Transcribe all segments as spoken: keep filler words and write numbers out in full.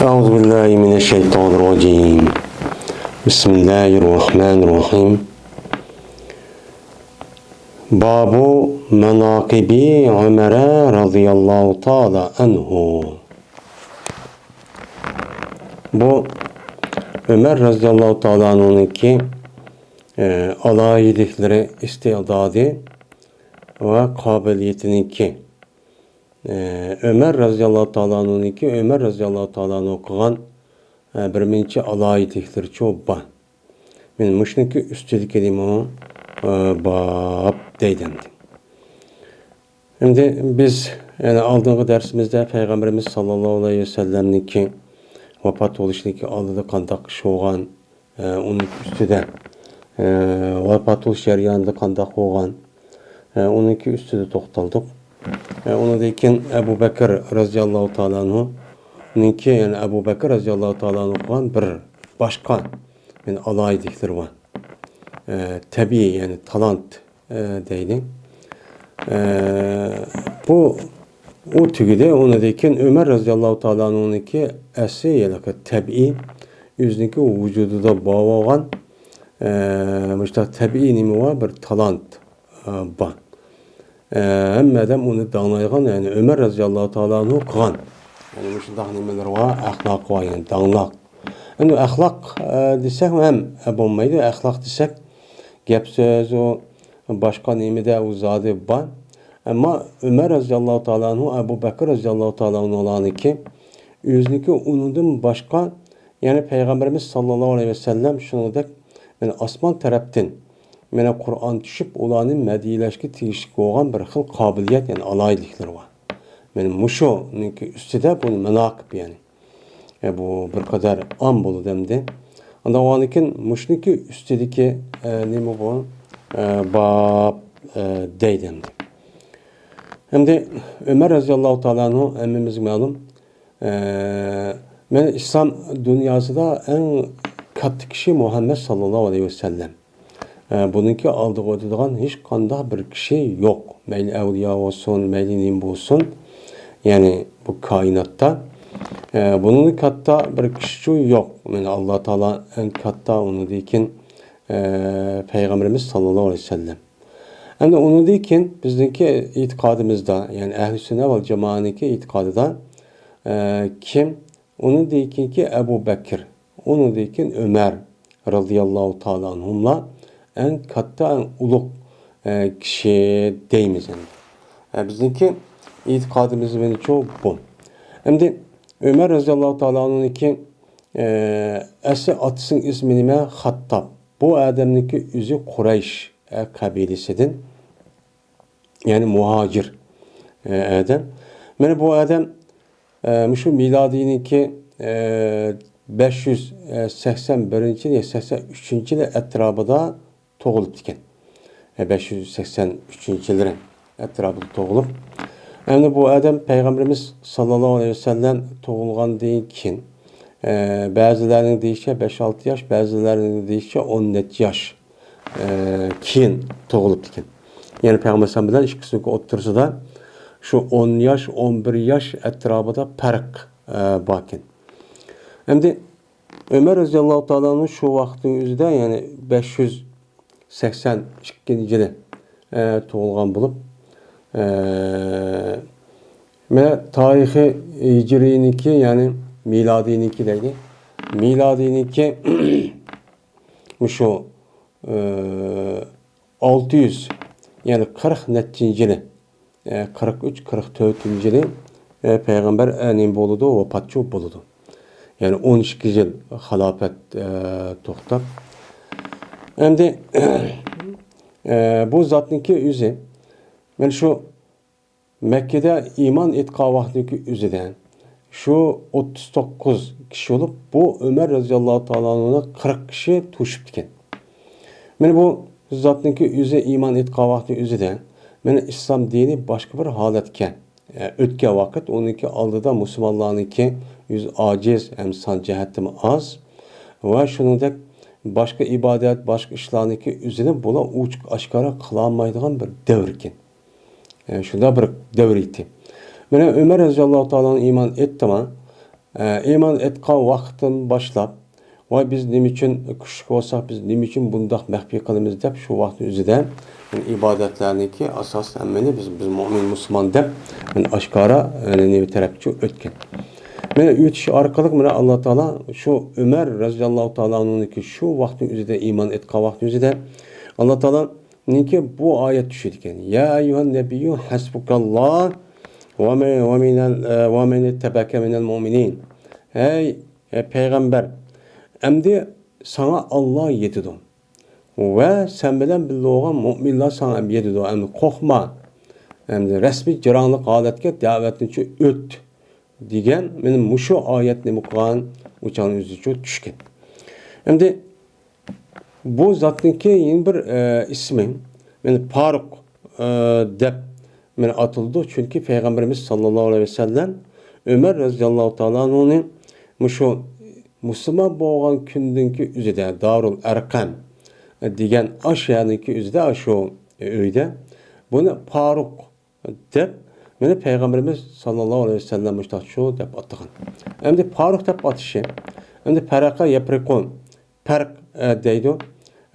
أعوذ بالله من الشيطان الرجيم. بسم الله الرحمن الرحيم. باب مناقب عمر رضي الله تعالى عنه. بۇ ئۆمەر رەزىياللاھۇ تائالا ئەنھۇنىڭكى، ئە، ئالاھىدىلىكلىرى، ئىستىئدادى ۋە قابىلىيىتىنىڭكى، ئە، ئۆمەر رەزىياللاھۇ تائالا ئەنھۇنىڭكى، ئۆمەر رەزىياللاھۇ تائالا ئەنھۇ قىلغان، ئە، بىر نەچچە ئالاھىدىلىكلىرىچۇ بار. مەن مۇشۇنىڭكى ئۈستىدىكى نېمە، ئە، باب دەيدۇ ئەمدى. ئەمدى بىز يەنە ئالدىنقى دەرسىمىزدە پەيغەمبىرىمىز ساللاللاھۇ ئەلەيھى ۋەسەللەمنىڭكى ۋاپات بولۇشىنىڭكى ئالدىدا قانداق ئىش بولغان، ئە، ئۇنىڭ ئۈستىدە، ئە، ۋاپات بولۇش جەريانىدا قانداق بولغان، ئە، ئۇنىڭكى ئۈستىدە توختالدۇق. ئە، ئۇنىڭدىن كېيىن ئەبۇ بەكىر رەزىياللاھۇ تائالا ئەنھۇنىڭكى، يەنى ئەبۇ بەكىر رەزىياللاھۇ تائالا ئەنھۇ قىلغان بىر باشقا، يەنى ئالاھىدىلىكلىرى بار. ئە، تەبىئىي، يەنى تالانت، ئە، دەيلى. ئە، بۇ، ئۇ تۈگىدى. ئۇنىڭدىن كېيىن ئۆمەر رەزىياللاھۇ تائالا ئەنھۇنىڭكى ئەسلى، يەنى تەبىئىي، ئۆزىنىڭكى ۋۇجۇدىدا بار بولغان، ئە، مۇشۇنداق تەبىئىي نېمە بار؟ بىر تالانت، ئە، بار. ئە، ھەممە ئادەم ئۇنى داڭلايدىغان، يەنى ئۆمەر رەزىياللاھۇ تائالا ئەنھۇ قىلغان. يەنى مۇشۇنداق نېمىلىرى بار، ئەخلاقى بار، يەنى داڭلىق. ئەمدى ئەخلاق، ئە، دېسەك ھەم، ئە، بولمايدۇ. ئەخلاق دېسەك، گەپ سۆز، ئۇ باشقا نېمىدە ئۇ زادى بار. ئەمما ئۆمەر رەزىياللاھۇ تائالا ئەنھۇ، ئەبۇ بەكىر رەزىياللاھۇ تائالا ئەنھۇلارنىڭكى ئۆزىنىڭكى ئۇنىڭدىن باشقا، يەنى پەيغەمبىرىمىز ساللاللاھۇ ئەلەيھى ۋەسەللەم شۇنىڭدەك، يەنى ئاسمان تەرەپتىن، يەنى قۇرئان چۈشۈپ، ئۇلارنى مەدھىيەلەشكە تېگىشلىك بولغان بىر خىل قابىلىيەت، يەنى ئالاھىدىلىكلىرى بار. يەنى مۇشۇنىڭكى ئۈستىدە بۇنى مۇناقىب، يەنى. ئە، بۇ بىر قەدەر ئام بولىدۇ ئەمدى. ئاندىن كېيىن مۇشۇنىڭكى ئۈستىدىكى، ئە، نېمە بۇ؟ ئە، باب، ئە، دەيدۇ ئەمدى. ئەمدى ئۆمەر رەزىياللاھۇ تائالا ئەنھۇ ھەممىمىزگە مەلۇم. ئە، مەن ئىسلام دۇنياسىدا ئەڭ كاتتا كىشى مۇھەممەد ساللاللاھۇ ئەلەيھى ۋەسەللەم. ئە، بۇنىڭكى ئالدىغا ئۆتىدىغان ھېچقانداق بىر كىشى يوق. مەيلى ئەۋلىيا بولسۇن، مەيلى نېمە بولسۇن، يەنى بۇ كائىناتتا، ئە، بۇنىڭدىن كاتتا بىر كىشىچۇ يوق. يەنى ئاللا تائالا ئەڭ كاتتا، ئۇنىڭدىن كېيىن، ئە، پەيغەمبىرىمىز ساللاللاھۇ ئەلەيھى ۋەسەللەم. ئەمدى ئۇنىڭدىن كېيىن بىزنىڭكى ئېتىقادىمىزدا، يەنى ئەھلى سۈننە ۋەل جامائەنىڭكى ئېتىقادىدا، ئە، كىم؟ ئۇنىڭدىن كېيىنكى ئەبۇ بەكىر، ئۇنىڭدىن كېيىن ئۆمەر رەزىياللاھۇ تائالا ئەنھۇملار ئەڭ كاتتا، ئەڭ ئۇلۇغ، ئە، كىشى دەيمىز ئەمدى. ئە، بىزنىڭكى ئېتىقادىمىز مېنىڭچۇ بۇ. ئەمدى ئۆمەر رەزىياللاھۇ تائالا ئەنھۇنىڭكى، ئە، ئەسلى ئاتىسىنىڭ ئىسمى نېمە؟ خاتتاب. بۇ ئادەمنىڭكى ئۆزى قۇرەيش، ئە، قەبىلىسىدىن، يەنى مۇھاجىر، ئە، ئادەم. مانا بۇ ئادەم ئە، مۇشۇ مىلادىينىڭكى، ئە، بەش يۈز سەكسەن بىرىنچى يىلى يا سەكسەن ئۈچىنچى يىلى ئەتراپىدا تۇغۇلۇپتىكەن. ئە، بەش يۈز سەكسەن ئۈچىنچى يىللىرى ئەتراپىدا تۇغۇلۇپ، ئەمدى بۇ ئادەم پەيغەمبىرىمىز ساللاللاھۇ ئەلەيھى ۋەسەللەم تۇغۇلغاندىن كېيىن، ئە، بەزىلەرنىڭ دېيىشىچە بەش ئالتە ياش، بەزىلەرنىڭ دېيىشىچە ئون نەچچە ياش، ئە، كېيىن تۇغۇلۇپتىكەن. يەنى پەيغەمبەر ئەلەيھىسسالام بىلەن ئىككىسىنىڭكى ئوتتۇرىسىدا شۇ ئون ياش، ئون بىر ياش ئەتراپىدا پەرق، ئە، باركەن. ئەمدى ئۆمەر رەزىياللاھۇ تائالا ئەنھۇ شۇ ۋاقىتنىڭ ئۆزىدە، يەنى بەش يۈز سەكسەن ئىككىنچى يىلى، ئە، تۇغۇلغان بولۇپ، ئە، مانا تارىخى ھىجرىينىڭكى، يەنى مىلادىينىڭكى دەيدۇ. مىلادىينىڭكى مۇشۇ، ئە، ئالتە يۈز، يەنى قىرىق نەچچىنچى يىلى، ئە، قىرىق ئۈچ، قىرىق تۆتىنچى يىلى، ئە، پەيغەمبەر، ئە، نېمە بولىدۇ؟ ۋاپاتچۇ بولىدۇ. يەنى ئون ئىككى يىل خىلاپەت، ئە، توختاپ. ئەمدى، ئە، بۇ زاتنىڭكى ئۆزى، مانا شۇ مەككىدە ئىمان ئېيتقان ۋاقتىدىكى ئۆزىدە شۇ ئوتتۇز توققۇز كىشى بولۇپ، بۇ ئۆمەر رەزىياللاھۇ تائالا ئەنھۇنى قىرىق كىشى توشۇپتىكەن. مانا بۇ زاتنىڭكى ئۆزى ئىمان ئېيتقان ۋاقتى ئۆزىدە، مانا ئىسلام دىنى باشقا بىر ھالەتكە، ئە، ئۆتكەن ۋاقىت، ئۇنىڭكى ئالدىدا مۇسۇلمانلارنىڭكى ئۆزى ئاجىز ھەم سان جەھەتتىمۇ ئاز ۋە شۇنىڭدەك باشقا ئىبادەت، باشقا ئىشلارنىڭكى ئۆزىنى بۇلار ئوچۇق ئاشكارا قىلالمايدىغان بىر دەۋر ئىكەن. ئە، شۇنداق بىر دەۋر ئىدى. مانا ئۆمەر رەزىياللاھۇ تائالا ئەنھۇ ئىمان ئېيتتىما، ئە، ئىمان ئېيتقان ۋاقىتتىن باشلاپ، ۋاي، بىز نېمە ئۈچۈن كۈچلۈك بولساق، بىز نېمە ئۈچۈن بۇنداق مەخپىي قىلىمىز دەپ، شۇ ۋاقىتنىڭ ئۆزىدە ئىبادەتلەرنىڭكى ئاساسىي ھەممىنى بىز، بىز مۆمىن مۇسۇلمان دەپ، مانا ئاشكارا، يەنى نېمە تەرەپچە ئۆتكەن. مانا ئۆتۈش ئارقىلىق مانا ئاللا تائالا شۇ ئۆمەر رەزىياللاھۇ تائالا ئەنھۇنىڭكى شۇ ۋاقىتنىڭ ئۆزىدە، ئىمان ئېيتقان ۋاقىتنىڭ ئۆزىدە ئاللا تائالانىڭكى بۇ ئايەت چۈشىدىكەن. يا ئەييۇھەن نەبىييۇ ھەسبۇكاللاھ ۋە مەن، ۋە مىنەل، ۋە مەن ئىتتەبەئەكە مىنەل مۇئمىنىن. ھەي، ئەي پەيغەمبەر، ئەمدى ساڭا ئاللا يېتىدۇ. ۋە سەن بىلەن بىللە بولغان مۆمىنلار ساڭا يېتىدۇ. ئەمدى قورقما. ئەمدى رەسمىي جاراڭلىق ھالەتكە دەۋەتنىچۇ ئۆت دېگەن مانا مۇشۇ ئايەت نېمە قىلغان ئۇ چاغنىڭ ئۆزىچۇ چۈشكەن. ئەمدى بۇ زاتنىڭكى يەنە بىر، ئە، ئىسمى، مانا پارۇق، ئە، دەپ مانا ئاتىلىدۇ. چۈنكى پەيغەمبىرىمىز ساللاللاھۇ ئەلەيھى ۋەسەللەم ئۆمەر رەزىياللاھۇ تائالا ئەنھۇنى مۇشۇ مۇسۇلمان بولغان كۈندىنكى ئۆزىدە دارۇل ئەرقەم دېگەن ئاشۇ يەرنىڭكى ئۆزىدە، ئاشۇ ئۆيدە بۇنى پارۇق دەپ، مانا پەيغەمبىرىمىز ساللاللاھۇ ئەلەيھى ۋەسەللەم مۇشتاقچۇ دەپ ئاتىغان. ئەمدى پارۇق دەپ ئاتىشى، ئەمدى پەرەقە يەپرىقۇ، پەرق، ئە، دەيدۇ.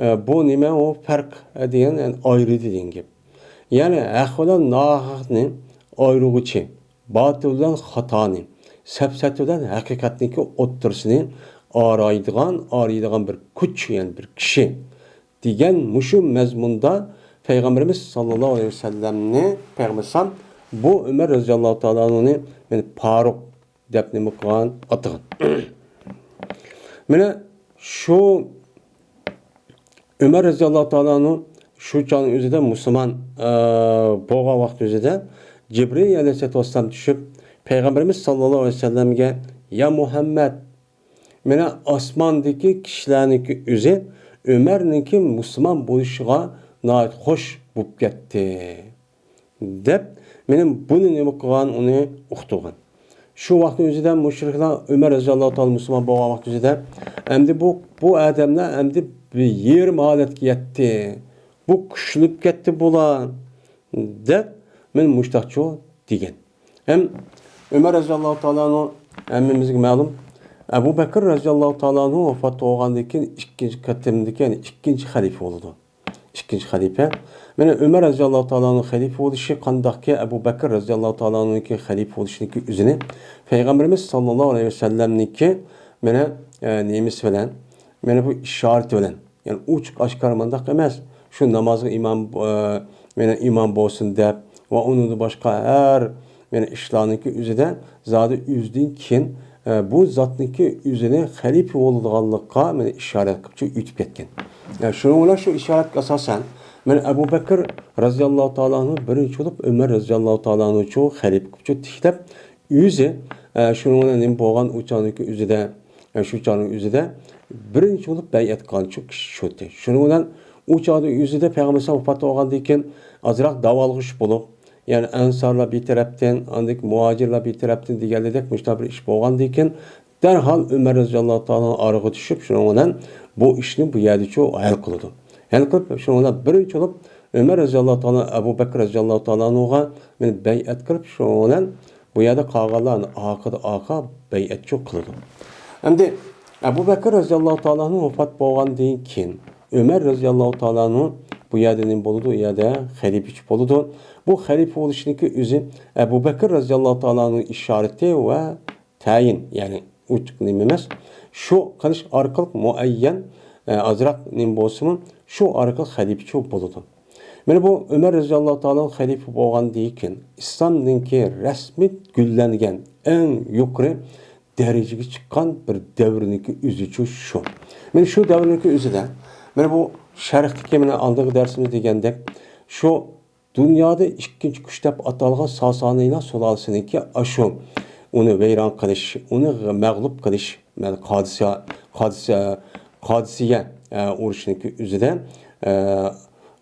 ئە، بۇ نېمە؟ ئۇ پەرق، ئە، دېگەن، يەنى ئايرىدى دېگەن گەپ. يەنى ھەق بىلەن ناھەقنى ئايرىغۇچى، باتىل بىلەن خاتانى، سەپسەتە بىلەن ھەقىقەتنىڭكى ئوتتۇرىسىنى ئارايدىغان، ئارايدىغان بىر كۈچ، يەنى بىر كىشى دېگەن مۇشۇ مەزمۇندا پەيغەمبىرىمىز ساللاللاھۇ ئەلەيھى ۋەسەللەمنى، پەيغەمبەر ئەلەيھىسسالام بۇ ئۆمەر رەزىياللاھۇ تائالا ئەنھۇنى مانا پارۇق دەپ نېمە قىلغان، ئاتىغان. مانا شۇ ئۆمەر رەزىياللاھۇ تائالا ئەنھۇ شۇ چاغنىڭ ئۆزىدە مۇسۇلمان، ئە، بولغان ۋاقىت ئۆزىدە جىبرىئىل ئەلەيھىسسالاتۇ ۋەسسالام چۈشۈپ، پەيغەمبىرىمىز ساللاللاھۇ ئەلەيھى ۋەسەللەمگە، يا مۇھەممەد، مانا ئاسماندىكى كىشىلەرنىڭكى ئۆزى ئۆمەرنىڭكى مۇسۇلمان بولۇشىغا ناھايىتى خوش بولۇپ كەتتى، دەپ، مانا بۇنى نېمە قىلغان، ئۇنى ئۇقتۇرغان. شۇ ۋاقىتنىڭ ئۆزىدە مۇشرىكلار ئۆمەر رەزىياللاھۇ تائالا مۇسۇلمان بولغان ۋاقىت ئۆزىدە، ئەمدى بۇ، بۇ ئادەملەر ئەمدى بىر يېرىم ھالەتكە يەتتى، بۇ كۈچلىنىپ كەتتى بۇلار، دەپ، مانا مۇشتاقچۇ دېگەن. ھەم ئۆمەر رەزىياللاھۇ تائالا ئەنھۇ ھەممىمىزگە مەلۇم، ئەبۇ بەكىر رەزىياللاھۇ تائالا ئەنھۇ ۋاپات بولغاندىن كېيىن ئىككىنچى قېتىمدىكى، يەنى ئىككىنچى خەلىپە بولىدۇ. ئىككىنچى خەلىپە. مانا ئۆمەر رەزىياللاھۇ تائالا ئەنھۇ خەلىپە بولۇشى قانداقكى، ئەبۇ بەكىر رەزىياللاھۇ تائالا ئەنھۇنىڭكى خەلىپە بولۇشىنىڭكى ئۆزىنى پەيغەمبىرىمىز ساللاللاھۇ ئەلەيھى ۋەسەللەمنىڭكى مانا، ئە، نېمىسى بىلەن، مانا بۇ ئىشارىتى بىلەن، يەنى ئوچۇق ئاشكارا مۇنداق ئەمەس، شۇ نامازغا ئىمام، ئە، مانا ئىمام بولسۇن دەپ ۋە ئۇنىڭدىن باشقا ھەر مانا ئىشلارنىڭكى ئۆزىدە زادى ئۆزىدىن كېيىن، ئە، بۇ زاتنىڭكى ئۆزىنى خەلىپە بولىدىغانلىققا مانا ئىشارەت قىلىپچۇ ئۆتۈپ كەتكەن. ئە، شۇنىڭ بىلەن شۇ ئىشارەتكە ئاساسەن، مانا ئەبۇ بەكىر رەزىياللاھۇ تائالا ئەنھۇ بىرىنچى بولۇپ ئۆمەر رەزىياللاھۇ تائالا ئەنھۇچۇ خەلىپە قىلىپچۇ تىكلەپ، ئۆزى، ئە، شۇنىڭ بىلەن نېمە بولغان ئۇ چاغنىڭكى ئۆزىدە، ئە، شۇ چاغنىڭ ئۆزىدە بىرىنچى بولۇپ بەيئەت قىلغانچۇ كىشى شۇتى. شۇنىڭ بىلەن ئۇ چاغنىڭ ئۆزىدە پەيغەمبەر ئەلەيھىسسالام ۋاپات بولغاندىن كېيىن ئازراق داۋالغۇش بولۇپ، يەنى ئەنسارلار بىر تەرەپتىن، ئاندىن كېيىن مۇھاجىرلار بىر تەرەپتىن دېگەنلىدەك مۇشۇنداق بىر ئىش بولغاندىن كېيىن، دەرھال ئۆمەر رەزىياللاھۇ تائالا ئارىغا چۈشۈپ، شۇنىڭ بىلەن بۇ ئىشنى بۇ يەردىچۇ ھەل قىلىدۇ. ھەل قىلىپ، شۇنىڭ بىلەن بىرىنچى بولۇپ ئۆمەر رەزىياللاھۇ تائالا، ئەبۇ بەكىر رەزىياللاھۇ تائالا ئەنھۇغا مانا بەيئەت قىلىپ، شۇنىڭ بىلەن بۇ يەردە قالغانلار ئارقىدا ئارقا بەيئەتچۇ قىلىدۇ. ئەمدى ئەبۇ بەكىر رەزىياللاھۇ تائالا ئەنھۇ ۋاپات بولغاندىن كېيىن، ئۆمەر رەزىياللاھۇ تائالا ئەنھۇ بۇ يەردە نېمە بولىدۇ؟ ئۇ يەردە خەلىپىچى بولىدۇ. بۇ خەلىپە بولۇشنىڭكى ئۆزى ئەبۇ بەكىر رەزىياللاھۇ تائالا ئەنھۇ ئىشارىتى ۋە تەيىن، يەنى ئوچۇق نېمە ئەمەس. شۇ قىلىش ئارقىلىق مۇئەييەن، ئە، ئازراق نېمە بولسىمۇ، شۇ ئارقىلىق خەلىپىچۇ بولىدۇ. مانا بۇ ئۆمەر رەزىياللاھۇ تائالا خەلىپە بولغاندىن كېيىن، ئىسلامنىڭكى رەسمىي گۈللەنگەن ئەڭ يۇقىرى دەرىجىگە چىققان بىر دەۋرنىڭكى ئۆزىچۇ شۇ. مانا شۇ دەۋرنىڭكى ئۆزىدە، مانا بۇ شەرقتىكى، مانا ئالدىنقى دەرسىمىز دېگەندەك، شۇ دۇنيادا ئىككىنچى كۈچ دەپ ئاتالغان ساسانىيلار سۇلالىسىنىڭكى ئاشۇ ئۇنى ۋەيران قىلىش، ئۇنى مەغلۇپ قىلىش، مەن قادىسىيە، قادىسىيە، قادىسىيە، ئە، ئۇرۇشىنىڭكى ئۆزىدە، ئە،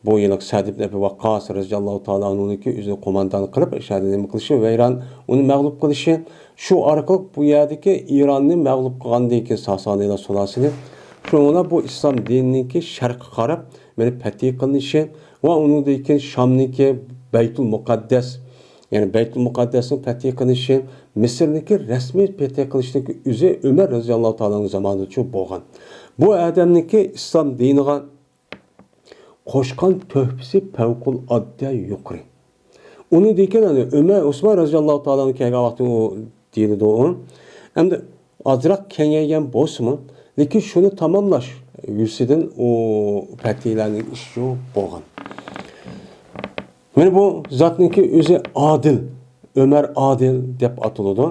بۇ يىللىق سەئد ئىبن ئەبى ۋەققاس رەزىياللاھۇ تائالا ئەنھۇنىڭكى ئۆزىنى قوماندان قىلىپ، ئىشەردە نېمە قىلىشى، ۋەيران، ئۇنى مەغلۇپ قىلىشى، شۇ ئارقىلىق بۇ يەردىكى ئىراننى مەغلۇپ قىلغاندىن كېيىن ساسانىيلار سۇلالىسىنى، شۇنىڭ بىلەن بۇ ئىسلام دىنىنىڭكى شەرققە قاراپ مېنى پەتھى قىلىنىشى ۋە ئۇنىڭدىن كېيىن شامنىڭكى بەيتۇل مۇقەددەس، يەنى بەيتۇل مۇقەددەسنىڭ پەتھى قىلىنىشى، مىسىرنىڭكى رەسمىي پەتھى قىلىشىنىڭكى ئۆزى ئۆمەر رەزىياللاھۇ تائالا ئانھۇ زامانىدىچۇ بولغان. بۇ ئادەمنىڭكى ئىسلام دىنىغا قوشقان تۆھپىسى پەۋقۇلئاددە يۇقىرى. ئۇنى دېگەن، يەنى ئۆمەر، ئوسمان رەزىياللاھۇ تائالا ئانھۇ كەلگەن ۋاقتى ئۇ دېيىلىدۇ ئۇ. ئەمدى ئازراق كېڭەيگەن بولسىمۇ، لېكىن شۇنى تاماملاش يۈزىسىدىن ئۇ پەتھىلەرنىڭ ئىشى بولغان. مانا بۇ زاتنىڭكى ئۆزى ئادىل، ئۆمەر ئادىل دەپ ئاتىلىدۇ.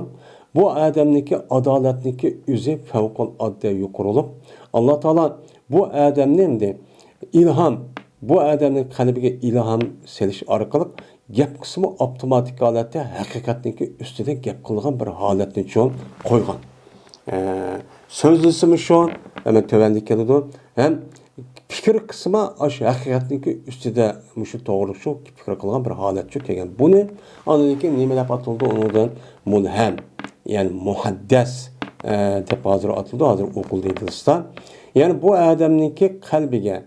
بۇ ئادەمنىڭكى ئادالەتنىڭكى ئۆزى پەۋقۇلئاددە يۇقىرى بولۇپ، ئاللا تائالا بۇ ئادەمنى ئەمدى ئىلھام، بۇ ئادەمنىڭ قەلبىگە ئىلھام سېلىش ئارقىلىق گەپ قىلسىمۇ ئاپتوماتىك ھالەتتە ھەقىقەتنىڭكى ئۈستىدە گەپ قىلىدىغان بىر ھالەتنىچۇ قويغان. ئە، سۆزلىسىمۇ شۇ، ھەم تۆۋەندە كېلىدۇ، ھەم پىكىر قىلسىمۇ ئاشۇ ھەقىقەتنىڭكى ئۈستىدە مۇشۇ توغرىلىق شۇ پىكىر قىلغان بىر ھالەتچۇ كەلگەن. بۇنى ئاندىن كېيىن نېمە دەپ ئاتىلىدۇ؟ ئۇنىڭدىن مۇلھەم، يەنى مۇھەددەس، ئە، دەپ ھازىر ئاتىلىدۇ، ھازىر ئوقۇلدى ئىنگلىزچە. يەنى بۇ ئادەمنىڭكى قەلبىگە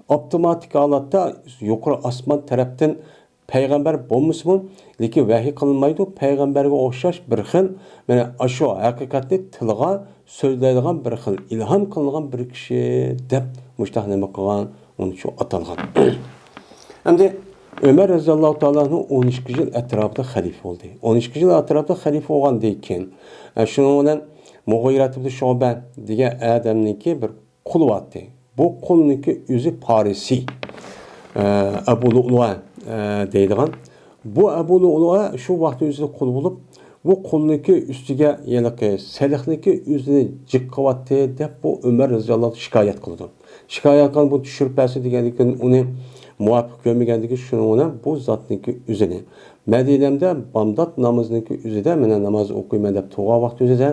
ئاپتوماتىك ھالەتتە يۇقىرى ئاسمان تەرەپتىن پەيغەمبەر بولمىسىمۇ، لېكىن ۋەھىي قىلىنمايدۇ. پەيغەمبەرگە ئوخشاش بىر خىل، مانا ئاشۇ ھەقىقەتنى تىلغا سۆزلەيدىغان بىر خىل ئىلھام قىلىنغان بىر كىشى دەپ مۇشتاق نېمە قىلغان، ئۇنىچۇ ئاتالغان. ئەمدى ئۆمەر رەزىياللاھۇ تائالا ئانھۇ ئون ئىككى يىل ئەتراپىدا خەلىپە بولدى. ئون ئىككى يىل ئەتراپىدا خەلىپە بولغاندىن كېيىن، ئە، شۇنىڭ بىلەن مۇغىرەت ئىبن شۇبە دېگەن ئادەمنىڭكى بىر قۇلى بارتى. بۇ قۇلنىڭكى ئۆزى پارسى، ئە، ئەبۇ لۇئلۇئە، ئە، دەيدىغان. بۇ ئەبۇ لۇئلۇئە شۇ ۋاقىت ئۆزىدە قۇل بولۇپ، بۇ قۇلنىڭكى ئۈستىگە ھېلىقى سېلىقنىڭكى ئۆزىنى جىق قىلىۋاتتى دەپ بۇ ئۆمەر رەزىياللاھۇ شىكايەت قىلىدۇ. شىكايەت قىلغان بۇ چۈشۈرۈپ بەرسە دېگەندىكىن ئۇنى مۇۋاپىق كۆرمىگەندىكى شۇنىڭ بىلەن بۇ زاتنىڭكى ئۆزىنى مەدىنەمدە بامدات نامىزىنىڭكى ئۆزىدە مانا ناماز ئوقۇيمەن دەپ تۇرغان ۋاقىت ئۆزىدە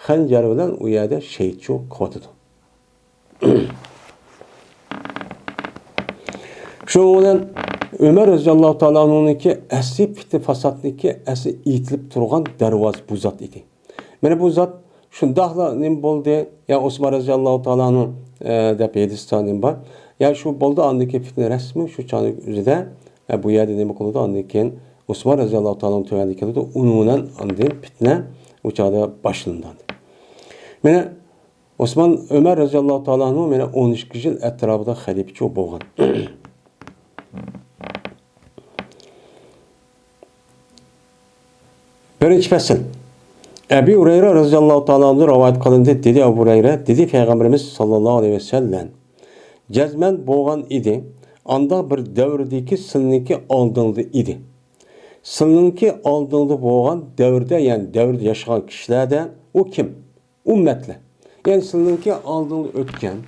خەنجەر بىلەن ئۇ يەردە شېھىتچۇ قىلىۋاتىدۇ. شۇنىڭ بىلەن ئۆمەر رەزىياللاھۇ تائالا ئەنھۇنىڭكى ئەسلى پىتنە پاساتنىڭكى ئەسلى ئېيتىلىپ تۇرغان دەرۋازا بۇ زات ئىدى. مانا بۇ زات شۇنداقلا نېمە بولدى؟ يا ئوسمان رەزىياللاھۇ تائالا ئەنھۇ، ئە، دەپ ھەدىستە نېمە بار؟ يا شۇ بولدى، ئاندىن كېيىن پىتنە رەسمىي شۇ چاغنىڭ ئۆزىدە، ئە، بۇ يەردە نېمە قىلىدۇ؟ ئاندىن كېيىن ئوسمان رەزىياللاھۇ تائالا ئەنھۇ تۆۋەندە كېلىدۇ. ئۇنىڭ بىلەن ئاندىن پىتنە ئۇ چاغدا باشلىنىدۇ. مانا ئوسمان، ئۆمەر رەزىياللاھۇ تائالا ئەنھۇ مانا ئون ئىككى يىل ئەتراپىدا خەلىپىچۇ بولغان. بىرىنچى پەسىل. ئەبى ھۇرەيرە رەزىياللاھۇ تائالا ئەنھۇدىن رىۋايەت قىلىندى. دېدى ئەبۇ ھۇرەيرە، دېدى پەيغەمبىرىمىز ساللاللاھۇ ئەلەيھى ۋەسەللەم، جەزمەن بولغان ئىدى، ئانداق بىر دەۋردىكى سىلىنىڭكى ئالدىڭدا ئىدى. سىلىنىڭكى ئالدىڭدا بولغان دەۋردە، يەنى دەۋردە ياشىغان كىشىلەردە ئۇ كىم؟ ئۈممەتلەر. يەنى سىلىنىڭكى ئالدىڭدا ئۆتكەن،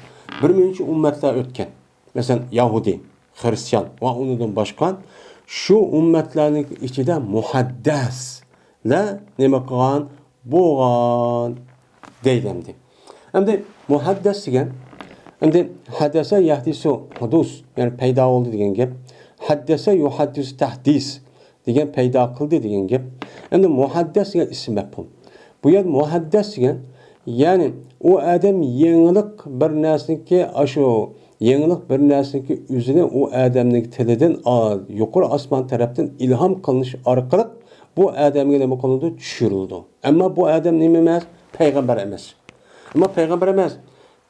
بىر مۇنچە ئۈممەتلەر ئۆتكەن. مەسىلەن، يەھۇدىي، خىرىستىيان ۋە ئۇنىڭدىن باشقا شۇ ئۈممەتلەرنىڭ ئىچىدە مۇھەددەسلەر نېمە قىلغان؟ بولغان دەيدۇ ئەمدى. ئەمدى مۇھەددەس دېگەن، ئەمدى ھەدەسە يەھدىسۇ ھۇدۇس، يەنى پەيدا بولدى دېگەن گەپ. ھەددەسە يۇھەددىسۇ تەھدىس دېگەن پەيدا قىلدى دېگەن گەپ. ئەمدى مۇھەددەس دېگەن ئىسىم مەپھۇم. بۇ يەردە مۇھەددەس دېگەن، يەنى ئۇ ئادەم يېڭىلىق بىر نەرسىنىڭكى، ئاشۇ يېڭىلىق بىر نەرسىنىڭكى ئۆزىنى ئۇ ئادەمنىڭ تىلىدىن، ئا، يۇقىرى ئاسمان تەرەپتىن ئىلھام قىلىنىش ئارقىلىق بۇ ئادەمگە نېمە قىلىنىدۇ؟ چۈشۈرۈلىدۇ. ئەمما بۇ ئادەم نېمە ئەمەس؟ پەيغەمبەر ئەمەس. ئەمما پەيغەمبەر ئەمەس،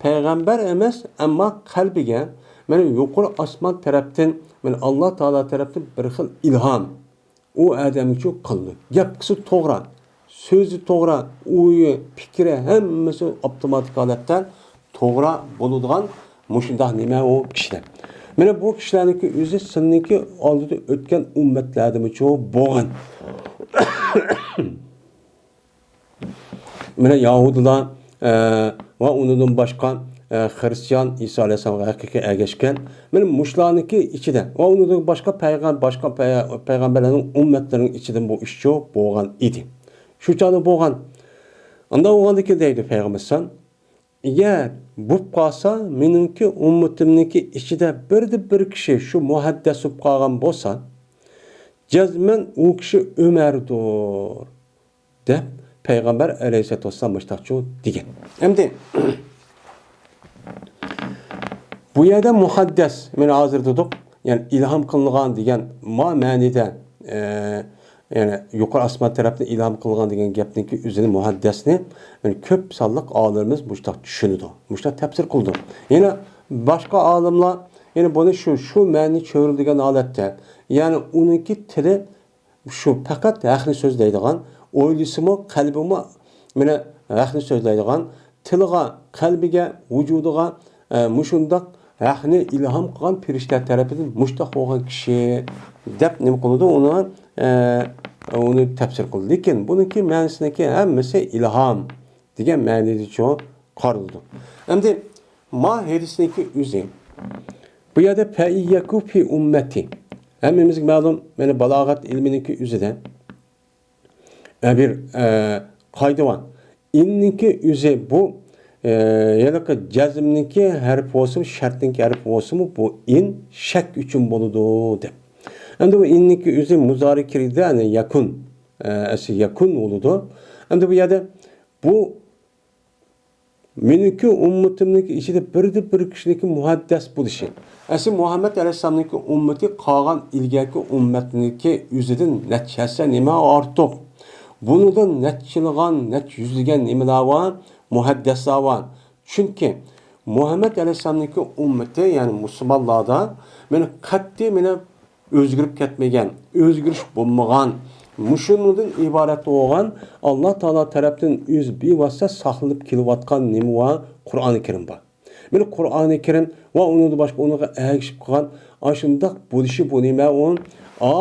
پەيغەمبەر ئەمەس، ئەمما قەلبىگە مانا يۇقىرى ئاسمان تەرەپتىن، مانا ئاللا تائالا تەرەپتىن بىر خىل ئىلھام ئۇ ئادەمگىچۇ قىلىدۇ. گەپ قىلسا توغرا، سۆزى توغرا، ئويى، پىكرى، ھەممىسى ئاپتوماتىك ھالەتتە توغرا بولىدىغان مۇشۇنداق نېمە ئۇ كىشىلەر. مانا بۇ كىشىلەرنىڭكى ئۆزى سىلىنىڭكى ئالدىدا ئۆتكەن ئۈممەتلەردىمۇچۇ بولغان. مانا يەھۇدىيلار، ئە، ۋە ئۇنىڭدىن باشقا، ئە، خىرىستىيان ئىسا ئەلەيھىسسالامغا ھەقىقىي ئەگەشكەن. مانا مۇشۇلارنىڭكى ئىچىدە ۋە ئۇنىڭدىن باشقا پەيغەم-، باشقا پەي-، پەيغەمبەرلەرنىڭ ئۈممەتلىرىنىڭ ئىچىدىن بۇ ئىشچۇ بولغان ئىدى. شۇ چاغدا بولغان. ئانداق بولغاندىكىن دەيدۇ پەيغەمبەر ئەلەيھىسسالام، ئەگەر بولۇپ قالسا، مېنىڭكى ئۈممىتىمنىڭكى ئىچىدە بىردە بىر كىشى شۇ مۇھەددەس بولۇپ قالغان بولسا، جەزمەن ئۇ كىشى ئۆمەردۇر، دەپ پەيغەمبەر ئەلەيھىسسالاتۇ ۋەسسالام مۇشتاقچۇ دېگەن. ئەمدى بۇ يەردە مۇھەددەس، مانا ھازىر دېدۇق، يەنى ئىلھام قىلىنغان دېگەن ما مەنىدە، ئە، يەنى يۇقىرى ئاسمان تەرەپتىن ئىلھام قىلغان دېگەن گەپنىڭكى ئۆزىنى، مۇھەددەسنى، يەنى كۆپ سانلىق ئالىمىمىز مۇشۇنداق چۈشىنىدۇ، مۇشۇنداق تەپسىر قىلىدۇ. يەنە باشقا ئالىملار يەنە بۇنى شۇ، شۇ مەنىنى چۆرىدىگەن ھالەتتە، يەنى ئۇنىڭكى تىلى شۇ پەقەت ھەقنى سۆزلەيدىغان، ئويلىسىمۇ، قەلبىمۇ مانا ھەقنى سۆزلەيدىغان، تىلىغا، قەلبىگە، ۋۇجۇدىغا، ئە، مۇشۇنداق ھەقنى ئىلھام قىلغان پىرىشتە تەرىپىدىن مۇشتاق بولغان كىشى دەپ نېمە قىلىدۇ؟ ئۇنى، ئە، ئۇنى تەپسىر قىلىدۇ. لېكىن بۇنىڭكى مەنىسىنىڭكى ھەممىسى ئىلھام دېگەن مەنىدىچۇ قارىلىدۇ. ئەمدى ما ھەدىسنىڭكى ئۆزى. بۇ يەردە فەئىيەكۇ فى ئۈممەتى. ھەممىمىزگە مەلۇم، مانا بالاغەت ئىلمىنىڭكى ئۆزىدە، ئە، بىر، ئە، قائىدە بار. ئىننىڭكى ئۆزى بۇ، ئە، ھېلىقى جەزمنىڭكى ھەرپى بولسىمۇ، شەرتنىڭكى ھەرپى بولسىمۇ، بۇ ئىن شەك ئۈچۈن بولىدۇ دەپ. ئەمدى بۇ ئىننىڭكى ئۆزى مۇزارى كىرىدۇ، يەنى يەكۇن، ئە، ئەسلى يەكۇن بولىدۇ. ئەمدى بۇ يەردە بۇ مېنىڭكى ئۈممىتىمنىڭكى ئىچىدە بىردىن بىر كىشىنىڭكى مۇھەددەس بولۇشى. ئەسلى مۇھەممەد ئەلەيھىسسالامنىڭكى ئۈممىتى قالغان ئىلگەركى ئۈممەتنىڭكى ئۆزىدىن نەچچە ھەسسە نېمە ئارتۇق. بۇنىڭدىن نەچچىلىغان، نەچچە يۈزلىگەن نېمىلەر بار؟ مۇھەددەسلەر بار. چۈنكى مۇھەممەد ئەلەيھىسسالامنىڭكى ئۈممىتى، يەنى مۇسۇلمانلاردا مانا قەتئىي مانا ئۆزگىرىپ كەتمىگەن، ئۆزگىرىش بولمىغان، مۇشۇنىڭدىن ئىبارەت بولغان ئاللا تائالا تەرەپتىن ئۆزى بىۋاسىتە ساقلىنىپ كېلىۋاتقان نېمە بار؟ قۇرئانى كەرىم بار. مانا قۇرئانى كەرىم ۋە ئۇنىڭدىن باشقا ئۇنىڭغا ئەگىشىپ قالغان ئاشۇنداق بولۇشى بۇ نېمە ئۇ؟ ئا،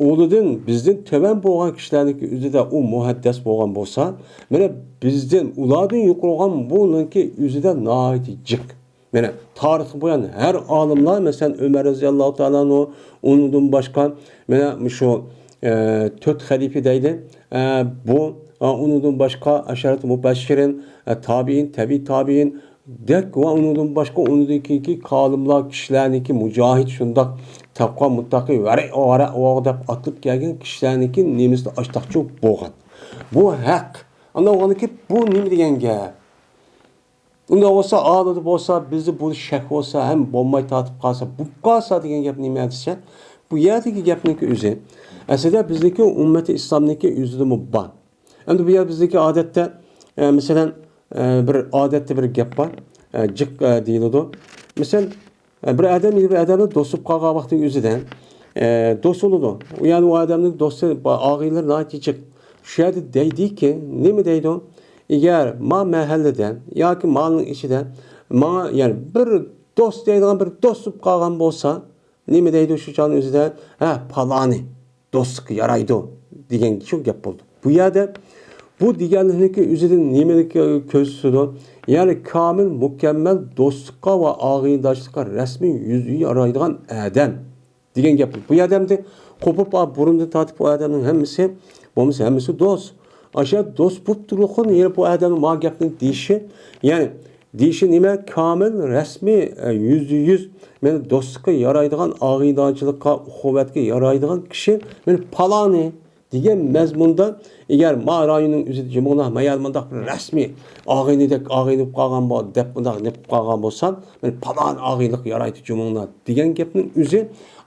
ئۇلىدىن، بىزدىن تۆۋەن بولغان كىشىلەرنىڭكى ئۆزىدە ئۇ مۇھەددەس بولغان بولسا، مانا بىزدىن، ئۇلاردىن يۇقىرى بولغان بۇنىڭكى ئۆزىدە ناھايىتى جىق. مانا تارىخقا بۇيان ھەر ئالىملار، مەسىلەن، ئۆمەر رەزىياللاھۇ تائالا ئەنھۇ، ئۇنىڭدىن باشقا، مانا مۇشۇ، ئە، تۆت خەلىپە دەيدۇ. ئە، بۇ، ئە، ئۇنىڭدىن باشقا ئەشەرەت مۇبەششىرىن، ئە، تابىئىن، تەبىئىي تابىئىن دەك ۋە ئۇنىڭدىن باشقا ئۇنىڭدىن كېيىنكى ئالىملار، كىشىلەرنىڭكى مۇجاھىد شۇنداق تەقۋا مۇتتەقى ۋەرە، ۋەرە، ۋەرە دەپ ئاتىلىپ كەلگەن كىشىلەرنىڭكى نېمىسىدە ئاشتاقچۇ بولغان. بۇ ھەق. ئانداق بولغاندىكى بۇ نېمە دېگەن گەپ؟ ئۇنداق بولسا، ئالىدا بولسا، بىزدە بۇ شەك بولسا، ھەم بولماي تارتىپ قالسا، بوپ قالسا دېگەن گەپ نېمە دېسە، بۇ يەردىكى گەپنىڭكى ئۆزى. ئەسلىدە بىزنىڭكى ئۈممىتى ئىسلامنىڭكى ئۆزىدىمۇ بار. ئەمدى بۇ يەر بىزنىڭكى ئادەتتە، ئە، مەسىلەن، ئە، بىر ئادەتتە بىر گەپ بار، ئە، جىق، ئە، دېيىلىدۇ. مەسىلەن، ئە، بىر ئادەم يەنە بىر ئادەم بىلەن دوست بولۇپ قالغان ۋاقتىنىڭ ئۆزىدە، ئە، دوست بولىدۇ. يەنى ئۇ ئادەمنىڭ دوستى، ئاغىنىلىرى ناھايىتى جىق. شۇ يەردە دەيدىكى، نېمە دەيدۇ؟ ئەگەر ما مەھەللىدە ياكى مالنىڭ ئىچىدە ماڭا، يەنى بىر دوست دەيدىغان بىر دوست بولۇپ قالغان بولسا، نېمە دەيدۇ شۇ چاغنىڭ ئۆزىدە؟ ھە، پالانى دوستلۇققا يارايدۇ دېگەن شۇ گەپ بولدى. بۇ يەردە بۇ دېگەنلىكنىڭكى ئۆزىدىن نېمىنى كۆ-، كۆرسىتىدۇ؟ يەنى كامىل، مۇكەممەل دوستلۇققا ۋە ئاغىنىدارچىلىققا رەسمىي يۈزى يارايدىغان ئادەم دېگەن گەپ. بۇ ئادەمدە قوپۇپ، ئا، بۇرۇندىن تارتىپ بۇ ئادەمنىڭ ھەممىسى، بولمىسا ھەممىسى دوست. ئاشۇ دوست بوپتۇرۇقۇن يەنە بۇ ئادەم ما گەپنى دېيىشى، يەنى دېيىشى نېمە؟ كامىل، رەسمىي، ئە، يۈزدە يۈز مېنى دوستلۇققا يارايدىغان، ئاغىنىدارچىلىققا، ئۇخۇۋەتكە يارايدىغان كىشى مېنى پالانى دېگەن مەزمۇندا، ئەگەر ما رايوننىڭ ئۆزىدە جۇمۇڭلار مايال مۇنداق بىر رەسمىي ئاغىنىدەك ئاغىنە بولۇپ قالغان بو-، دەپ مۇنداق نېپىپ قالغان بولسام، مېنى پالان ئاغىنىلىق يارايدۇ جۇمۇڭلار دېگەن گەپنىڭ ئۆزى،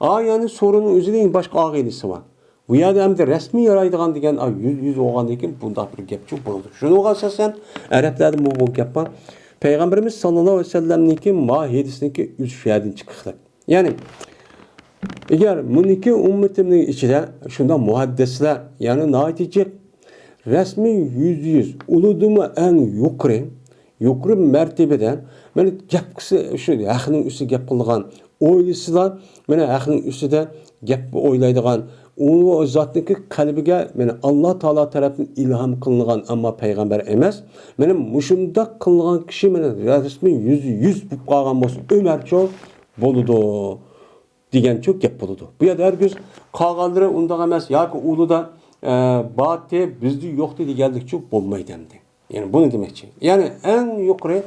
ئا، يەنى سورۇننىڭ ئۆزىدە يەنە باشقا ئاغىنىسى بار. بۇ يەردە ئەمدى رەسمىي يارايدىغان دېگەن، ئا، يۈز، يۈز بولغاندىن كېيىن بۇنداق بىر گەپچۇ بولىدۇ. شۇنىڭغا ئاساسەن، ئەرەبلەردە بۇ، بۇ گەپ بار. پەيغەمبىرىمىز ساللاللاھۇ ئەلەيھى ۋەسەللەمنىڭكى ما ھەدىسىنىڭكى ئۆزى شۇ يەردىن چىقىقلىق. يەنى، ئەگەر مېنىڭكى ئۈممىتىمنىڭ ئىچىدە شۇنداق مۇھەددىسلەر، يەنى ناھايىتى جىق، رەسمىي يۈزدە يۈز، ئۇلىدىمۇ ئەڭ يۇقىرى، يۇقىرى مەرتىبىدە، مانا گەپ قىلسا، شۇ ھەقنىڭ ئۈستىدە گەپ قىلىدىغان، ئويلىسىلا، مانا ھەقنىڭ ئۈستىدە گەپ ئويلايدىغان، ئۇ زاتنىڭكى قەلبىگە، مانا ئاللا تائالا تەرەپتىن ئىلھام قىلىنغان، ئەمما پەيغەمبەر ئەمەس، مانا مۇشۇنداق قىلىنغان كىشى، مانا رەسمىي يۈزدە يۈز بولۇپ قالغان بولسا، ئۆمەرچۇ بولىدۇ دېگەنچۇ گەپ بولىدۇ. بۇ يەردە ھەرگىز قالغانلىرى ئۇنداق ئەمەس ياكى ئۇلىدا، ئە، بارتى، بىزدە يوقتى دېگەنلىكچۇ بولمايدۇ ئەمدى. يەنى بۇنى دېمەكچى. يەنى ئەڭ يۇقىرى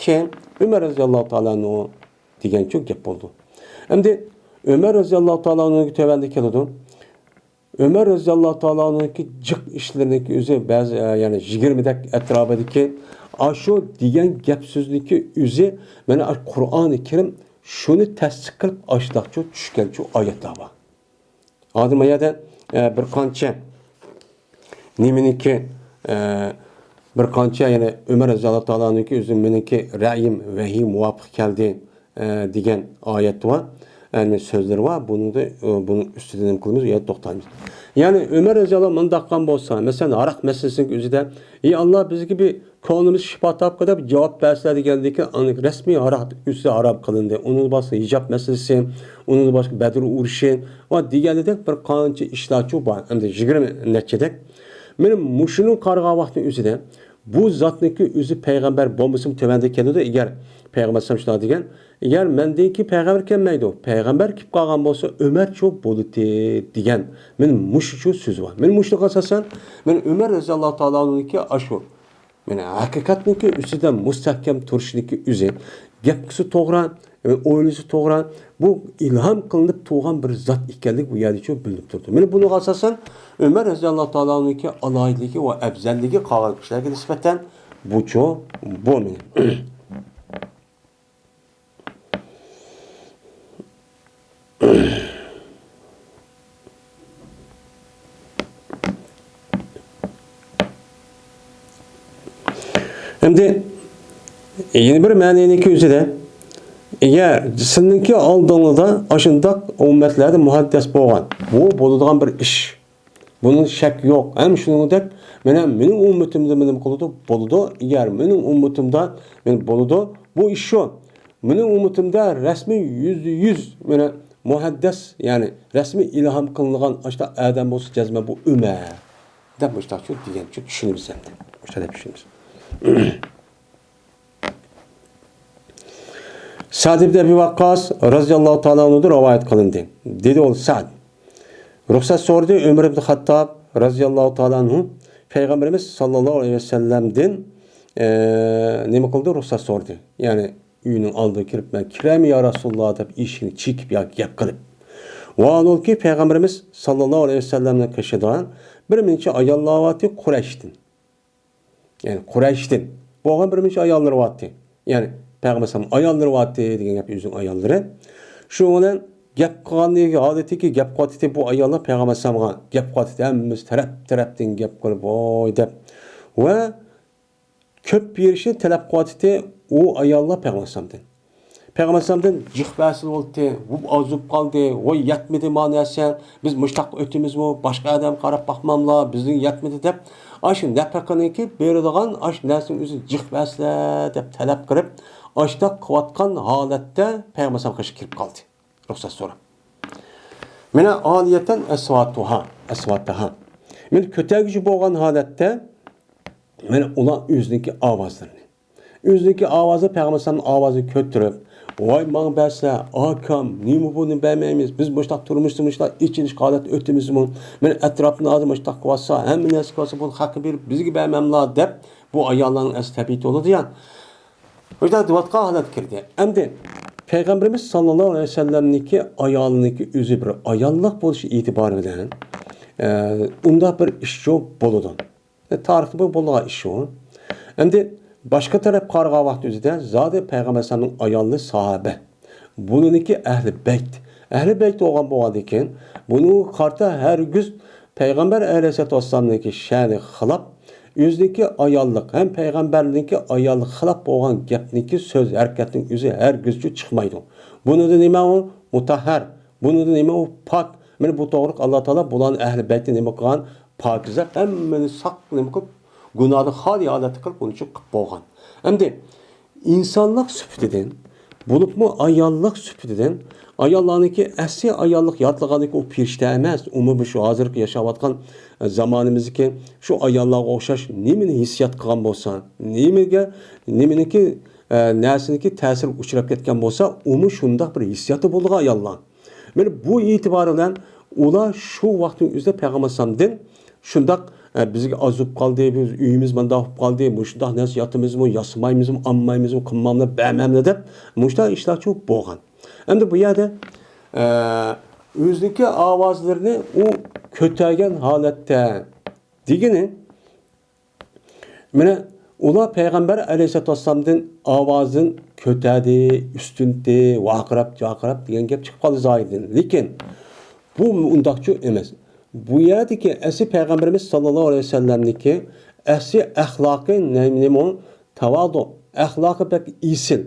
كىم؟ ئۆمەر رەزىياللاھۇ تائالا ئەنھۇ دېگەنچۇ گەپ بولىدۇ. ئەمدى ئۆمەر رەزىياللاھۇ تائالا ئەنھۇنىڭكى تۆۋەندە كېلىدۇ. ئۆمەر رەزىياللاھۇ تائالا ئەنھۇنىڭكى جىق ئىشلىرىنىڭكى ئۆزى بەزى، ئە، يەنى يىگىرمىدەك ئەتراپىدىكى ئاشۇ دېگەن گەپ سۆزنىڭكى ئۆزى، مانا ئاشۇ قۇرئانى كەرىم شۇنى تەستىق قىلىپ ئاشۇنداقچۇ چۈشكەنچۇ ئايەتلەر بار. ھازىر ما يەردە ئە، بىر قانچە نېمىنىڭكى، ئە، بىر قانچە، يەنى ئۆمەر رەزىياللاھۇ تائالا ئەنھۇنىڭكى ئۆزى مېنىڭكى رەئيىم ۋەھىي مۇۋاپىق كەلدى، ئە، دېگەن ئايەت بار، يەنى سۆزلىرى بار. بۇنىڭدا، ئە، بۇنىڭ ئۈستىدە نېمە قىلىمىز؟ يەنە توختايمىز. يەنى ئۆمەر رەزىياللاھۇ مۇنداق قىلغان بولسا، مەسىلەن، ھاراق مەسىلىسىنىڭ ئۆزىدە، ئى ئاللا، بىزگە بىر كۆڭلىمىز شىپا تاپقۇ دەپ جاۋاب بەرسىلەر دېگەندىكىن، ئاندىن رەسمىي ھاراق ئۆزى ھارام قىلىندى. ئۇنىڭدىن باشقا ھىجاب مەسىلىسى، ئۇنىڭدىن باشقا بەدر ئۇرۇشى ۋە دېگەندەك بىر قانچە ئىشلارچۇ بار. ئەمدى يىگىرمە نەچچىدەك. مانا مۇشۇنىڭ قارىغان ۋاقتىنىڭ ئۆزىدە بۇ زاتنىڭكى ئۆزى پەيغەمبەر بولمىسىمۇ تۆۋەندە كېلىدۇ. ئەگەر پەيغەمبەر ئەلەيھىسسالام شۇنداق دېگەن، ئەگەر مەندىن كېيىن پەيغەمبەر كەلمەيدۇ، پەيغەمبەر كېلىپ قالغان بولسا ئۆمەرچۇ بولىدى دېگەن. مانا مۇشۇچۇ سۆزى بار. مانا مۇشۇنىڭغا ئاساسەن، مانا ئۆمەر رەزىياللاھۇ تائالا ئەنھۇنىڭكى ئاشۇ مانا ھەقىقەتنىڭكى ئۈستىدە مۇستەھكەم تۇرۇشنىڭكى ئۆزى، گەپكىسى توغرا، ئويلىشى توغرا، بۇ ئىلھام قىلىنىپ تۇرغان بىر زات ئىكەنلىكى بۇ يەردىچۇ بىلىنىپ تۇرىدۇ. مانا بۇنىڭغا ئاساسەن ئۆمەر رەزىياللاھۇ تائالا ئەنھۇنىڭكى ئالاھىدىلىكى ۋە ئەۋزەللىكى قالغان كىشىلەرگە نىسبەتەن بۇچۇ بۇ مانا. ئەمدى يەنە بىر مەنىنىڭكى ئۆزىدە، ئەگەر سىلىنىڭكى ئالدىڭلاردا ئاشۇنداق ئۈممەتلەردە مۇھەددەس بولغان، بۇ بولىدىغان بىر ئىش. بۇنىڭ شەك يوق. ھەم شۇنىڭدەك، مانا مېنىڭ ئۈممىتىمدە نېمە قىلىدۇ؟ بولىدۇ. ئەگەر مېنىڭ ئۈممىتىمدە مانا بولىدۇ، بۇ ئىش شۇ. مېنىڭ ئۈممىتىمدە رەسمىي يۈزدە يۈز مانا مۇھەددەس، يەنى رەسمىي ئىلھام قىلىنغان ئاشۇنداق ئادەم بولسا جەزمەن بۇ ئۆمەر دەپ مۇشۇنداقچۇ دېگەنچۇ چۈشىنىمىز ئەمدى. مۇشۇنداق دەپ چۈشىنىمىز. سەئد ئىبن ئەبى ۋەققاس رەزىياللاھۇ تائالا ئەنھۇدىن رىۋايەت قىلىندى. دېدى ئۇ سەئد، رۇخسەت سورىدى ئۆمەر ئىبن خەتتاب رەزىياللاھۇ تائالا ئەنھۇ پەيغەمبىرىمىز ساللاللاھۇ ئەلەيھى ۋەسەللەمدىن، ئە، نېمە قىلدى؟ رۇخسەت سورىدى. يەنى ئۆيىنىڭ ئالدىغا كىرىپ، مەن كىرەيمۇ يا رەسۇلاللا دەپ ئىشىكنى چېكىپ ياكى گەپ قىلىپ. ۋاھالەنكى پەيغەمبىرىمىز ساللاللاھۇ ئەلەيھى ۋەسەللەمنىڭ قېشىدا بىر نەچچە ئاياللار بارتى قۇرەيشتىن. يەنى قۇرەيشتىن بولغان بىر نەچچە ئاياللىرى بارتى. يەنى پەيغەمبەر ئەلەيھىسسالام ئاياللىرى بارتى دېگەن گەپ ئۆزىنىڭ ئاياللىرى. شۇنىڭ بىلەن گەپ قىلغان ھالىتىدىكى گەپ قىلىۋاتىدۇ بۇ ئاياللار پەيغەمبەر ئەلەيھىسسالامغا گەپ قىلىۋاتىدۇ. ھەممىسى تەرەپ-تەرەپتىن گەپ قىلىپ، ۋاي دەپ. ۋە كۆپ بېرىشنى تەلەپ قىلىۋاتىدۇ ئۇ ئاياللار پەيغەمبەر ئەلەيھىسسالامدىن. پەيغەمبەر ئەلەيھىسسالامدىن جىق بەرسىلە بولدى، ۋۇ ئاز بولۇپ قالدى، ۋاي يەتمىدى ما نەرسە، بىز مۇشتاق ئۆتىمىزمۇ، باشقا ئادەم قاراپ باقماملا، بىزنىڭ يەتمىدى دەپ، ئاشۇ نەپەقىنىڭكى بېرىدىغان ئاشۇ نەرسىنىڭ ئۆزىنى جىق بەرسىلە دەپ تەلەپ قىلىپ، ئاشۇنداق قىلىۋاتقان ھالەتتە پەيغەمبەر ئەلەيھىسسالام قېشىغا كىرىپ قالدى. رۇخسەت سوراپ. مانا ئالىيەتەن ئەسۋاتۇھا، ئەسۋاتەھا. مانا كۆتەرگۈچى بولغان ھالەتتە، مانا ئۇلار ئۆزىنىڭكى ئاۋازلىرىنى، ئۆزىنىڭكى ئاۋازى، پەيغەمبەر ئەلەيھىسسالامنىڭ ئاۋازىنى كۆتۈرۈپ، ۋاي ماڭا بەرسە، ئاكام، نېمە بۇنى بەرمەيمىز، بىز مۇشتاق تۇرمۇشتا مۇشتاق ئېچىنىش ھالەتتە ئۆتىمىزمۇ؟ مانا ئەتراپنى ھازىر مۇشتاق قىلىۋاتسا، ھەممە نەرسە قىلىۋاتسا، بۇنى خەققە بېرىپ بىزگە بەرمەملا دەپ، بۇ ئاياللارنىڭ ئەسلى تەبىئىتى بولىدۇ يا. مۇشۇنداق دەۋاتقان ھالەتكە كىردى. ئەمدى پەيغەمبىرىمىز ساللاللاھۇ ئەلەيھى ۋەسەللەمنىڭكى ئايالىنىڭكى ئۆزى بىر ئاياللىق بولۇشى ئېتىبارى بىلەن، ئە، ئۇنداق بىر ئىشچۇ بولىدۇ. تارىختا بۇ بولغان ئىش ئۇ. ئەمدى باشقا تەرەپ قارىغان ۋاقتى ئۆزىدە زادى پەيغەمبەر ئەلەيھىسسالامنىڭ ئايالى ساھابە. بۇنىڭكى ئەھلى بەيت. ئەھلى بەيت بولغان بولغاندىكىن، بۇنىڭغا قارىتا ھەرگىز پەيغەمبەر ئەلەيھىسسالاتۇ ۋەسسالامنىڭكى شەنىگە خىلاپ، ئۆزىنىڭكى ئاياللىق ھەم پەيغەمبەرنىڭكى ئاياللىقى خىلاپ بولغان گەپنىڭكى سۆز ھەرىكەتنىڭ ئۆزى ھەرگىزچۇ چىقمايدۇ. بۇنىڭدا نېمە ئۇ؟ مۇتەھھەر. بۇنىڭدا نېمە ئۇ؟ پاك. مانا بۇ توغرىلىق ئاللا تائالا بۇلارنى ئەھلى بەيتنى نېمە قىلغان؟ پاكىزە، ھەممىنى ساق نېمە قىلىپ، گۇناھدىن خالىي ھالەتتە قىلىپ، ئۇنى قىلىپ بولغان. ئەمدى ئىنسانلىق سۈپىتىدىن، بولۇپمۇ ئاياللىق سۈپىتىدىن، ئاياللارنىڭكى ئەسلى ئاياللىق ياتلىغاندىكى ئۇ پېرىشتە ئەمەس، ئومۇمەن شۇ ھازىرقى ياشاۋاتقان، ئە، زامانىمىزدىكى شۇ ئاياللارغا ئوخشاش نېمىنى ھېسسىيات قىلغان بولسا، نېمىگە، نېمىنىڭكى، ئە، نەرسىنىڭكى تەسىرىگە ئۇچراپ كەتكەن بولسا، ئۇمۇ شۇنداق بىر ھېسسىياتى بولىدىغان ئاياللار. مانا بۇ ئېتىبارى بىلەن ئۇلار شۇ ۋاقىتنىڭ ئۆزىدە پەيغەمبەر ئەلەيھىسسالامدىن شۇنداق، ئە، بىزگە ئاز بولۇپ قالدى، بىز ئۆيىمىز مۇنداق بولۇپ قالدى، مۇشۇنداق نەرسە ياتىمىزمۇ، ياسىمايمىزمۇ، ئالمايمىزمۇ، قىلماملا، بەرمەملا دەپ مۇشۇنداق ئىشلارچۇ بولغان. ئەمدى بۇ يەردە، ئە، ئۆزىنىڭكى ئاۋازلىرىنى ئۇ كۆتەرگەن ھالەتتە دېگىنى، مانا ئۇلار پەيغەمبەر ئەلەيھىسسالاتۇ ۋەسسالامدىن ئاۋازىنى كۆتەردى، ئۈستۈنتى، ۋارقىراپ، جارقىراپ دېگەن گەپ چىقىپ قالدى زاھىردىن. لېكىن بۇ ئۇنداقچۇ ئەمەس. بۇ يەردىكى ئەسلى پەيغەمبىرىمىز ساللاللاھۇ ئەلەيھى ۋەسەللەمنىكى ئەسلى ئەخلاقى نېمە؟ تاۋادۇ. ئەخلاقى بەك ئېسىل،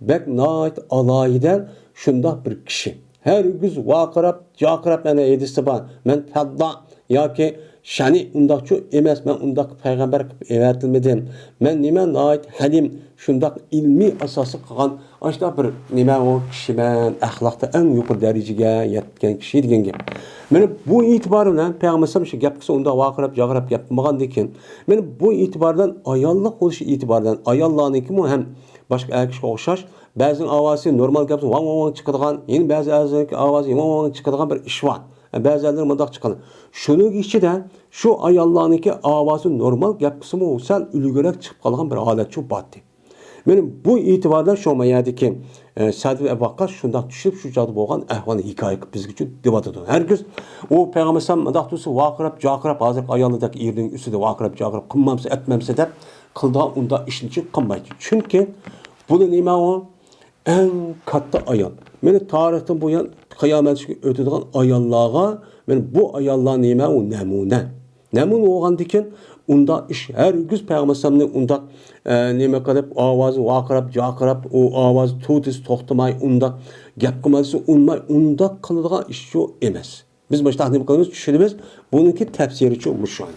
بەك ناھايىتى ئالاھىدە شۇنداق بىر كىشى. ھەرگىز ۋارقىراپ، جارقىراپ، ئەنە ھەدىستە بار. مەن پەددا ياكى شەنى ئۇنداقچۇ ئەمەس، مەن ئۇنداق پەيغەمبەر قىلىپ ئەۋەتىلمىدىم. مەن نېمە ناھايىتى ھەلىم، شۇنداق ئىلمىي ئاساسلىق قىلغان ئاشۇنداق بىر نېمە ئۇ كىشى مەن، ئەخلاقتا ئەڭ يۇقىرى دەرىجىگە يەتكەن كىشى دېگەن گەپ. مانا بۇ ئېتىبار بىلەن پەيغەمبەر ئەلەيھىسسالام شۇ گەپ قىلسا ئۇنداق ۋارقىراپ، جارقىراپ گەپ قىلمىغاندىكىن، مانا بۇ ئېتىبار بىلەن ئاياللىق بولۇشى ئېتىبار بىلەن ئاياللارنىڭكىمۇ ھەم باشقا ئەر كىشىگە ئوخشاش بەزىنىڭ ئاۋازى نورمال گەپ ۋاڭ ۋاڭ ۋاڭ چىقىدىغان، يەنە بەزى ئەرلەرنىڭكى ئاۋازى ۋاڭ ۋاڭ چىقىدىغان بىر ئىش بار. بەزى ئەرلەر مۇنداق چىقىدۇ. شۇنىڭ ئىچىدە شۇ ئاياللارنىڭكى ئاۋازى نورمال گەپ قىلسىمۇ سەل ئۈلگىرەك چىقىپ قالغان بىر ھالەتچۇ بارتى. مانا بۇ ئېتىباردا شۇ ما يەردىكى، ئە، سەئد ئىبن ۋەققاس شۇنداق چۈشىنىپ، شۇ چاغدا بولغان ئەھۋالنى ھېكايە قىلىپ بىزگىچە دېۋاتىدۇ. ھەرگىز ئۇ پەيغەمبەر ئەلەيھىسسالام مۇنداق تۇرسا ۋارقىراپ، جارقىراپ، ھازىرقى ئاياللاردەك ئېرىنىڭ ئۈستىدە ۋارقىراپ، جارقىراپ قىلمامسا، ئەتمەمسە دەپ قىلىدىغان ئۇنداق ئىشنىچۇ قىلمايتتى. چۈنكى بۇ نېمە ئۇ؟ ئەڭ كاتتا ئايال. مانا تارىختىن بۇيان قىيامەتكىچە ئۆتىدىغان ئاياللارغا، مانا بۇ ئاياللار نېمە ئۇ؟ نەمۇنە. نەمۇنە بولغاندىكىن ئۇنداق ئىش ھەرگىز پەيغەمبەر ئەلەيھىسسالامنى ئۇنداق، ئە، نېمە قىلىپ، ئاۋازى ۋارقىراپ، جارقىراپ، ئۇ ئاۋازى تۇتىسى توختىماي، ئۇنداق گەپ قىلمايسى ئۇنماي، ئۇنداق قىلىدىغان ئىش شۇ ئەمەس. بىز مۇشۇنداق نېمە قىلىمىز، چۈشىنىمىز. بۇنىڭكى تەپسىرىچۇ مۇشۇ.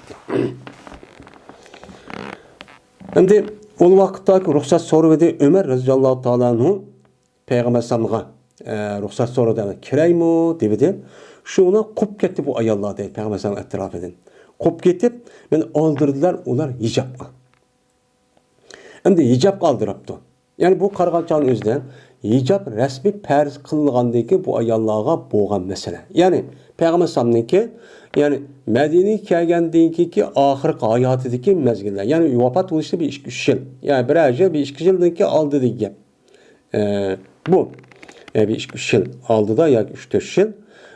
ئەمدى ئۇ ۋاقىتتاكى رۇخسەت سورىۋىدى ئۆمەر رەزىياللاھۇ تائالا ئەنھۇ پەيغەمبەر ئەلەيھىسسالامغا، ئە، رۇخسەت سورىدى، كىرەيمۇ دېۋىدى. شۇڭا قوپۇپ كەتتى بۇ ئاياللار دەيدۇ پەيغەمبەر ئەلەيھىسسالام ئەتراپىدىن. قوپۇپ كېتىپ، مانا ئالدىردىلار ئۇلار ھىجابقا. ئەمدى ھىجابقا ئالدىراپتۇ. يەنى بۇ قارىغان چاغنىڭ ئۆزىدە ھىجاب رەسمىي پەرز قىلىنغاندىن كېيىن بۇ ئاياللارغا بولغان مەسىلە. يەنى پەيغەمبەر ئەلەيھىسسالامنىڭكى، يەنى مەدىنىگە كەلگەندىن كېيىنكى ئاخىرقى ھاياتىدىكى مەزگىللەر. يەنى ۋاپات بولۇشى بىر ئىككى، ئۈچ يىل. يەنى بىرەر يىل، بىر ئىككى يىلدىن كېيىن ئالدىدىكى گەپ. ئە، بۇ، ئە، بىر ئىككى، ئۈچ يىل ئالدىدا ياكى ئۈچ، تۆت يىل،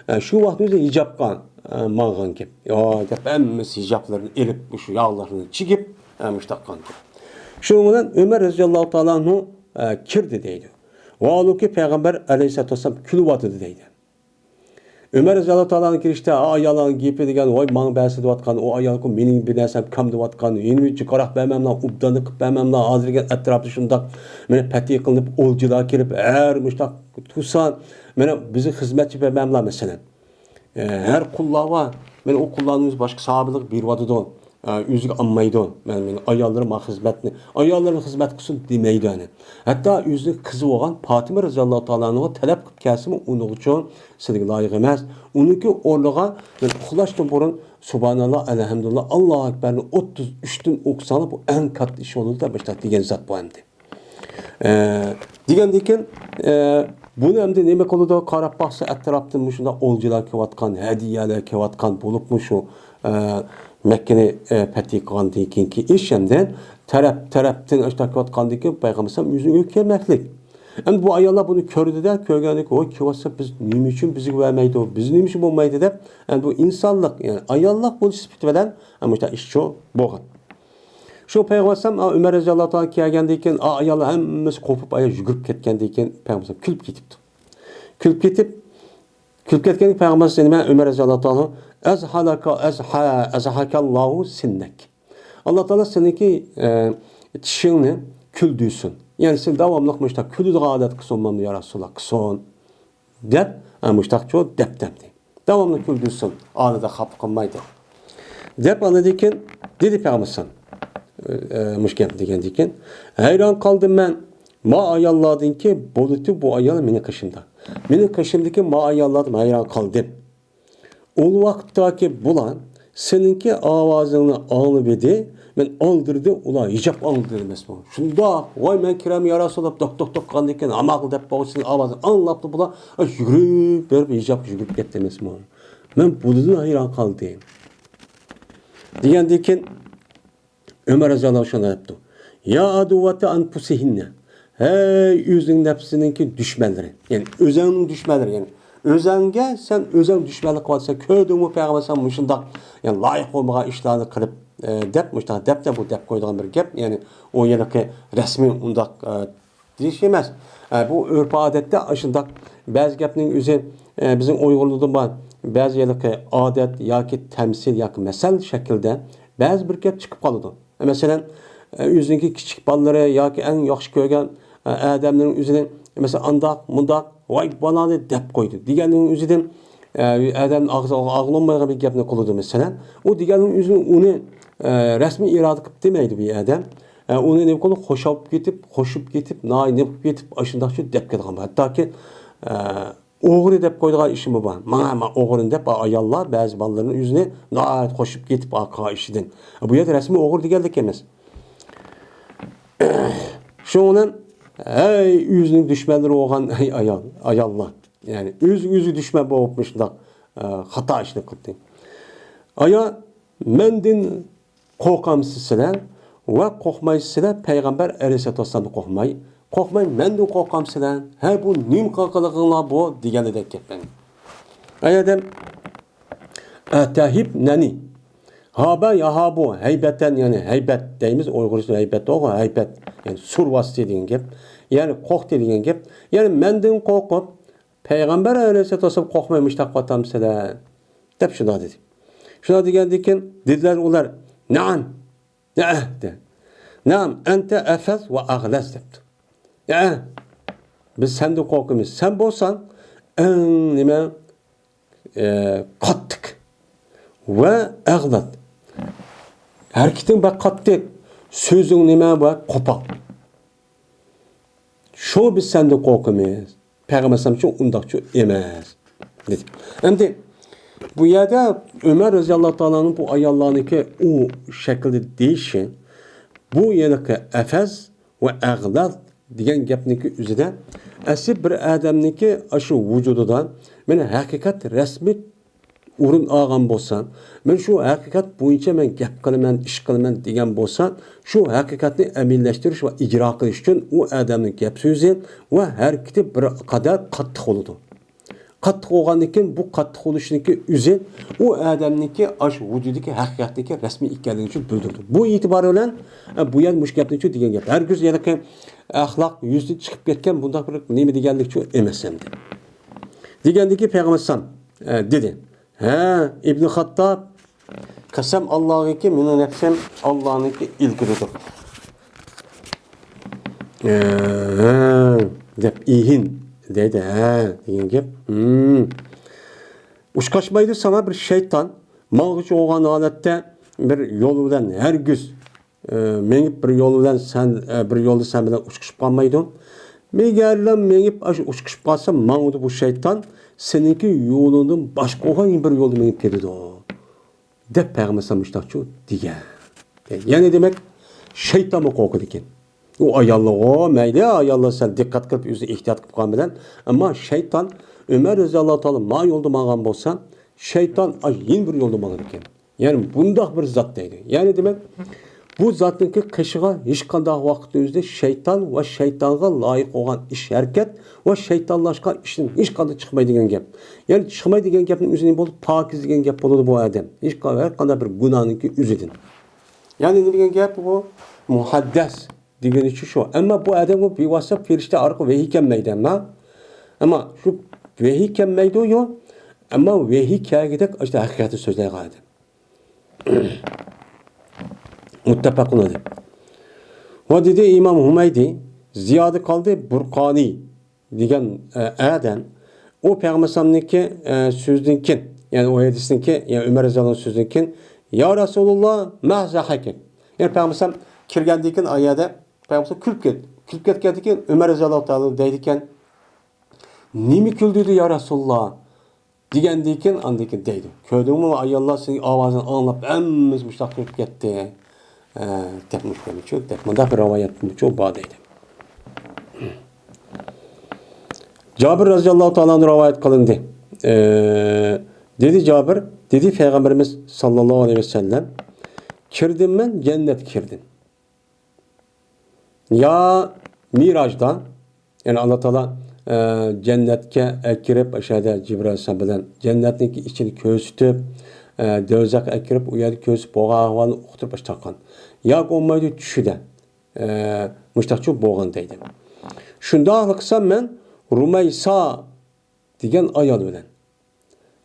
ئە، شۇ ۋاقىتتا ئۆزى ھىجابقا، ئە، ماڭغان گەپ. يا، دەپ ھەممىسى ھىجابلىرىنى ئېلىپ، مۇشۇ ياغلىرىنى چىگىپ، ئە، مۇشۇنداق قىلغان گەپ. شۇنىڭ بىلەن ئۆمەر رەزىياللاھۇ تائالا ئەنھۇ، ئە، كىردى دەيدۇ. ۋاھالۇكى پەيغەمبەر ئەلەيھىسسالاتۇ ۋەسسالام كۈلۈۋاتىدۇ دەيدۇ. ئۆمەر رەزىياللاھۇ تائالا ئەنھۇ كىرىشتە، ئا، ئاياللارنىڭ گېپى دېگەن، ۋاي، ماڭا بەرسە دەۋاتقان، ئۇ ئايالكۇ مېنىڭ بىر نەرسەم كەم دەۋاتقان، يەنە جىقراق بەرمەملا، ئوبداننى قىلىپ بەرمەملا، ھازىر دېگەن ئەتراپتا شۇنداق مېنى پەتھى قىلىنىپ، ئولجىلار كېلىپ، ھەر مۇشتاق تۇرسا، مانا بىزگە خىزمەتچى بەرمەملا، مەسىلەن. ئە، ھەر قۇللار بار، مانا ئۇ قۇللارنىڭ ئۆزى باشقا ساھابىلىق بېرىۋاتىدۇ. ئە، ئۆزىگە ئالمايدۇ. مەن، مېنىڭ ئاياللىرىم خىزمەتنى، ئاياللىرىم خىزمەت قىلسۇن دېمەيدۇ، يەنى. ھەتتا ئۆزىنىڭ قىزى بولغان پاتىمە رەزىياللاھۇ تائالا ئەنھۇغا تەلەپ قىلىپ كەلسىمۇ، ئۇنىڭغىچۇ سىلىگە لايىق ئەمەس. ئۇنىڭكى ئورنىغا مەن ئۇخلاشتىن بۇرۇن سۇبھاناللا، ئەلھەمدۇلىللا، ئاللاھۇ ئەكبەرنى ئوتتۇز ئۈچتىن ئوقۇساڭلار، بۇ ئەڭ كاتتا ئىش بولىدۇ دەپ مۇشۇنداق دېگەن زات بۇ ئەمدى. ئە، دېگەندىكىن، ئە، بۇنى ئەمدى نېمە قىلىدۇ؟ قاراپ باقسا، ئەتراپتىن مۇشۇنداق ئولجىلار كېلىۋاتقان، ھەدىيەلەر كېلىۋاتقان بولۇپمۇ شۇ، ئە، مەككىنى، ئە، پەتھى قىلغاندىن كېيىنكى ئىش ئەمدى تەرەپ، تەرەپتىن ئاشۇنداق كېلىۋاتقاندىن كېيىن پەيغەمبەر ئەلەيھىسسالام ئۆزىنىڭ ئۆيىگە كەلمەكلىك. ئەمدى بۇ ئاياللار بۇنى كۆردى-دە، كۆرگەندىن كېيىن، ۋاي، كېلىۋاتسا بىز نېمە ئۈچۈن بىزگە بەرمەيدۇ، بىز نېمە ئۈچۈن بولمايدۇ دەپ، ئەمدى بۇ ئىنسانلىق، يەنى ئاياللىق بولۇش سۈپىتى بىلەن، ئە، مۇشۇنداق ئىش شۇ بولغان. شۇ پەيغەمبەر ئەلەيھىسسالام، ئا، ئۆمەر رەزىياللاھۇ تائالا كەلگەندىن كېيىن، ئا، ئاياللار ھەممىسى قوپۇپ، ئايال يۈگۈرۈپ كەتكەندىن كېيىن، پەيغەمبەر ئەلەيھىسسالام كۈلۈپ كېتىپتۇ. كۈلۈپ كېتىپ، كۈلۈپ كەتكەندىن كېيىن پەيغەمبەر ئەلەيھىسسالام نېمە، ئۆمەر رەزىياللاھۇ تائالا، ئەزھەلەكە، ئەزھە-، ئەزھەكەللاھۇ سىننەك. ئاللا تائالا سېنىڭكى، ئە، چىشىڭنى كۈلدۈرسۇن. يەنى سېنى داۋاملىق مۇشۇنداق كۈلىدىغان ئادەت قىلسۇن، مانا يا رەسۇلاللا، قىلسۇن. دەپ، ئە، مۇشتاقچۇ دەپ دەمدى. داۋاملىق كۈلدۈرسۇن، ئارىدا خاپا قىلماي دەپ. دەپ ئاندىن كېيىن دېدى پەيغەمبەر ئەلەيھىسسالام، ئە، مۇشۇ گەپنى دېگەندىن كېيىن، ھەيران قالدىم مەن، ما ئاياللاردىنكى بولىدۇ بۇ ئايال مېنىڭ قېشىمدا. مېنىڭ قېشىمدىكى ما ئاياللاردىن ھەيران قالدىم. ئۇ ۋاقىتتاكى بۇلار سېنىڭكى ئاۋازىڭنى ئاڭلىۋىدى، مەن ئالدىردىم، ئۇلار ھىجاب ئاڭلىدى ئەمەسمۇ؟ شۇنداق، ۋاي، مەن كىرەم يا رەسۇلاللا، دوك، دوك، دوك قىلغاندىن كېيىن، ھاماقلا دەپ بولغۇچىنىڭ ئاۋازىنى ئاڭلاپلا بۇلار، ئاي، يۈگۈرۈپ بېرىپ ھىجابقا يۈگۈرۈپ كەتتى ئەمەسمۇ؟ مەن بۇنىڭدىن ھەيران قالدىم. دېگەندىن كېيىن، ئۆمەر رەزىياللاھۇ شۇنداق دەپتۇ. يا ئەدۇۋۋەتە ئەنفۇسىھىننە. ھەي، ئۆزىنىڭ نەپسىنىڭكى دۈشمەنلىرى. يەنى ئۆزۈڭنىڭ دۈشمەنلىرى. يەنى ئۆزۈڭگە سەن ئۆزۈڭ دۈشمەنلىك قىلىۋاتىسەن. كۆردۈڭمۇ پەيغەمبەر سەن مۇشۇنداق، يەنى لايىق بولمىغان ئىشلارنى قىلىپ، ئە، دەپ، مۇشۇنداق دەپ، دەپ، بۇ دەپ قويىدىغان بىر گەپ. يەنى ئۇ ھېلىقى رەسمىي ئۇنداق، ئە، دېيىش ئەمەس. ئە، بۇ ئۆرپ-ئادەتتە ئاشۇنداق بەزى گەپنىڭ ئۆزى، ئە، بىزنىڭ ئۇيغۇرلىرىدا بار. بەزى ھېلىقى ئادەت ياكى تەمسىل ياكى مەسەل شەكلىدە بەزى بىر گەپ چىقىپ قالىدۇ. مەسىلەن، ئۆزىنىڭكى كىچىك بالىلىرى ياكى ئەڭ ياخشى كۆرگەن ئادەمنىڭ ئۆزىنى، مەسىلەن، ئانداق، مۇنداق، ۋاي بالانى دەپ قويدى دېگەننىڭ ئۆزىدىن ئادەم ئاغزى ئاغلانمايدىغان بىر گەپنى قىلىدۇ، مەسىلەن. ئۇ دېگەننىڭ ئۆزىنى ئۇنى رەسمىي ئىرادە قىلىپ دېمەيدۇ بۇ ئادەم. ئۇنى نېمە قىلىدۇ؟ خوشاپ كېتىپ، خوشۇپ كېتىپ، ناھايىتى نېمە قىلىپ كېتىپ، ئاشۇنداقچۇ دەپ كېتىدىغان بار. ھەتتاكى ئوغرى دەپ قويىدىغان ئىشىمۇ بار. ماڭا، ماڭا ئوغرىنى دەپ ئاياللار بەزى بالىلىرىنى ئۆزىنى ناھايىتى خوشۇپ كېتىپ قىلغان ئىشىدىن. بۇ يەردە رەسمىي ئوغرى دېگەنلىك ئەمەس. شۇنىڭ بىلەن، ھەي، ئۆزىنىڭ دۈشمەنلىرى بولغان، ھەي، ئايال، ئاياللار. يەنى ئۆزى ئۆزى دۈشمەن بولۇپ مۇشۇنداق خاتا ئىشنى قىلدى. ئايا، مەندىن قورقامسىز سىلەر؟ ۋە قورقمايسىز سىلەر، پەيغەمبەر ئەلەيھىسسالاتۇ ۋەسسالامدىن قورقماي. قورقماي، مەندىن قورقامسىلەر؟ ھە، بۇ نېمە قىلغىنىڭلار بۇ؟ دېگەندەك گەپلەرنى. ئەگەردە ئەتەھىب نەنى. ھابە ياھابۇ، ھەيبەتەن، يەنى ھەيبەت دەيمىز، ئۇيغۇرچىدا ھەيبەت يوق، ھەيبەت، يەنى سۇر باستى دېگەن گەپ. يەنى قورقتى دېگەن گەپ. يەنى مەندىن قورقۇپ، پەيغەمبەر ئەلەيھىسسالاتۇ ۋەسسالام قورقماي مۇشۇنداق قىلىۋاتامسىلەر؟ دەپ شۇنداق دېدى. شۇنداق دېگەندىن كېيىن دېدىلەر ئۇلار، نەئەم، نەئە، دە. نەئەم، ئەنتە ئەفەز ۋە ئەغلەز دەپتۇ. نەئە، بىز سەندىن قورقىمىز. سەن بولساڭ ئەڭ نېمە، ئە، قاتتىق ۋە ئەغلەز. ھەرىكىتىڭ بەك قاتتىق، سۆزۈڭ نېمە، بەك قوپال. شۇ بىز سەندىن قورقىمىز. پەيغەمبەر ئەلەيھىسسالامچۇ ئۇنداقچۇ ئەمەس، دېدى. ئەمدى بۇ يەردە ئۆمەر رەزىياللاھۇ تائالا ئەنھۇ بۇ ئاياللارنىڭكى ئۇ شەكىلدە دېيىشى، بۇ ھېلىقى ئەفەز ۋە ئەغلەز دېگەن گەپنىڭكى ئۆزىدە ئەسلى بىر ئادەمنىڭكى ئاشۇ ۋۇجۇدىدا مانا ھەقىقەت رەسمىي ئورۇن ئالغان بولسا، مەن شۇ ھەقىقەت بويىچە مەن گەپ قىلىمەن، ئىش قىلىمەن دېگەن بولسا، شۇ ھەقىقەتنى ئەمەلىيلەشتۈرۈش ۋە ئىجرا قىلىش ئۈچۈن ئۇ ئادەمنىڭ گەپ سۆزى ۋە ھەرىكىتى بىر قەدەر قاتتىق بولىدۇ. قاتتىق بولغاندىن كېيىن، بۇ قاتتىق بولۇشنىڭكى ئۆزى ئۇ ئادەمنىڭكى ئاشۇ ۋۇجۇدىدىكى ھەقىقەتنىڭكى رەسمىي ئىكەنلىكى ئۈچۈن بىلدۈرىدۇ. بۇ ئېتىبار بىلەن، ئە، بۇ يەر مۇشۇ گەپنىچۇ دېگەن گەپ. ھەرگىز ھېلىقى ئەخلاق يۈزىدىن چىقىپ كەتكەن بۇنداق بىر نېمە دېگەنلىكچۇ ئەمەس ئەمدى. دېگەندىكى پەيغەمبەر ئەلەيھىسسالام، ئە، دېدى. ھە، ئىبنى خاتتاب، قەسەم ئاللاغىكى، مېنىڭ نەپسىم ئاللانىڭكى ئىلكىدىدۇر. ھە، دەپ ئېھىن دەيدۇ، ھە دېگەن گەپ. ھىم. ئۇچقاشمايدۇ ساڭا بىر شەيتان، ماڭغۇچى بولغان ھالەتتە بىر يول بىلەن ھەرگىز ئە، مېڭىپ بىر يول بىلەن سەن، ئە، بىر يولدا سەن بىلەن ئۇچۇشۇپ قالمايدۇ. مەگەرلا مېڭىپ ئاشۇ ئۇچۇشۇپ قالسا، ماڭىدۇ بۇ شەيتان، سېنىڭكى يولۇڭدىن باشقا بىر يولدا مېڭىپ كېتىدۇ، دەپ پەيغەمبەر ئەلەيھىسسالام مۇشۇنداقچۇ دېگەن. يەنى دېمەك، شەيتانمۇ قورقىدىكەن. ئۇ ئاياللىغۇ، مەيلى، ئاياللار سەل دىققەت قىلىپ، ئۆزى ئېھتىيات قىلىپ قالغان بىلەن، ئەمما شەيتان، ئۆمەر رەزىياللاھۇ تائالا ما يولدا ماڭغان بولسا، شەيتان ئاي يېنە بىر يولدا ماڭىدىكەن. يەنى بۇنداق بىر زات دەيدۇ. يەنى دېمەك، بۇ زاتنىڭكى قېشىغا ھېچقانداق ۋاقىتنىڭ ئۆزىدە شەيتان ۋە شەيتانغا لايىق بولغان ئىش ھەرىكەت ۋە شەيتانلاشقان ئىشتىن ھېچقانداق چىقمايدىغان گەپ. يەنى چىقمايدىغان گەپنىڭ ئۆزى نېمە بولىدۇ؟ پاكىز دېگەن گەپ بولىدۇ بۇ ئادەم. ھېچقا-، ھەرقانداق بىر گۇناھنىڭكى ئۆزىدىن. يەنى نېمە دېگەن گەپ بۇ؟ مۇھەددەس دېگىنىچۇ شۇ. ئەمما بۇ ئادەمگە بىۋاسىتە پېرىشتە ئارقىلىق ۋەھىي كەلمەيدۇ ئەمما. ئەمما شۇ ۋەھىي كەلمەيدۇ يو. ئەمما ۋەھىي كەلگۈدەك ئاشۇ ھەقىقەتنى سۆزلەيدىغان ئادەم. مۇتتەپەقۇن ئەلەيھ. ۋە دېدى ئىمام ھۇمەيدى، زىيادە قالدى بۇرقانى دېگەن، ئە، ئادەم. ئۇ پەيغەمبەر ئەلەيھىسسالامنىڭكى، ئە، سۆزىدىن كېيىن، يەنى ئۇ ھەدىسىدىن كېيىن، يەنى ئۆمەر رەزىياللاھۇ ئەنھۇ سۆزىدىن كېيىن، يا رەسۇلۇللا، ما زەھەكەك؟ يەنى پەيغەمبەر ئەلەيھىسسالام كىرگەندىن كېيىن ئايەدە، پەيغەمبەر ئەلەيھىسسالام كۈلۈپ كەتتى. كۈلۈپ كەتكەندىن كېيىن ئۆمەر رەزىياللاھۇ تائالا دەيدىكەن، نېمە كۈلدۈردى يا رەسۇلۇللا؟ دېگەندىن كېيىن، ئاندىن كېيىن دەيدۇ، كۆردۈڭمۇ، ئاياللار سېنىڭ ئاۋازىڭنى ئاڭلاپ، ھەممىسى مۇشۇنداق كۈلۈپ كەتتى، ئە، دەپ مۇشۇنداق، دەپ مۇنداق بىر رىۋايەتمۇچۇ بار دەيدۇ. جابىر رەزىياللاھۇ تائالا ئەنھۇ رىۋايەت قىلىندى. ئە، دېدى جابىر، دېدى پەيغەمبىرىمىز ساللاللاھۇ ئەلەيھى ۋەسەللەم، كىردىم مەن، جەننەتكە كىردىم. يا مىراجدا، يەنى ئاللا تائالا، ئە، جەننەتكە ئەكىرىپ، ئاشۇ يەردە جىبرىئىل ئەلەيھىسسالام بىلەن جەننەتنىڭكى ئىچىنى كۆرسىتىپ، ئە، دوزاخقا ئەكىرىپ، ئۇ يەردە كۆرسىتىپ بولغان ئەھۋالنى ئۇقتۇرۇپ ئاشۇ تارتقان. ياكى بولمايدۇ چۈشىدە، ئە، مۇشتاقچۇ بولغان دەيدۇ. شۇنداقلا قىلسام مەن رۇمەيسا دېگەن ئايال بىلەن.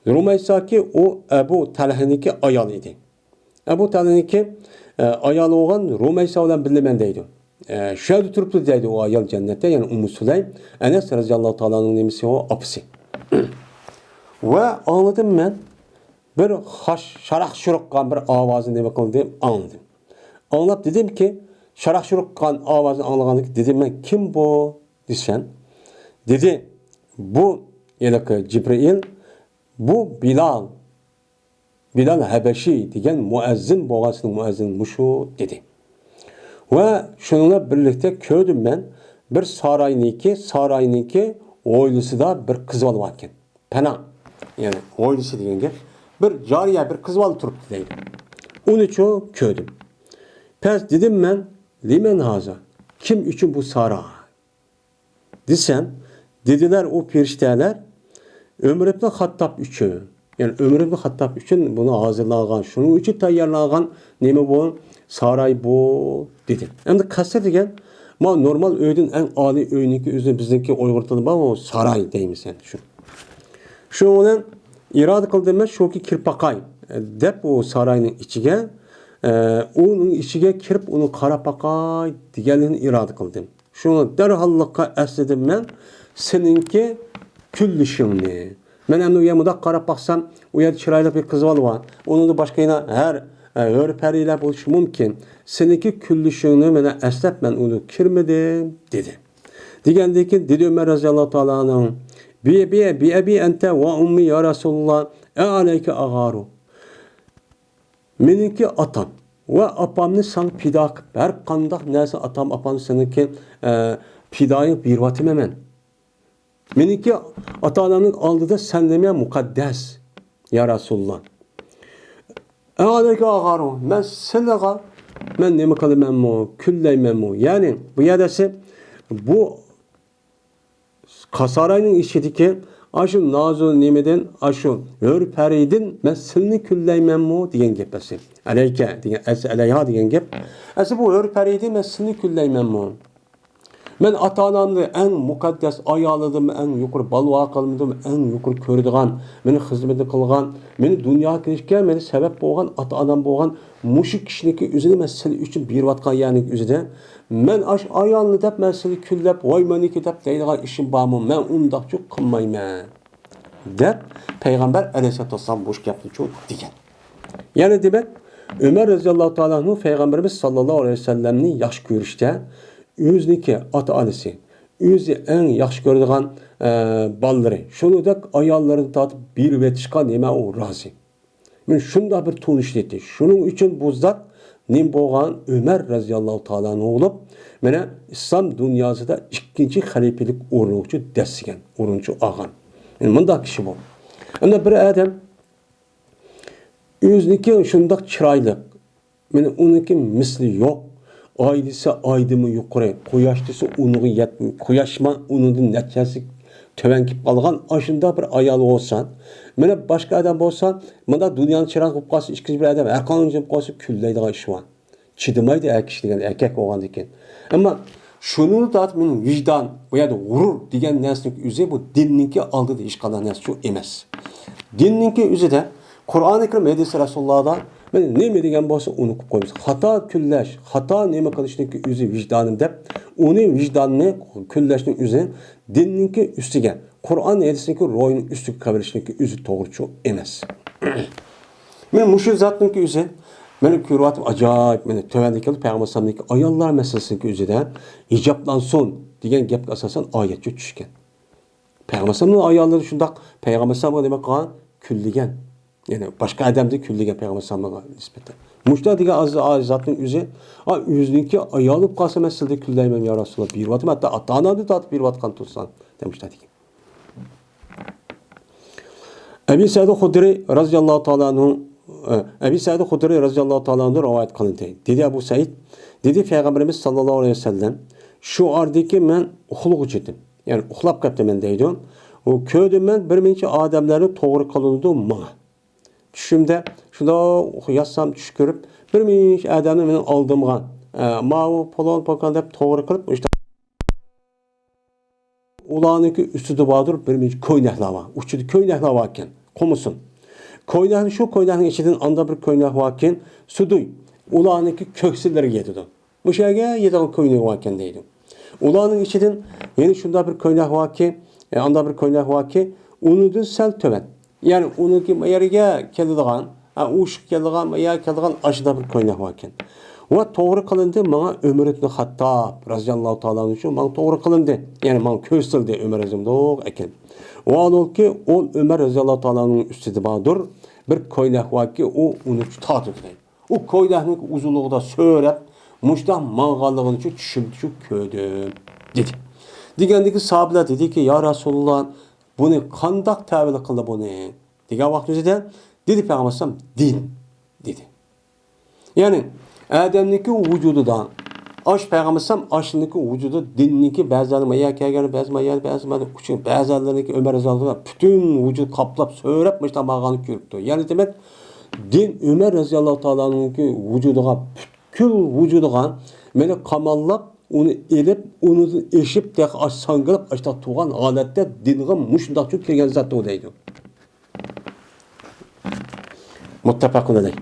رۇمەيساكى ئۇ ئەبۇ تەلھىنىڭكى ئايالى ئىدى. ئەبۇ تەلھىنىڭكى، ئە، ئايالى بولغان رۇمەيسا بىلەن بىللە مەن دەيدۇ. ئە، شۇ يەردە تۇرۇپتۇ دەيدۇ ئۇ ئايال جەننەتتە، يەنى ئۇممۇ سۇلەيم، ئەنەس رەزىياللاھۇ تائالا ئەنھۇنىڭ نېمىسى ئۇ، ئاپىسى. ۋە ئاڭلىدىم مەن بىر خاش-، شاراق-شۇرۇق قىلغان بىر ئاۋازنى نېمە قىلدىم، ئاڭلىدىم. ئاڭلاپ دېدىمكى، شاراق-شۇرۇق قىلغان ئاۋازنى ئاڭلىغاندىن كېيىن دېدىم مەن، كىم بۇ دېسەم، دېدى، بۇ ھېلىقى جىبرىئىل، بۇ بىلال، بىلال ھەبەشى دېگەن مۇئەززىن بولغان، سېنىڭ مۇئەززىن مۇشۇ دېدى. ۋە شۇنىڭ بىلەن بىرلىكتە كۆردۈم مەن، بىر ساراينىڭكى، ساراينىڭكى ھويلىسىدا بىر قىز بالا بار ئىكەن. پەنا، يەنى ھويلىسى دېگەن گەپ. بىر جارىيە، بىر قىز بالا تۇرۇپتۇ دەيدۇ. ئۇنىچۇ كۆردۈم. پەس دېدىم مەن، لىمەن ھازا؟ كىم ئۈچۈن بۇ ساراي؟ دېسەم، دېدىلەر ئۇ پەرىشتەلەر، ئۆمەر ئىبنى خاتتاب ئۈچۈن. يەنى ئۆمەر ئىبنى خاتتاب ئۈچۈن بۇنى ھازىرلانغان، شۇنىڭ ئۈچۈن تەييارلانغان نېمە بۇ؟ ساراي بۇ، دېدى. ئەمدى قەسىر دېگەن، ما نورمال ئۆيدىن ئەڭ ئالىي ئۆينىڭكى ئۆزى بىزنىڭكى ئۇيغۇر تىلىدا بار، ئۇ ساراي دەيمىز ئەمدى شۇ. شۇنىڭ بىلەن ئىرادە قىلدىم مەن، شۇكى كىرىپ باقاي، دەپ ئۇ ساراينىڭ ئىچىگە، ئە، ئۇنىڭ ئىچىگە كىرىپ ئۇنى قاراپ باقاي دېگەنلىكنى ئىرادە قىلدىم. شۇڭا دەرھاللىققا ئەسلىدىم مەن سېنىڭكى كۈللىشىڭنى. مەن ئەمدى ئۇ يەرگە مۇنداق قاراپ باقسام، ئۇ يەردە چىرايلىق بىر قىز بالا بار. ئۇنىڭدا باشقا يەنە ھەر، ئە، ھۆر پەرىلەر بولۇشى مۇمكىن. سېنىڭكى كۈللىشىڭنى مەن ئەسلەپ مەن ئۇنى كىرمىدىم، دېدى. دېگەندىن كېيىن دېدى ئۆمەر رەزىياللاھۇ تائالا ئەنھۇ، بى-، بى-، بىئەبى ئەنتە ۋە ئۇممى يا رەسۇلاللا، ئەئەلەيكە ئاغارۇ. مېنىڭكى ئاتام ۋە ئاپامنى ساڭا پىدا قىلىپ، ھەر قانداق نەرسە ئاتام، ئاپامنى سېنىڭكى، ئە، پىدايىڭ بېرىۋاتىمەن مەن. مېنىڭكى ئاتا-ئانامنىڭ ئالدىدا سەن نېمە مۇقەددەس، يا رەسۇلاللا. ئەئەلەيكە ئاغارۇ، مەن سىلىغا، مەن نېمە قىلىمەنمۇ، كۈنلەيمەنمۇ؟ يەنى بۇ يەردە سى-، بۇ ساراينىڭ ئىچىدىكى ئاشۇ نازۇ نېمىدىن، ئاشۇ ھۆر پەرىدىن مەن سىلنى كۈنلەيمەنمۇ دېگەن گەپ ئەسلى. ئەلەيكە دېگەن، ئەس-، ئەلەيھا دېگەن گەپ. ئەسلى بۇ ھۆر پەرىدىن مەن سىلنى كۈنلەيمەنمۇ؟ مەن ئاتا-ئانامنى ئەڭ مۇقەددەس ئايالىدىنمۇ ئەڭ يۇقىرى، بالىۋاقىلىرىمدىنمۇ ئەڭ يۇقىرى كۆرىدىغان، مېنى خىزمىتىنى قىلغان، مېنى دۇنياغا كېلىشكە مېنى سەۋەب بولغان ئاتا-ئانام بولغان مۇشۇ كىشىنىڭكى ئۆزىنى مەن سىلى ئۈچۈن بېرىۋاتقان يەرنىڭكى ئۆزىدە، مەن ئاشۇ ئايالنى دەپ مەن سىلى كۈنلەپ، ۋاي مېنىڭكى دەپ دەيدىغان ئىشىم بارمۇ؟ مەن ئۇنداقچۇ قىلمايمەن، دەپ پەيغەمبەر ئەلەيھىسسالاتۇ ۋەسسالام مۇشۇ گەپنىچۇ دېگەن. يەنى دېمەك، ئۆمەر رەزىياللاھۇ تائالا ئەنھۇ پەيغەمبىرىمىز ساللاللاھۇ ئەلەيھى ۋەسەللەمنى ياخشى كۆرۈشتە، ئۆزىنىڭكى ئاتا-ئانىسى، ئۆزى ئەڭ ياخشى كۆرىدىغان، ئە، بالىلىرى، شۇنىڭدەك ئاياللىرىدىن تارتىپ بېرىۋېتىشقا نېمە ئۇ رازى. مانا شۇنداق بىر تونۇشنى ئېيتتى. شۇنىڭ ئۈچۈن بۇ زات نېمە بولغان؟ ئۆمەر رەزىياللاھۇ تائالا ئەنھۇ بولۇپ، مانا ئىسلام دۇنياسىدا ئىككىنچى خەلىپىلىك ئورنىنىچۇ دەسسىگەن، ئورنىچۇ ئالغان. يەنى مۇنداق كىشى بۇ. ئەمدى بىر ئادەم ئۆزىنىڭكى شۇنداق چىرايلىق، مانا ئۇنىڭكى مىسلى يوق، ئاي دېسە ئايدىنمۇ يۇقىرى، قۇياش دېسە ئۇنىڭغا يەت-، قۇياشما ئۇنىڭدىن نەچچە ھەسسە تۆۋەن كېلىپ قالغان ئاشۇنداق بىر ئايال بولسا، مانا باشقا ئادەم بولسا، مۇنداق دۇنيانى چىراغ قىلىپ قالسا، ئىككىنچى بىر ئادەم ھەر قانچە بولۇپ قالسا كۈنلەيدىغان ئىش بار. چىدىمايدۇ ئەر كىشى دېگەن ئەركەك بولغاندىن كېيىن. ئەمما شۇنىڭدا مېنىڭ ۋىجدان، بۇ يەردە غۇرۇر دېگەن نەرسىنىڭ ئۆزى بۇ دىننىڭكى ئالدىدا ھېچقانداق نەرسە ئۇ ئەمەس. دىننىڭكى ئۆزىدە قۇرئانى كەرىم، ھەدىس رەسۇلۇللاھدا مانا نېمە دېگەن بولسا ئۇنى قىلىپ قويىمىز. خاتا كۈنلەش، خاتا نېمە قىلىشنىڭكى ئۆزى ۋىجدانىم دەپ، ئۇنى ۋىجداننى كۈنلەشنىڭ ئۆزى دىننىڭكى ئۈستىگە، قۇرئان ھەدىسنىڭكى روھىنىڭ ئۈستىگە قويۇۋېلىشنىڭكى ئۆزى توغرىچۇ ئەمەس. مانا مۇشۇ زاتنىڭكى ئۆزى، مانا كۆرۈۋاتىمەن، ئاجايىپ، مانا تۆۋەندىكى پەيغەمبەر ئەلەيھىسسالامنىڭكى ئاياللار مەسىلىسىنىڭكى ئۆزىدە ھىجابلانسۇن دېگەن گەپكە ئاساسەن ئايەتچۇ چۈشكەن. پەيغەمبەر ئەلەيھىسسالامنىڭ ئاياللىرى شۇنداق پەيغەمبەر ئەلەيھىسسالامغا نېمە قىلغان؟ كۈنلىگەن. يەنى باشقا ئادەمدىن كۈنلىگەن پەيغەمبەر ئەلەيھىسسالامغا نىسبەتەن. مۇشۇنداق دېگەن ئاز-، ئاز-، زاتنىڭ ئۆزى، ئا، ئۆزىنىڭكى ئايالى بولۇپ قالسا، مەن سىلىدىن كۈنلەيمەن، يا رەسۇلاللا، بېرىۋاتىمەن، ھەتتا ئاتا-ئانامدىن تارتىپ بېرىۋاتقان تۇرسام، دەپ مۇشۇنداق دېگەن. ئەبى سەئىد خۇدرى رەزىياللاھۇ تائالا ئەنھۇ، ئە، ئەبى سەئىد خۇدرى رەزىياللاھۇ تائالا ئەنھۇ رىۋايەت قىلىندى. دېدى ئەبۇ سەئىد، دېدى پەيغەمبىرىمىز ساللاللاھۇ ئەلەيھى ۋەسەللەم، شۇ ئارىدىكى مەن ئۇخلىغۇچىدىم. يەنى ئۇخلاپ قېپتىمەن دەيدۇ. ئۇ كۆردۈم مەن بىر مۇنچە ئادەملەرنى توغرا قىلىنىدۇ ماڭا. چۈشۈمدە شۇنداق ياتسام چۈش كۆرۈپ، بىر مۇنچە ئادەمنى مېنىڭ ئالدىمغا، ئە، ماۋۇ پالان پالان دەپ توغرا قىلىپ، ئۇلارنىڭكى ئۈستىدە باردۇر بىر مۇنچە كۆينەكلەر بار. ئۇچىدا كۆينەكلەر بار ئىكەن. قومۇسۇن. كويناكنى، شۇ كويناكنىڭ ئىچىدىن ئاندا بىر كويناك باركەن، سۇدۇي، ئۇلارنىڭكى كۆكسىلىرىگە يېتىدۇ. مۇشۇ يەرگە يېتىدىغان كوينىكى باركەن دەيدۇ. ئۇلارنىڭ ئىچىدىن يەنە شۇنداق بىر كويناك باركى، ئاندا بىر كويناك باركى، ئۇنىڭدىن سەل تۆۋەن. يەنى ئۇنىڭكى ما يەرگە كېلىدىغان، ھە، ئۇشۇق كېلىدىغان، ما يەرگە كېلىدىغان ئاشۇنداق بىر كويناك باركەن. ۋە توغرا قىلىندى ماڭا ئۆمەر ئىبن خاتتاب رەزىياللاھۇ تائالا ئەنھۇ، ماڭا توغرا قىلىندى. يەنى ماڭا كۆرسىتىلدى ئۆمەر رەزىياللاھۇ ئەكەن. ۋە ھالبۇكى ئۇ ئۆمەر رەزىياللاھۇ تائالا ئەنھۇنىڭ ئۈستىدە باردۇر، بىر كويناك باركى، ئۇ ئۇنى تارتىدۇ دەيدۇ. ئۇ كويناكنىڭ ئۇزۇنلۇقىدا سۆرەپ، مۇشۇنداق ماڭغانلىقىنى چۈشۈمدە كۆردۈم، دېدى. دېگەندىكى ساھابىلەر دېدىكى، يا رەسۇلاللا، بۇنى قانداق تەۋىل قىلدى بۇنى؟ دېگەن ۋاقتىمىزدا دېدى پەيغەمبەر ئەلەيھىسسالام، دىن، دېدى. يەنى ئادەمنىڭكى ۋۇجۇدىدا، ئاش پەيغەمبەر ئەلەيھىسسالام ئاشنىڭكى ۋۇجۇدىدا دىننىڭكى بەزىلەرنى ما يەرگە كەلگەن، بەزى ما يەر، بەزى ما يەر، ئۈچۈن بەزىلەرنىڭكى ئۆمەر رەزىياللاھۇ ئەنھۇ پۈتۈن ۋۇجۇد قاپلاپ، سۆرەپ مۇشۇنداق ماڭغاننى كۆرۈپتۇ. يەنى دېمەك، دىن ئۆمەر رەزىياللاھۇ تائالا ئەنھۇنىڭكى ۋۇجۇدىغا، پۈتكۈل ۋۇجۇدىغا مېنى قاماللاپ، ئۇنى ئېلىپ، ئۇنىڭدىن ئېشىپ، تېخى ئاش ساڭگىلاپ، ئاشتاق تۇرغان ھالەتتە دىنغا مۇشۇنداقچۇ كىرگەن زاتتۇ دەيدۇ. مۇتتەپەقۇن ئەلەيھ.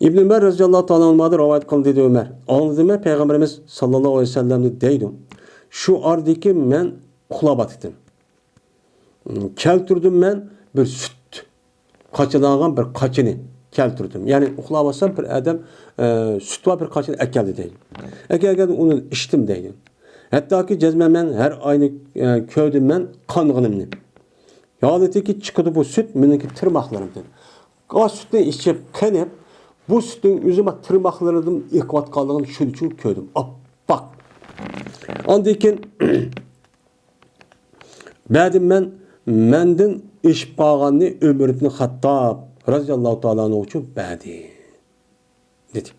ئىبن ئۆمەر رەزىياللاھۇ تائالا ئەنھۇدىن رىۋايەت قىلىندى دېدى ئۆمەر. ئاڭلىدىم مەن پەيغەمبىرىمىز ساللاللاھۇ ئەلەيھى ۋەسەللەمنى دەيدۇ. شۇ ئارىدىكى مەن ئۇخلاۋاتىتتىم. كەلتۈردۈم مەن بىر سۈت قاچىلانغان بىر قاچىنى كەلتۈردۈم. يەنى ئۇخلاۋاتسام بىر ئادەم، ئە، سۈت بار بىر قاچىنى ئەكەلدى دەيدۇ. ئەكەلگەندە ئۇنى ئىچتىم دەيدۇ. ھەتتاكى جەزمەن مەن ھەر ئاينى، ئە، كۆردۈم مەن قانغىنىمنى. ھالىتىكى چىقىدۇ بۇ سۈت مېنىڭكى تىرماقلىرىمدىن. ئا سۈتنى ئىچىپ قېنىپ، بۇ سۈتنىڭ ئۆزى ما تىرماقلىرىدىن ئېقىۋاتقانلىقىنى شۇنچىلىك كۆردۈم. ئاپئاق. ئاندىن كېيىن بەدىم مەن، مەندىن ئېشىپ قالغاننى ئۆمەر ئىبن خاتتاب رەزىياللاھۇ تائالا ئەنھۇ ئۈچۈن بەردى، دېدى.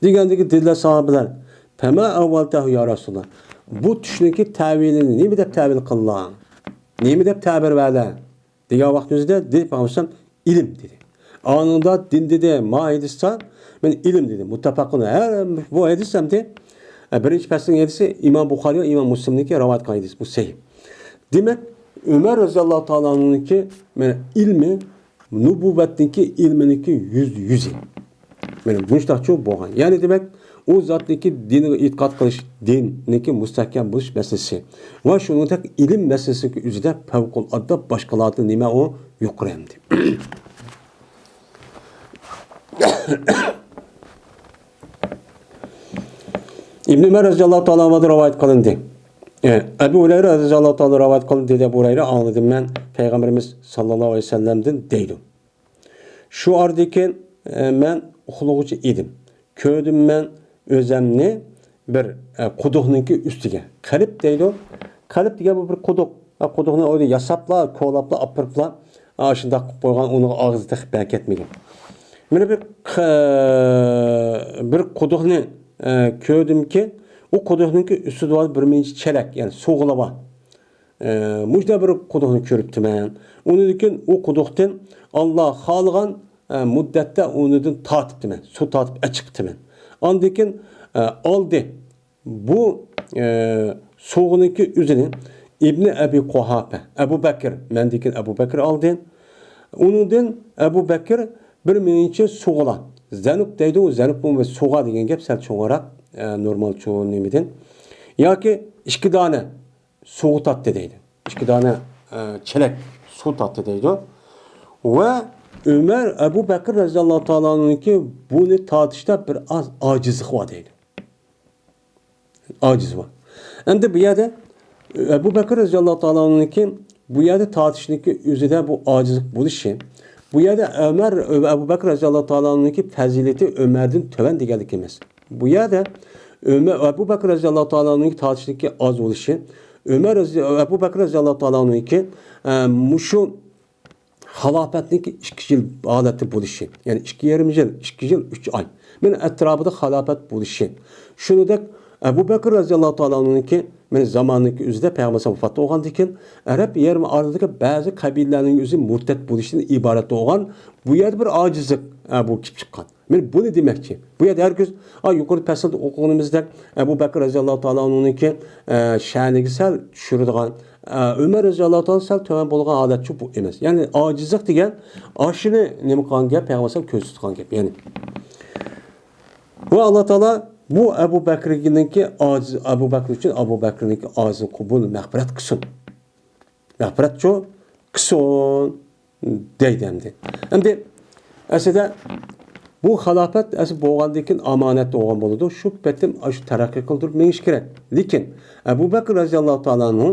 دېگەندىكى دېدىلەر ساھابىلەر، پەما ئەۋۋەلتەھۇ يا رەسۇلاللا. بۇ چۈشنىڭكى تەۋىلىنى نېمە دەپ تەۋىل قىلدىلا؟ نېمە دەپ تەبىر بەردى؟ دېگەن ۋاقتىمىزدا دېدى پەيغەمبەر ئەلەيھىسسالام، ئىلىم دېدى. ئانىڭدا دىن دېدى، ما ھەدىستا، مەن ئىلىم دېدى. مۇتتەپەقۇن، ھە، بۇ ھەدىس ئەمدى، ئە، بىرىنچى پەسلىڭ ھەدىسى ئىمام بۇخارى ۋە ئىمام مۇسلىمنىڭكى رىۋايەت قىلغان ھەدىس، بۇ سەھىھ. دېمەك، ئۆمەر رەزىياللاھۇ تائالا ئەنھۇنىڭكى، مانا، ئىلمى، نۇبۇۋۋەتنىڭكى ئىلمىنىڭكى يۈزدە يۈزى. مانا مۇشۇنداقچۇ بولغان. يەنى دېمەك، ئۇ زاتنىڭكى دىنىغا ئېتىقاد قىلىش، دىننىڭكى مۇستەھكەم بولۇش مەسىلىسى ۋە شۇنىڭدەك ئىلىم مەسىلىسىنىڭكى ئۆزىدە پەۋقۇلئاددە باشقىلاردىن نېمە ئۇ يۇقىرى ئەمدى. ئىبن ئۆمەر رەزىياللاھۇ تائالا ئەنھۇدىن رىۋايەت قىلىندى. ئە، ئەبۇ ھۇرەيرە رەزىياللاھۇ تائالا رىۋايەت قىلىندى، دېدى ئەبۇ ھۇرەيرە، ئاڭلىدىم مەن پەيغەمبىرىمىز ساللاللاھۇ ئەلەيھى ۋەسەللەمدىن دەيدۇ. شۇ ئارىدىكى، ئە، مەن ئۇخلىغۇچى ئىدىم. كۆردۈم مەن ئۆزەمنى بىر، ئە، قۇدۇقنىڭكى ئۈستىگە. قەلب دەيدۇ. قەلب دېگەن بۇ بىر قۇدۇق. ئە، قۇدۇقنى ئۆيدە ياساپلا، كولاپلا، ئاپىرىپلا، ئە، شۇنداق قىلىپ قويغان، ئۇنىڭ ئاغزى تېخى بەرىكەتمىگەن. مانا بىر ق-، بىر قۇدۇقنى، ئە، كۆردۈمكى، ئۇ قۇدۇقنىڭكى ئۈستىدە بار بىر مۇنچە چېلەك، يەنى سۇغىلا بار. ئە، مۇشۇنداق بىر قۇدۇقنى كۆرۈپتىمەن. ئۇنىڭدىن كېيىن ئۇ قۇدۇقتىن ئاللا خالىغان، ئە، مۇددەتتە ئۇنىڭدىن تارتىپتىمەن، سۇ تارتىپ ئەچىقىپتىمەن. ئاندىن كېيىن، ئە، ئالدى بۇ، ئە، سۇغىنىڭكى ئۆزىنى ئىبنى ئەبى قۇھاپە، ئەبۇ بەكىر، مەندىن كېيىن ئەبۇ بەكىر ئالدى. ئۇنىڭدىن ئەبۇ بەكىر بىر مۇنچە سۇغىلا، زەنۇب دەيدۇ، زەنۇب بۇ سۇغا دېگەن گەپ سەل چوڭراق، ئە، نورمال چوڭ نېمىدىن. ياكى ئىككى دانە سۇغا تارتتى دەيدۇ. ئىككى دانە، ئە، چېلەك سۇ تارتتى دەيدۇ. ۋە ئۆمەر، ئەبۇ بەكىر رەزىياللاھۇ تائالا ئەنھۇنىڭكى بۇنى تارتىشتا بىر ئاز ئاجىزلىقى بار دەيدۇ. ئاجىز بار. ئەمدى بۇ يەردە ئەبۇ بەكىر رەزىياللاھۇ تائالا ئەنھۇنىڭكى بۇ يەردە تارتىشنىڭكى ئۆزىدە بۇ ئاجىزلىق بولۇشى، بۇ يەردە ئۆمەر، ئەبۇ بەكىر رەزىياللاھۇ تائالا ئەنھۇنىڭكى پەزىلىتى ئۆمەردىن تۆۋەن دېگەنلىك ئەمەس. بۇ يەردە ئۆمەر، ئەبۇ بەكىر رەزىياللاھۇ تائالا ئەنھۇنىڭكى تارتىشنىڭكى ئاز بولۇشى، ئۆمەر رەزى-، ئەبۇ بەكىر رەزىياللاھۇ تائالا ئەنھۇنىڭكى، ئە، مۇشۇ خىلاپەتنىڭكى ئىككى يىل ھالەتتە بولۇشى، يەنى ئىككى يېرىم يىل، ئىككى يىل، ئۈچ ئاي، مانا ئەتراپىدا خىلاپەت بولۇشى. شۇنىڭدەك ئەبۇ بەكىر رەزىياللاھۇ تائالا ئەنھۇنىڭكى، مانا زامانىنىڭكى ئۆزىدە پەيغەمبەر ۋاپات بولغاندىن كېيىن، ئەرەب يېرىم ئارىلىدىكى بەزى قەبىلىلەرنىڭ ئۆزى مۇرتەت بولۇشتىن ئىبارەت بولغان، بۇ يەردە بىر ئاجىزلىق، ئە، بۇ كېلىپ چىققان. مەن بۇنى دېمەكچى. بۇ يەردە ھەرگىز، ئا، يۇقىرىدا پەسىلدە ئوقۇغىنىمىزدەك، ئەبۇ بەكرى رەزىياللاھۇ تائالا ئەنھۇنىڭكى، ئە، شەنىگە سەل چۈشۈرىدىغان، ئە، ئۆمەر رەزىياللاھۇ تائالا سەل تۆۋەن بولغان ھالەتچۇ بۇ ئەمەس. يەنى ئاجىزلىق دېگەن ئاشۇنى نېمە قىلغان گەپ، پەيغەمبەر ئەلەيھىسسالام كۆرسىتىدىغان گەپ. يەنى بۇ ئاللا تائالا بۇ ئەبۇ بەكرىنىڭكى ئاجىز، ئەبۇ بەكرى ئۈچۈن ئەبۇ بەكرىنىڭكى ئاجىزىنى قوبۇل، مەغپىرەت قىلسۇن. مەغپىرەتچۇ قىلسۇن دەيدۇ ئەمدى. ئەمدى ئەسلىدە بۇ خىلاپەت ئەسلى بولغاندىن كېيىن ئامانەت بولغان بولىدۇ. شۇ پېتىم ئاشۇ تەرەققىي قىلدۇرۇپ مېڭىش كېرەك. لېكىن ئەبۇ بەكرى رەزىياللاھۇ تائالا ئەنھۇ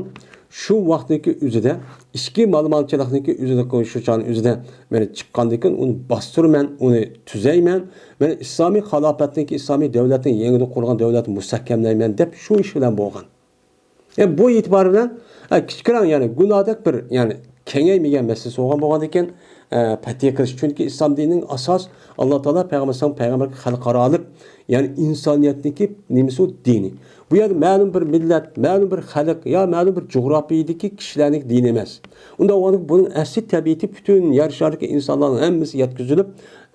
شۇ ۋاقىتتىكى ئۆزىدە ئىچكى مالىمانچىلىقنىڭكى ئۆزىدە، شۇ چاغنىڭ ئۆزىدە مەن چىققاندىن كېيىن ئۇنى باستۇرىمەن، ئۇنى تۈزەيمەن، مەن ئىسلامىي خىلاپەتنىڭكى، ئىسلامىي دۆلەتنىڭ يېڭىدىن قۇرغان دۆلەتنى مۇستەھكەملەيمەن دەپ شۇ ئىش بىلەن بولغان. يەنى بۇ ئېتىبار بىلەن، ئە، كىچىكرەك، يەنى گۇناھدەك بىر، يەنى كېڭەيمىگەن مەسىلىسى بولغان بولغاندىكىن، ئە، پەتھىيە قىلىش. چۈنكى ئىسلام دىنىنىڭ ئاساس، ئاللا تائالا پەيغەمبەر ئەلەيھىسسالام پەيغەمبەرگە خەلقئارالىق، يەنى ئىنسانىيەتنىڭكى نېمىسى ئۇ دىنى. بۇ يەردە مەلۇم بىر مىللەت، مەلۇم بىر خەلق يا مەلۇم بىر جۇغراپىيەدىكى كىشىلەرنىڭ دىنى ئەمەس. ئۇنداق بولغاندىكىن بۇنىڭ ئەسلى تەبىئىتى پۈتۈن يەر شارىدىكى ئىنسانلارنىڭ ھەممىسى يەتكۈزۈلۈپ،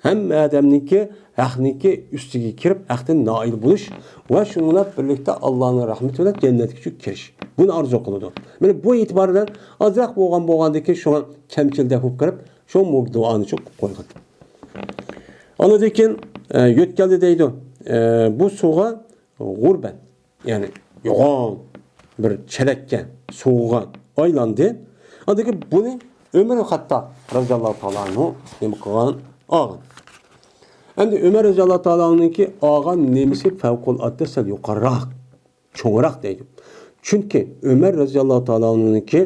ھەممە ئادەمنىڭكى ھەقنىڭكى ئۈستىگە كىرىپ، ھەقتىن نائىل بولۇش ۋە شۇنىڭ بىلەن بىرلىكتە ئاللانىڭ رەھمىتى بىلەن جەننەتكە كىرىش، بۇنى ئارزۇ قىلىدۇ. مانا بۇ ئېتىبار بىلەن ئازراق بولغان بولغاندىكىن شۇڭا كەمچىلدەك بولۇپ قېلىپ، شۇ دۇئانى شۇ قىلىپ قويغان. ئاندىن كېيىن، ئە، يۆتكەلدى دەيدۇ. ئە، بۇ سۇغا غۇربەت، يەنى يوغان بىر چېلەككە، سۇغا ئايلاندى. ئاندىن كېيىن بۇنى ئۆمەر خەتتاب رەزىياللاھۇ تائالا ئەنھۇ نېمە قىلغان؟ ئالغان. ئەمدى ئۆمەر رەزىياللاھۇ تائالا ئەنھۇنىڭكى ئالغان نېمىسى پەۋقۇلئاددە سەل يۇقىرىراق، چوڭراق دەيدۇ. چۈنكى ئۆمەر رەزىياللاھۇ تائالا ئەنھۇنىڭكى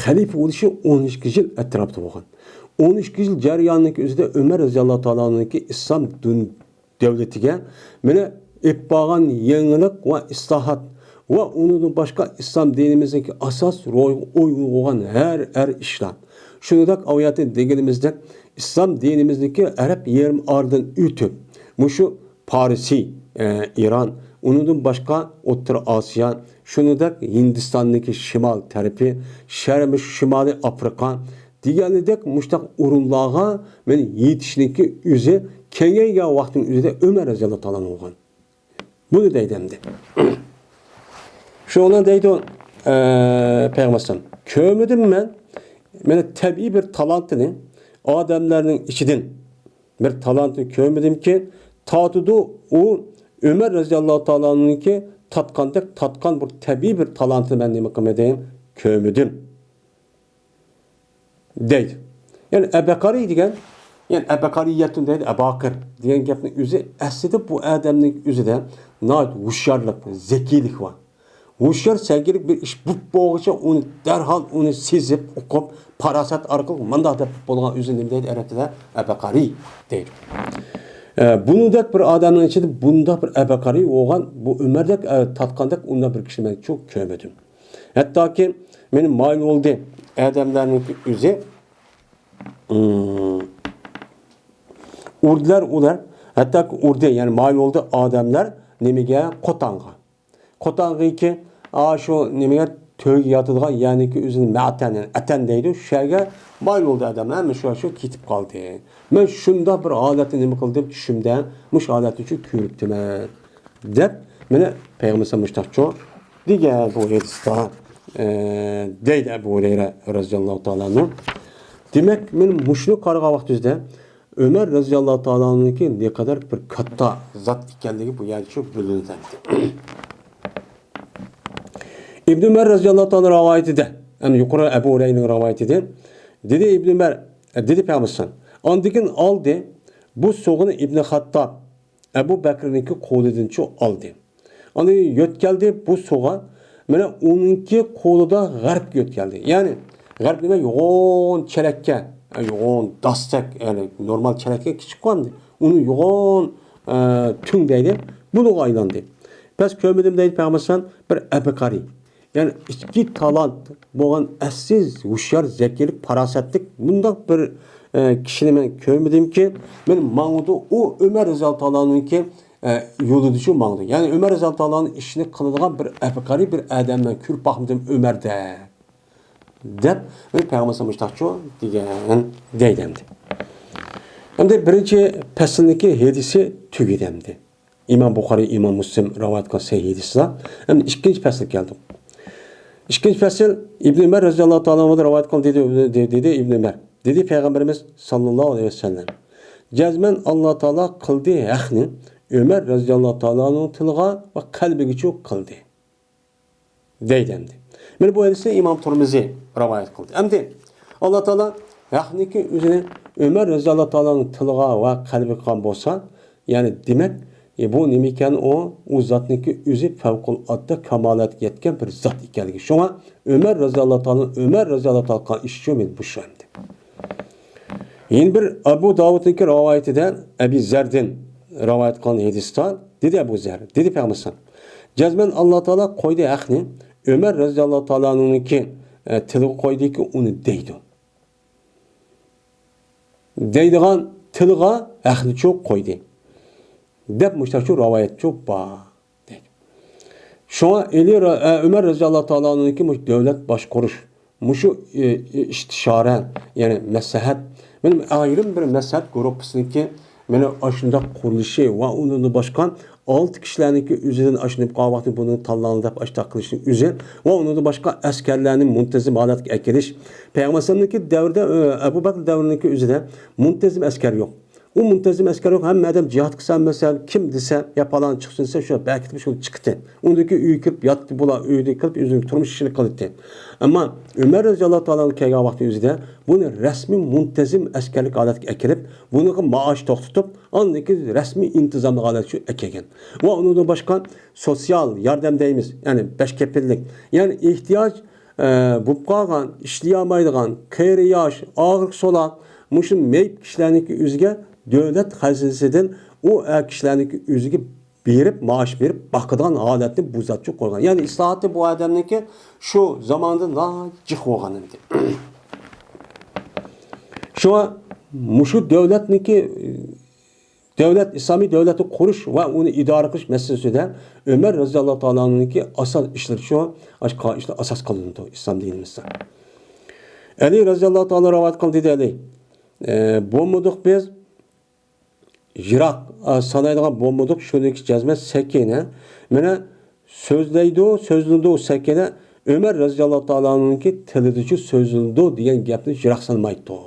خەلىپە بولۇشى ئون ئىككى يىل ئەتراپىدا بولغان. ئون ئىككى يىل جەريانىنىڭ ئۆزىدە ئۆمەر رەزىياللاھۇ تائالا ئەنھۇنىڭكى ئىسلام دۇن-، دۆلىتىگە مانا ئېلىپ بارغان يېڭىلىق ۋە ئىسلاھات ۋە ئۇنىڭدىن باشقا ئىسلام دىنىمىزنىڭكى ئاساس روھىغا ئۇيغۇن بولغان ھەر، ھەر ئىشلار. شۇنىڭدەك ئاۋايەتتە دېگىنىمىزدەك ئىسلام دىنىمىزنىڭكى ئەرەب يېرىم ئارىدىن ئۆتۈپ، مۇشۇ پارسى، ئە، ئىران، ئۇنىڭدىن باشقا ئوتتۇرا ئاسىيا، شۇنىڭدەك ھىندىستاننىڭكى شىمال تەرىپى، شەرقىي، شىمالىي ئافرىقا دېگەنلىدەك مۇشۇنداق ئورۇنلارغا مانا يېتىشنىڭكى ئۆزى كېڭەيگەن ۋاقىتنىڭ ئۆزىدە ئۆمەر رەزىياللاھۇ تائالا بولغان. بۇنى دەيدۇ ئەمدى. شۇنى دەيدۇ، ئە، پەيغەمبەر ئەلەيھىسسالام، كۆرمىدىم مەن، مانا تەبىئىي بىر تالانتنى ئادەملەرنىڭ ئىچىدىن بىر تالانتنى كۆرمىدىمكى، تارتىدۇ ئۇ ئۆمەر رەزىياللاھۇ تائالا ئەنھۇنىڭكى تارتقاندەك تارتقان بىر تەبىئىي بىر تالانتنى مەن نېمە قىلمىدىم، كۆرمىدىم دەيدۇ. يەنى ئەبەقەرى دېگەن، يەنى ئەبەقەرىيەتۇن دەيدۇ، ئەباقىر دېگەن گەپنىڭ ئۆزى ئەسلىدە بۇ ئادەمنىڭ ئۆزىدە ناھايىتى ھوشيارلىق، زەكىيلىك بار. ھوشيار، زەكىيلىك بىر ئىش بولۇپ بولغۇچە ئۇنى دەرھال ئۇنى سېزىپ، ئۇقۇپ، پاراسەت ئارقىلىق مۇنداق دەپ بولغان ئۆزىنى نېمە دەيدۇ ئەرەبچىدە؟ ئەبەقەرى دەيدۇ. ئە، بۇنىڭدەك بىر ئادەمنىڭ ئىچىدە بۇنداق بىر ئەبەقەرى بولغان، بۇ ئۆمەردەك، ئە، تارتقاندەك ئۇنداق بىر كىشىنى مەن چوق كۆرمىدىم. ھەتتاكى مېنى مايىل بولدى ئادەملەرنىڭكى ئۆزى، ئىم، ئۇردىلار ئۇلار، ھەتتاكى ئۇردى، يەنى مايىل بولدى ئادەملەر نېمىگە؟ قوتانغا. قوتانغىكى، ئا، شۇ نېمىگە؟ تۆگە ياتىدىغان يەرنىڭكى ئۆزىنى مەتەن، يەنى ئەتەن دەيدۇ، شۇ يەرگە مايىل بولدى ئادەملەر، ھەممە شۇ، شۇ كېتىپ قالدى. مەن شۇنداق بىر ھالەتنى نېمە قىلدىم؟ چۈشۈمدە مۇشۇ ھالەتنى شۇ كۆرۈپتىمەن. دەپ، مانا پەيغەمبەر مۇشۇنداقچۇ دېگەن بۇ ھەدىستە، ئە، دەيدۇ ئەبۇ ھۇرەيرە رەزىياللاھۇ تائالا ئەنھۇ. دېمەك، مەن مۇشۇنى قارىغان ۋاقتىمىزدا ئۆمەر رەزىياللاھۇ تائالا ئەنھۇنىڭكى نەقەدەر بىر كاتتا زات ئىكەنلىكى بۇ يەردە شۇ بىلىنىدۇ. ئىبن ئۆمەر رەزىياللاھۇ تائالا رىۋايىتىدە، يەنى يۇقىرى ئەبۇ ھۇرەيرىنىڭ رىۋايىتىدە، دېدى ئىبن ئۆمەر، دېدى پەيغەمبەر، ئاندىن كېيىن ئالدى، بۇ سوغىنى ئىبن خاتتاب، ئەبۇ بەكرىنىڭكى قولىدىنچۇ ئالدى. ئاندىن يۆتكەلدى بۇ سۇغا، مانا ئۇنىڭكى قولىدا غەربكە يۆتكەلدى. يەنى غەرب نېمە؟ يوغان چېلەككە، يوغان داستەك، يەنى نورمال چېلەككە كىچىك قويامدى. ئۇنى يوغان، ئە، تۈڭ دەيدۇ. بۇنىڭغا ئايلاندى. بەس كۆرمىدىم دەيدۇ پەيغەمبەر ئەلەيھىسسالام بىر ئەبقارى. يەنى ئىككى تالانت بولغان ئەسسىز ھوشيار، زەكىلىك، پاراسەتلىك مۇنداق بىر، ئە، كىشىنى مەن كۆرمىدىمكى، مەن ماڭىدۇ، ئۇ ئۆمەر رەزىياللاھۇ تائالانىڭكى، ئە، يولىدىچۇ ماڭىدۇ. يەنى ئۆمەر رەزىياللاھۇ تائالانىڭ ئىشىنى قىلىدىغان بىر ئەبقارى بىر ئادەم مەن كۆرۈپ باقمىدىم ئۆمەردە. دەپ، مەن پەيغەمبەر مۇشتاقچۇ دېگەن دەيدۇ ئەمدى. ئەمدى بىرىنچى پەسىلنىڭكى ھەدىسى تۈگىدى ئەمدى. ئىمام بۇخارىي، ئىمام مۇسلىم رىۋايەت قىلغان سەھىھ ھەدىسلەر. ئەمدى ئىككىنچى پەسىلگە كەلدۇق. ئىككىنچى پەسىل، ئىبن ئۆمەر رەزىياللاھۇ تائالا ئەنھۇدىن رىۋايەت قىلدى، دېدى، دېدى، دېدى ئىبن ئۆمەر. دېدى پەيغەمبىرىمىز ساللاللاھۇ ئەلەيھى ۋەسەللەم، جەزمەن ئاللا تائالا قىلدى ھەقنى ئۆمەر رەزىياللاھۇ تائالا ئەنھۇنىڭ تىلىغا ۋە قەلبىگىچۇ قىلدى. دەيدۇ ئەمدى. مانا بۇ ھەدىسنى ئىمام تۇرمىزى رىۋايەت قىلدى. ئەمدى ئاللا تائالا ھەقنىكى ئۆزىنى ئۆمەر رەزىياللاھۇ تائالانىڭ تىلىغا ۋە قەلبىگە قىلغان بولسا، يەنى دېمەك، ئە، بۇ نېمە ئىكەن؟ ئۇ، ئۇ زاتنىڭكى ئۆزى پەۋقۇلئاددە كامالەتكە يەتكەن بىر زات ئىكەنلىكى. شۇڭا ئۆمەر رەزىياللاھۇ تائالا، ئۆمەر رەزىياللاھۇ تائالا قىلغان ئىش شۇ، مانا بۇ شۇ ئەمدى. يەنە بىر ئەبۇ داۋۇدنىڭكى رىۋايىتىدە، ئەبى زەردىن رىۋايەت قىلغان ھەدىستە، دېدى ئەبۇ زەر، دېدى پەيغەمبەر، جەزمەن ئاللا تائالا قويدى ھەقنى، ئۆمەر رەزىياللاھۇ تائالانىڭكى، ئە، تىلىغا قويدىكى ئۇنى دەيدۇ. دەيدىغان تىلغا ھەقنىچۇ قويدى، دەپ مۇشۇنداقچۇ رىۋايەتچۇ بار، دەيدۇ. شۇڭا ئەلى را-، ئە، ئۆمەر رەزىياللاھۇ تائالانىڭكى مۇشۇ دۆلەت باشقۇرۇش، مۇشۇ، ئى، ئى، ئىستىشارە، يەنى مەسلىھەت، مانا ئايرىم بىر مەسلىھەت گۇرۇپپىسىنىڭكى مانا ئاشۇنداق قۇرۇلۇشى ۋە ئۇنىڭدىن باشقا ئالتە كىشىلەرنىڭكى ئۆزىدىن ئاشۇنداق قىلغان ۋاقتىدا بۇنى تاللاڭ دەپ ئاشۇنداق قىلىشنىڭ ئۆزى ۋە ئۇنىڭدىن باشقا ئەسكەرلەرنى مۇنتەزىم ھالەتكە ئەكېلىش. پەيغەمبەر ئەلەيھىسسالامنىڭكى دەۋرىدە، ئە، ئەبۇ بەكرى دەۋرىنىڭكى ئۆزىدە مۇنتەزىم ئەسكەر يوق. ئۇ مۇنتەزىم ئەسكەر يوق، ھەممە ئادەم جىھاد قىلسا، مەسىلەن، كىم دېسە، يا پالان چىقسۇن دېسە، شۇ بەكىتىپ شۇ چىقتى. ئۇندىكى ئۆيگە كىرىپ ياتتى، بۇلار ئۆيدە كىرىپ ئۆزىنىڭ تۇرمۇش ئىشىنى قىلاتتى. ئەمما ئۆمەر رەزىياللاھۇ تائالا ئەنھۇ كەلگەن ۋاقتى ئۆزىدە بۇنى رەسمىي مۇنتەزىم ئەسكەرلىك ھالەتكە ئەكىرىپ، بۇنىڭغا مائاش توختىتىپ، ئاندىن كېيىن رەسمىي ئىنتىزاملىق ھالەتكە ئەكەلگەن. ۋە ئۇنىڭدىن باشقا سوتسىيال ياردەم دەيمىز، يەنى بەش كېپىللىك، يەنى ئېھتىياج ئە، بولۇپ قالغان، ئىشلىيەلمەيدىغان، قېرى ياش، ئاغرىق سولاق، مۇشۇ مېيىپ كىشىلەرنىڭكى ئۆزىگە دۆلەت خەزىنىسىدىن ئۇ ئە كىشىلەرنىڭكى ئۆزىگە بېرىپ، مائاش بېرىپ باقىدىغان ھالەتنى بۇ زاتچۇ قويغان. يەنى ئىسلاھاتى بۇ ئادەمنىڭكى شۇ زاماندا ناھايىتى جىق بولغان ئىدى. شۇڭا مۇشۇ دۆلەتنىڭكى دۆلەت، ئىسلامىي دۆلەتنى قۇرۇش ۋە ئۇنى ئىدارە قىلىش مەسىلىسىدە ئۆمەر رەزىياللاھۇ تائالانىڭكى ئاساس ئىشلىرى شۇ، ئاشۇ قىلغان ئىشلار ئاساس قىلىنىدۇ ئىسلام دىنىمىزدا. ئەلى رەزىياللاھۇ تائالا رىۋايەت قىلدى، دېدى ئەلى، ئە، بولمىدۇق بىز، يىراق، ئە، سانايدىغان بولمىدۇق، شۇنىڭكى جەزمەن سەكىنە. مانا سۆزلەيدۇ، سۆزلىنىدۇ سەكىنە، ئۆمەر رەزىياللاھۇ تائالانىڭكى تىلىدىچۇ سۆزلىنىدۇ دېگەن گەپنى يىراق سانىمايتتۇق.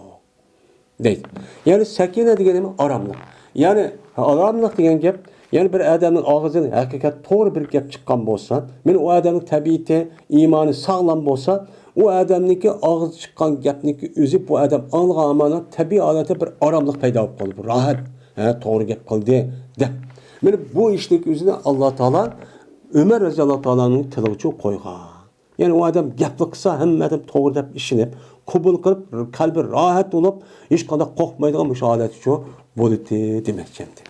دەيدۇ. يەنى سەكىنە دېگىنى ئاراملىق. يەنى ئاراملىق دېگەن گەپ، يەنى بىر ئادەمنىڭ ئاغزىدىن ھەقىقەت توغرا بىر گەپ چىققان بولسا، مانا ئۇ ئادەمنىڭ تەبىئىتى، ئىمانى ساغلام بولسا، ئۇ ئادەمنىڭكى ئاغزىدا چىققان گەپنىڭكى ئۆزى بۇ ئادەم ئاڭلىغان ئامانەت تەبىئىي ھالەتتە بىر ئاراملىق پەيدا بولۇپ قالىدۇ. بىر راھەت، ھە، توغرا گەپ قىلدى، دەپ. مانا بۇ ئىشنىڭكى ئۆزىنى ئاللا تائالا ئۆمەر رەزىياللاھۇ تائالانىڭ تىلىغىچۇ قويغان. يەنى ئۇ ئادەم گەپلا قىلسا، ھەممە ئادەم توغرا دەپ ئىشىنىپ، قوبۇل قىلىپ، قەلبى راھەت بولۇپ، ھېچقانداق قورقمايدىغان مۇشۇ ھالەتكىچۇ بولىدۇ دېمەكچى ئەمدى.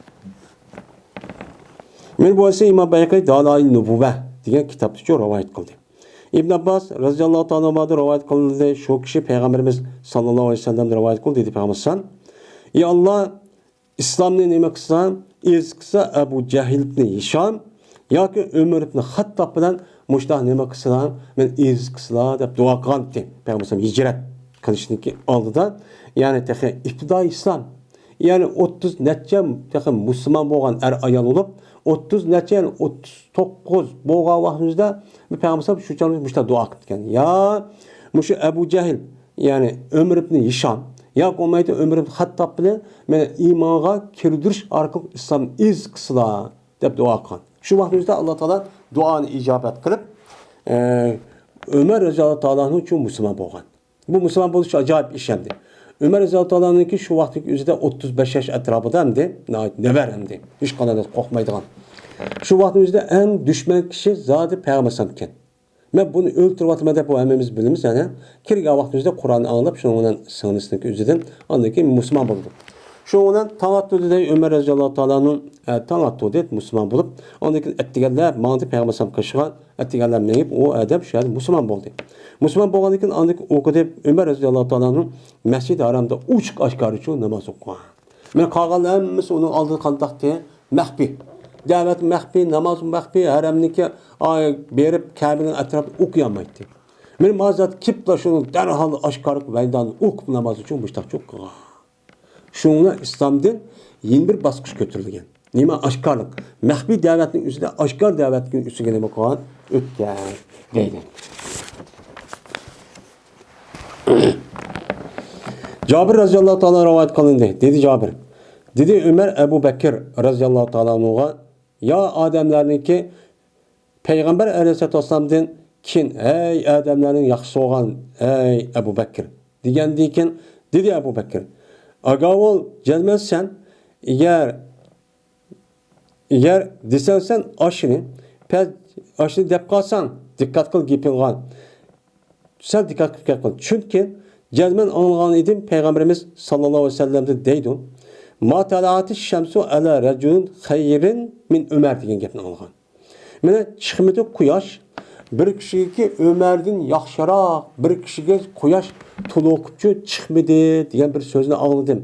مانا بۇ بولسا ئىمام بەيھەقى دالائىل نۇبۇۋۋە دېگەن كىتابتىچۇ رىۋايەت قىلدى. ئىبن ئابباس رەزىياللاھۇ تائالا ئەنھۇدىن رىۋايەت قىلدى، شۇ كىشى پەيغەمبىرىمىز ساللاللاھۇ ئەلەيھى ۋەسەللەمدىن رىۋايەت قىلدى، دېدى پەيغەمبەر ئەلەيھىسسالام، ئى ئاللا، ئىسلامنى نېمە قىلسا، ئېزىز قىلسا ئەبۇ جەھىل ئىبنى ھىشام ياكى ئۆمەر ئىبنى خەتتاب بىلەن مۇشۇنداق نېمە قىلسىلا، مېنى ئېزىز قىلسىلا دەپ دۇئا قىلغانتى پەيغەمبەر ھىجرەت قىلىشنىڭكى ئالدىدا، يەنى تېخى ئىپتىدائىي ئىسلام، يەنى ئوتتۇز نەچچە تېخى مۇسۇلمان بولغان ئەر ئايال بولۇپ، ئوتتۇز نەچچە، يەنى ئوتتۇز توققۇز بولغان ۋاقتىمىزدا پەيغەمبەر شۇ چاغدا مۇشۇنداق دۇئا قىلىپتىكەن، يا مۇشۇ ئەبۇ جەھىل، يەنى ئۆمەر ئىبنى ھىشام ياكى بولمايدۇ ئۆمەر ئىبنى خەتتاب بىلەن مېنى ئىمانغا كىردۈرۈش ئارقىلىق ئىسلام ئېزىز قىلسىلا دەپ دۇئا قىلغان. شۇ ۋاقتىمىزدا ئاللا تائالا دۇئانى ئىجابەت قىلىپ، ئە، ئۆمەر رەزىياللاھۇ تائالا ئەنھۇ شۇ مۇسۇلمان بولغان. بۇ مۇسۇلمان بولۇش ئاجايىپ ئىش ئەمدى. ئۆمەر رەزىياللاھۇ تائالا ئەنھۇكى شۇ ۋاقىتتىكى ئۆزىدە ئوتتۇز بەش ياش ئەتراپىدا ئەمدى، ناھايىتى نەۋەر ئەمدى. ھېچقانداق قورقمايدىغان. شۇ ۋاقىتنىڭ ئۆزىدە ئەڭ دۈشمەن كىشى زادى پەيغەمبەر ئەلەيھىسسالامكەن. مەن بۇنى ئۆلتۈرۈۋاتىمەن دەپ بۇ ھەممىمىز بىلىمىز، يەنى كىرگەن ۋاقتىمىزدا قۇرئاننى ئاڭلاپ، شۇنىڭ بىلەن سىڭلىسىنىڭ ئۆزىدىن ئاندىن كېيىن مۇسۇلمان بولىدۇ. شۇنىڭ بىلەن تاڭ ئاتتۇردى دەي ئۆمەر رەزىياللاھۇ تائالا ئەنھۇ، ئە، تاڭ ئاتتۇردى، مۇسۇلمان بولۇپ، ئاندىن كېيىن ئەتىگەنلەپ ماڭدى پەيغەمبەر ئەلەيھىسسالام قېشىغا، ئەتىگەنلەپ مېڭىپ ئۇ ئادەم شۇ يەردە مۇسۇلمان بولدى. مۇسۇلمان بولغاندىن كېيىن ئاندىن كېيىن ئوقۇدى، ئۆمەر رەزىياللاھۇ تائالا ئەنھۇ مەسچىت ھارامدا ئوچۇق ئاشكارىچۇ ناماز ئوقۇغان. مانا قالغان ھەممىسى ئۇنىڭ ئالدىدا قانداقتى؟ مەخپىي. دەۋەت مەخپىي، ناماز مەخپىي، ھەرەمنىڭكى، ئاي، بېرىپ كەبىنىڭ ئەتراپىدا ئوقۇيالمايتتى. مانا مازات كېپلا شۇنى دەرھال ئاشكارا مەيداندا ئوقۇپ ناماز ئۈچۈن مۇشتاقچۇ قىلغان. شۇنىڭ بىلەن ئىسلام دىن يەنە بىر باسقۇچ كۆتۈرۈلگەن. نېمە ئاشكارىلىق؟ مەخپىي دەۋەتنىڭ ئۆزىدە ئاشكارا دەۋەتنىڭ ئۆزىگە نېمە قىلغان؟ ئۆتكەن دەيدۇ. جابىر رەزىياللاھۇ تائالا رىۋايەت قىلىندى. دېدى جابىر. دېدى ئۆمەر ئەبۇ بەكىر رەزىياللاھۇ تائالا ئەنھۇغا، يا ئادەملەرنىڭكى پەيغەمبەر ئەلەيھىسسالاتۇ ۋەسسالامدىن كېيىن، ھەي ئادەملەرنىڭ ياخشىسى بولغان، ھەي ئەبۇ بەكىر، دېگەندىن كېيىن، دېدى ئەبۇ بەكىر، ئاگاھ بول، جەزمەن سەن، ئەگەر، ئەگەر دېسەڭ سەن ئاشۇنى، پەس، ئاشۇنى دەپ قالساڭ، دىققەت قىل گېپىڭغا. سەل دىققەت قىلىپ گەپ قىل. چۈنكى جەزمەن ئاڭلىغان ئىدىم، پەيغەمبىرىمىز ساللاللاھۇ ئەلەيھى ۋەسەللەمدىن دەيدۇ، ما تەلەئەتىش شەمسۇ ئەلا رەجۇلىن خەيرىن مىن ئۆمەر دېگەن گەپنى ئاڭلىغان. مانا چىقمىدى قۇياش، بىر كىشىگە ئۆمەردىن ياخشىراق، بىر كىشىگە قۇياش تولۇقۇپچۇ چىقمىدى دېگەن بىر سۆزنى ئاڭلىدىم.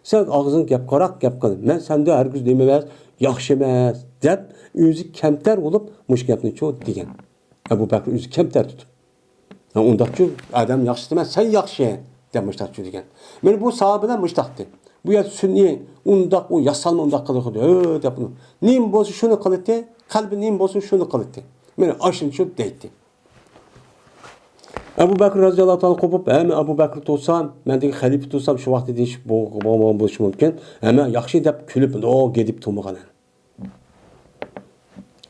سەن ئاغزىڭ گەپ قاراق گەپ قىل. مەن سەندە ھەرگىز نېمە ئەمەس، ياخشى ئەمەس دەپ ئۆزى كەمتەر بولۇپ مۇشۇ گەپنىچۇ دېگەن. ئەبۇ بەكرى ئۆزى كەمتەر تۇتۇپ. ھە، ئۇنداقچۇ ئادەم ياخشى دېمەس، سەن ياخشى دەپ مۇشتاقچۇ دېگەن. مانا بۇ ساھابىلەر مۇشتاقتى. بۇ يەر سۈنئىي، ئۇنداق ئۇ ياسالما ئۇنداق قىلىدۇ، ھۆ دەپ ئۇنى. نېمە بولسا شۇنى قىلاتتى، قەلبى نېمە بولسا شۇنى قىلاتتى. مانا ئاشۇنچۇ دەيتتى. ئەبۇ بەكرى رەزىياللاھۇ تائالا قوپۇپ، ھە، مەن ئەبۇ بەكرى تۇرسام، مەندىكى خەلىپە تۇرسام، شۇ ۋاقىتتا دېيىشىپ بول-، بولمىغان بولۇشى مۇمكىن. ھە، مەن ياخشى دەپ كۈلۈپ، ئو گېدىپ تۇرمىغان.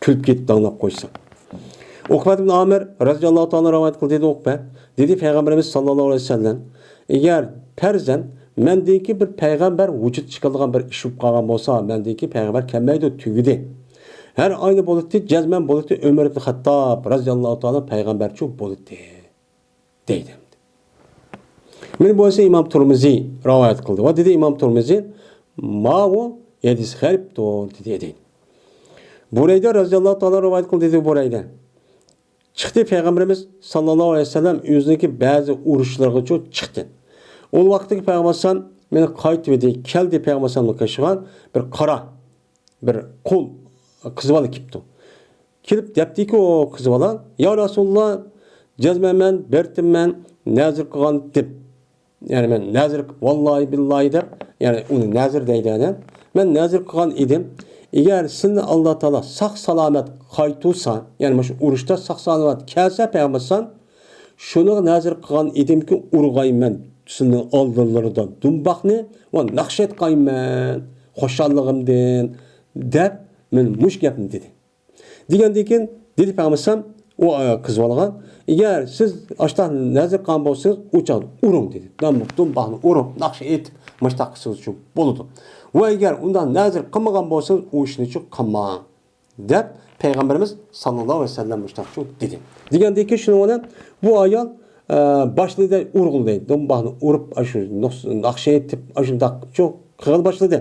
كۈلۈپ كېتىپ داڭلاپ قويسا. ئوقبەت ئىبن ئامىر رەزىياللاھۇ تائالا رىۋايەت قىلدى، دېدى ئوقبە. دېدى پەيغەمبىرىمىز ساللاللاھۇ ئەلەيھى ۋەسەللەم، ئەگەر پەرزەن مەندىكى بىر پەيغەمبەر ۋۇجۇدقا چىقىدىغان بىر ئىش بولۇپ قالغان بولسا، مەندىكى پەيغەمبەر كەلمەيدۇ، تۈگىدى. ھەر ئاينى بولاتتى، جەزمەن بولاتتى، ئۆمەر ئىبن خەتتاب رەزىياللاھۇ تائالا پەيغەمبەرچۇ بولاتتى. دەيدۇ. مانا بۇ ئىمام تۇرمۇزى رىۋايەت قىلدى. ۋە دېدى ئىمام تۇرمۇزى، ماۋۇ ھەدىس غەرىبتۇر، دېدى، دېدى. بۇرەيدە رەزىياللاھۇ تائالا رىۋايەت قىلدى، دېدى بۇرەيدە. چىقتى پەيغەمبىرىمىز ساللاللاھۇ ئەلەيھى ۋەسەللەم ئۆزىنىڭكى بەزى ئۇرۇشلىرىغىچۇ چىقتى. ئۇ ۋاقىتتىكى پەيغەمبەر ئەلەيھىسسالام مانا قايتىۋىدى، كەلدى پەيغەمبەر ئەلەيھىسسالامنىڭ قېشىغا بىر قارا بىر قۇل قىز بالا كېلىپتۇ. كېلىپ دەپتىكى ئۇ قىز بالا، يا رەسۇلاللا، جەزمەن مەن بەرتىممەن نەزىر قىلغانتىم. يەنى مەن نەزىر، ۋاللاھى بىللاھى دەپ، يەنى ئۇنى نەزىر دەيدۇ ئادەم. مەن نەزىر قىلغان ئىدىم. ئەگەر سېنى ئاللا تائالا ساق سالامەت قايتۇرسا، يەنى مۇشۇ ئۇرۇشتا ساق سالامەت كەلسە پەيغەمبەر ئەلەيھىسسالام، شۇنىڭغا نەزىر قىلغان ئىدىمكى، ئۇرغايمەن سېنىڭ ئالدىلىرىدا دۇمباقنى ۋە ناخشا ئېيتقايمەن خۇشاللىقىمدىن دەپ، مانا مۇشۇ گەپنى دېدى. دېگەندىن كېيىن دېدى پەيغەمبەر ئەلەيھىسسالام ئۇ، ئە، قىز بالىغا، ئەگەر سىز ئاشتاق نەزىر قىلغان بولسىڭىز، ئۇ چاغدا ئۇرۇڭ دېدى. دۇمباقنى ئۇرۇپ، ناخشا ئېيتىپ، مۇشتاق قىلسىڭىزچۇ بولىدۇ. ۋە ئەگەر ئۇنداق نەزىر قىلمىغان بولسىڭىز، ئۇ ئىشنىچۇ قىلماڭ. دەپ پەيغەمبىرىمىز ساللاللاھۇ ئەلەيھى ۋەسەللەم مۇشۇنداقچۇ دېدى. دېگەندىن كېيىن شۇنىڭ بىلەن بۇ ئايال، ئە، باشلىدى ئۇرغىلى دەيدۇ. دۇمباقنى ئۇرۇپ، ئاشۇ ناخشا ئېيتىپ، ئاشۇنداقچۇ قىلغىلى باشلىدى.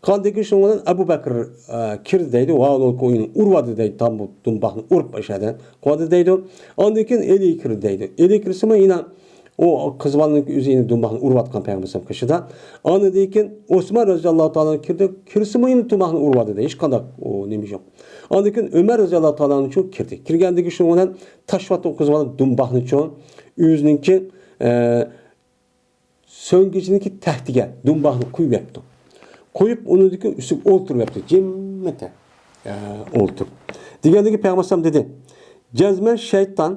قىلغاندىن كېيىن شۇنىڭ بىلەن ئەبۇ بەكرى، ئە، كىردى دەيدۇ. ۋە ئۇنىڭ كويىنى ئۇرۇۋالدى دەيدۇ. تام بۇ دۇمباقنى ئۇرۇپ ئاشۇ يەردىن قىلىۋالدى دەيدۇ. ئاندىن كېيىن ئېلى كىردى دەيدۇ. ئېلى كىرسىمۇ يەنە ئۇ قىز بالىنىڭ ئۆزى يەنە دۇمباقنى ئۇرۇۋاتقان پەيغەمبەر ئەلەيھىسسالام قېشىدا. ئاندىن كېيىن ئوسمان رەزىياللاھۇ تائالا كىردى، كىرسىمۇ يەنە دۇمباقنى ئۇرۇۋاتىدۇ، ھېچقانداق ئۇ نېمە يوق. ئاندىن كېيىن ئۆمەر رەزىياللاھۇ تائالا كىردى. كىرگەندىن كېيىن شۇنىڭ بىلەن تاشلاۋاتتى ئۇ قىز بالا دۇمباقنىچۇ، ئۆزىنىڭكى، ئە، سۆڭگىچىنىڭكى تەختىگە دۇمباقنى قويۇپ يەپتۇ. قويۇپ ئۇنىڭدىكى ئۈستىگە ئولتۇرۇپ يەپتۇ، جىممىتە، ئە، ئولتۇرۇپ. دېگەندىكى پەيغەمبەر ئەلەيھىسسالام دېدى، جەزمەن شەيتان،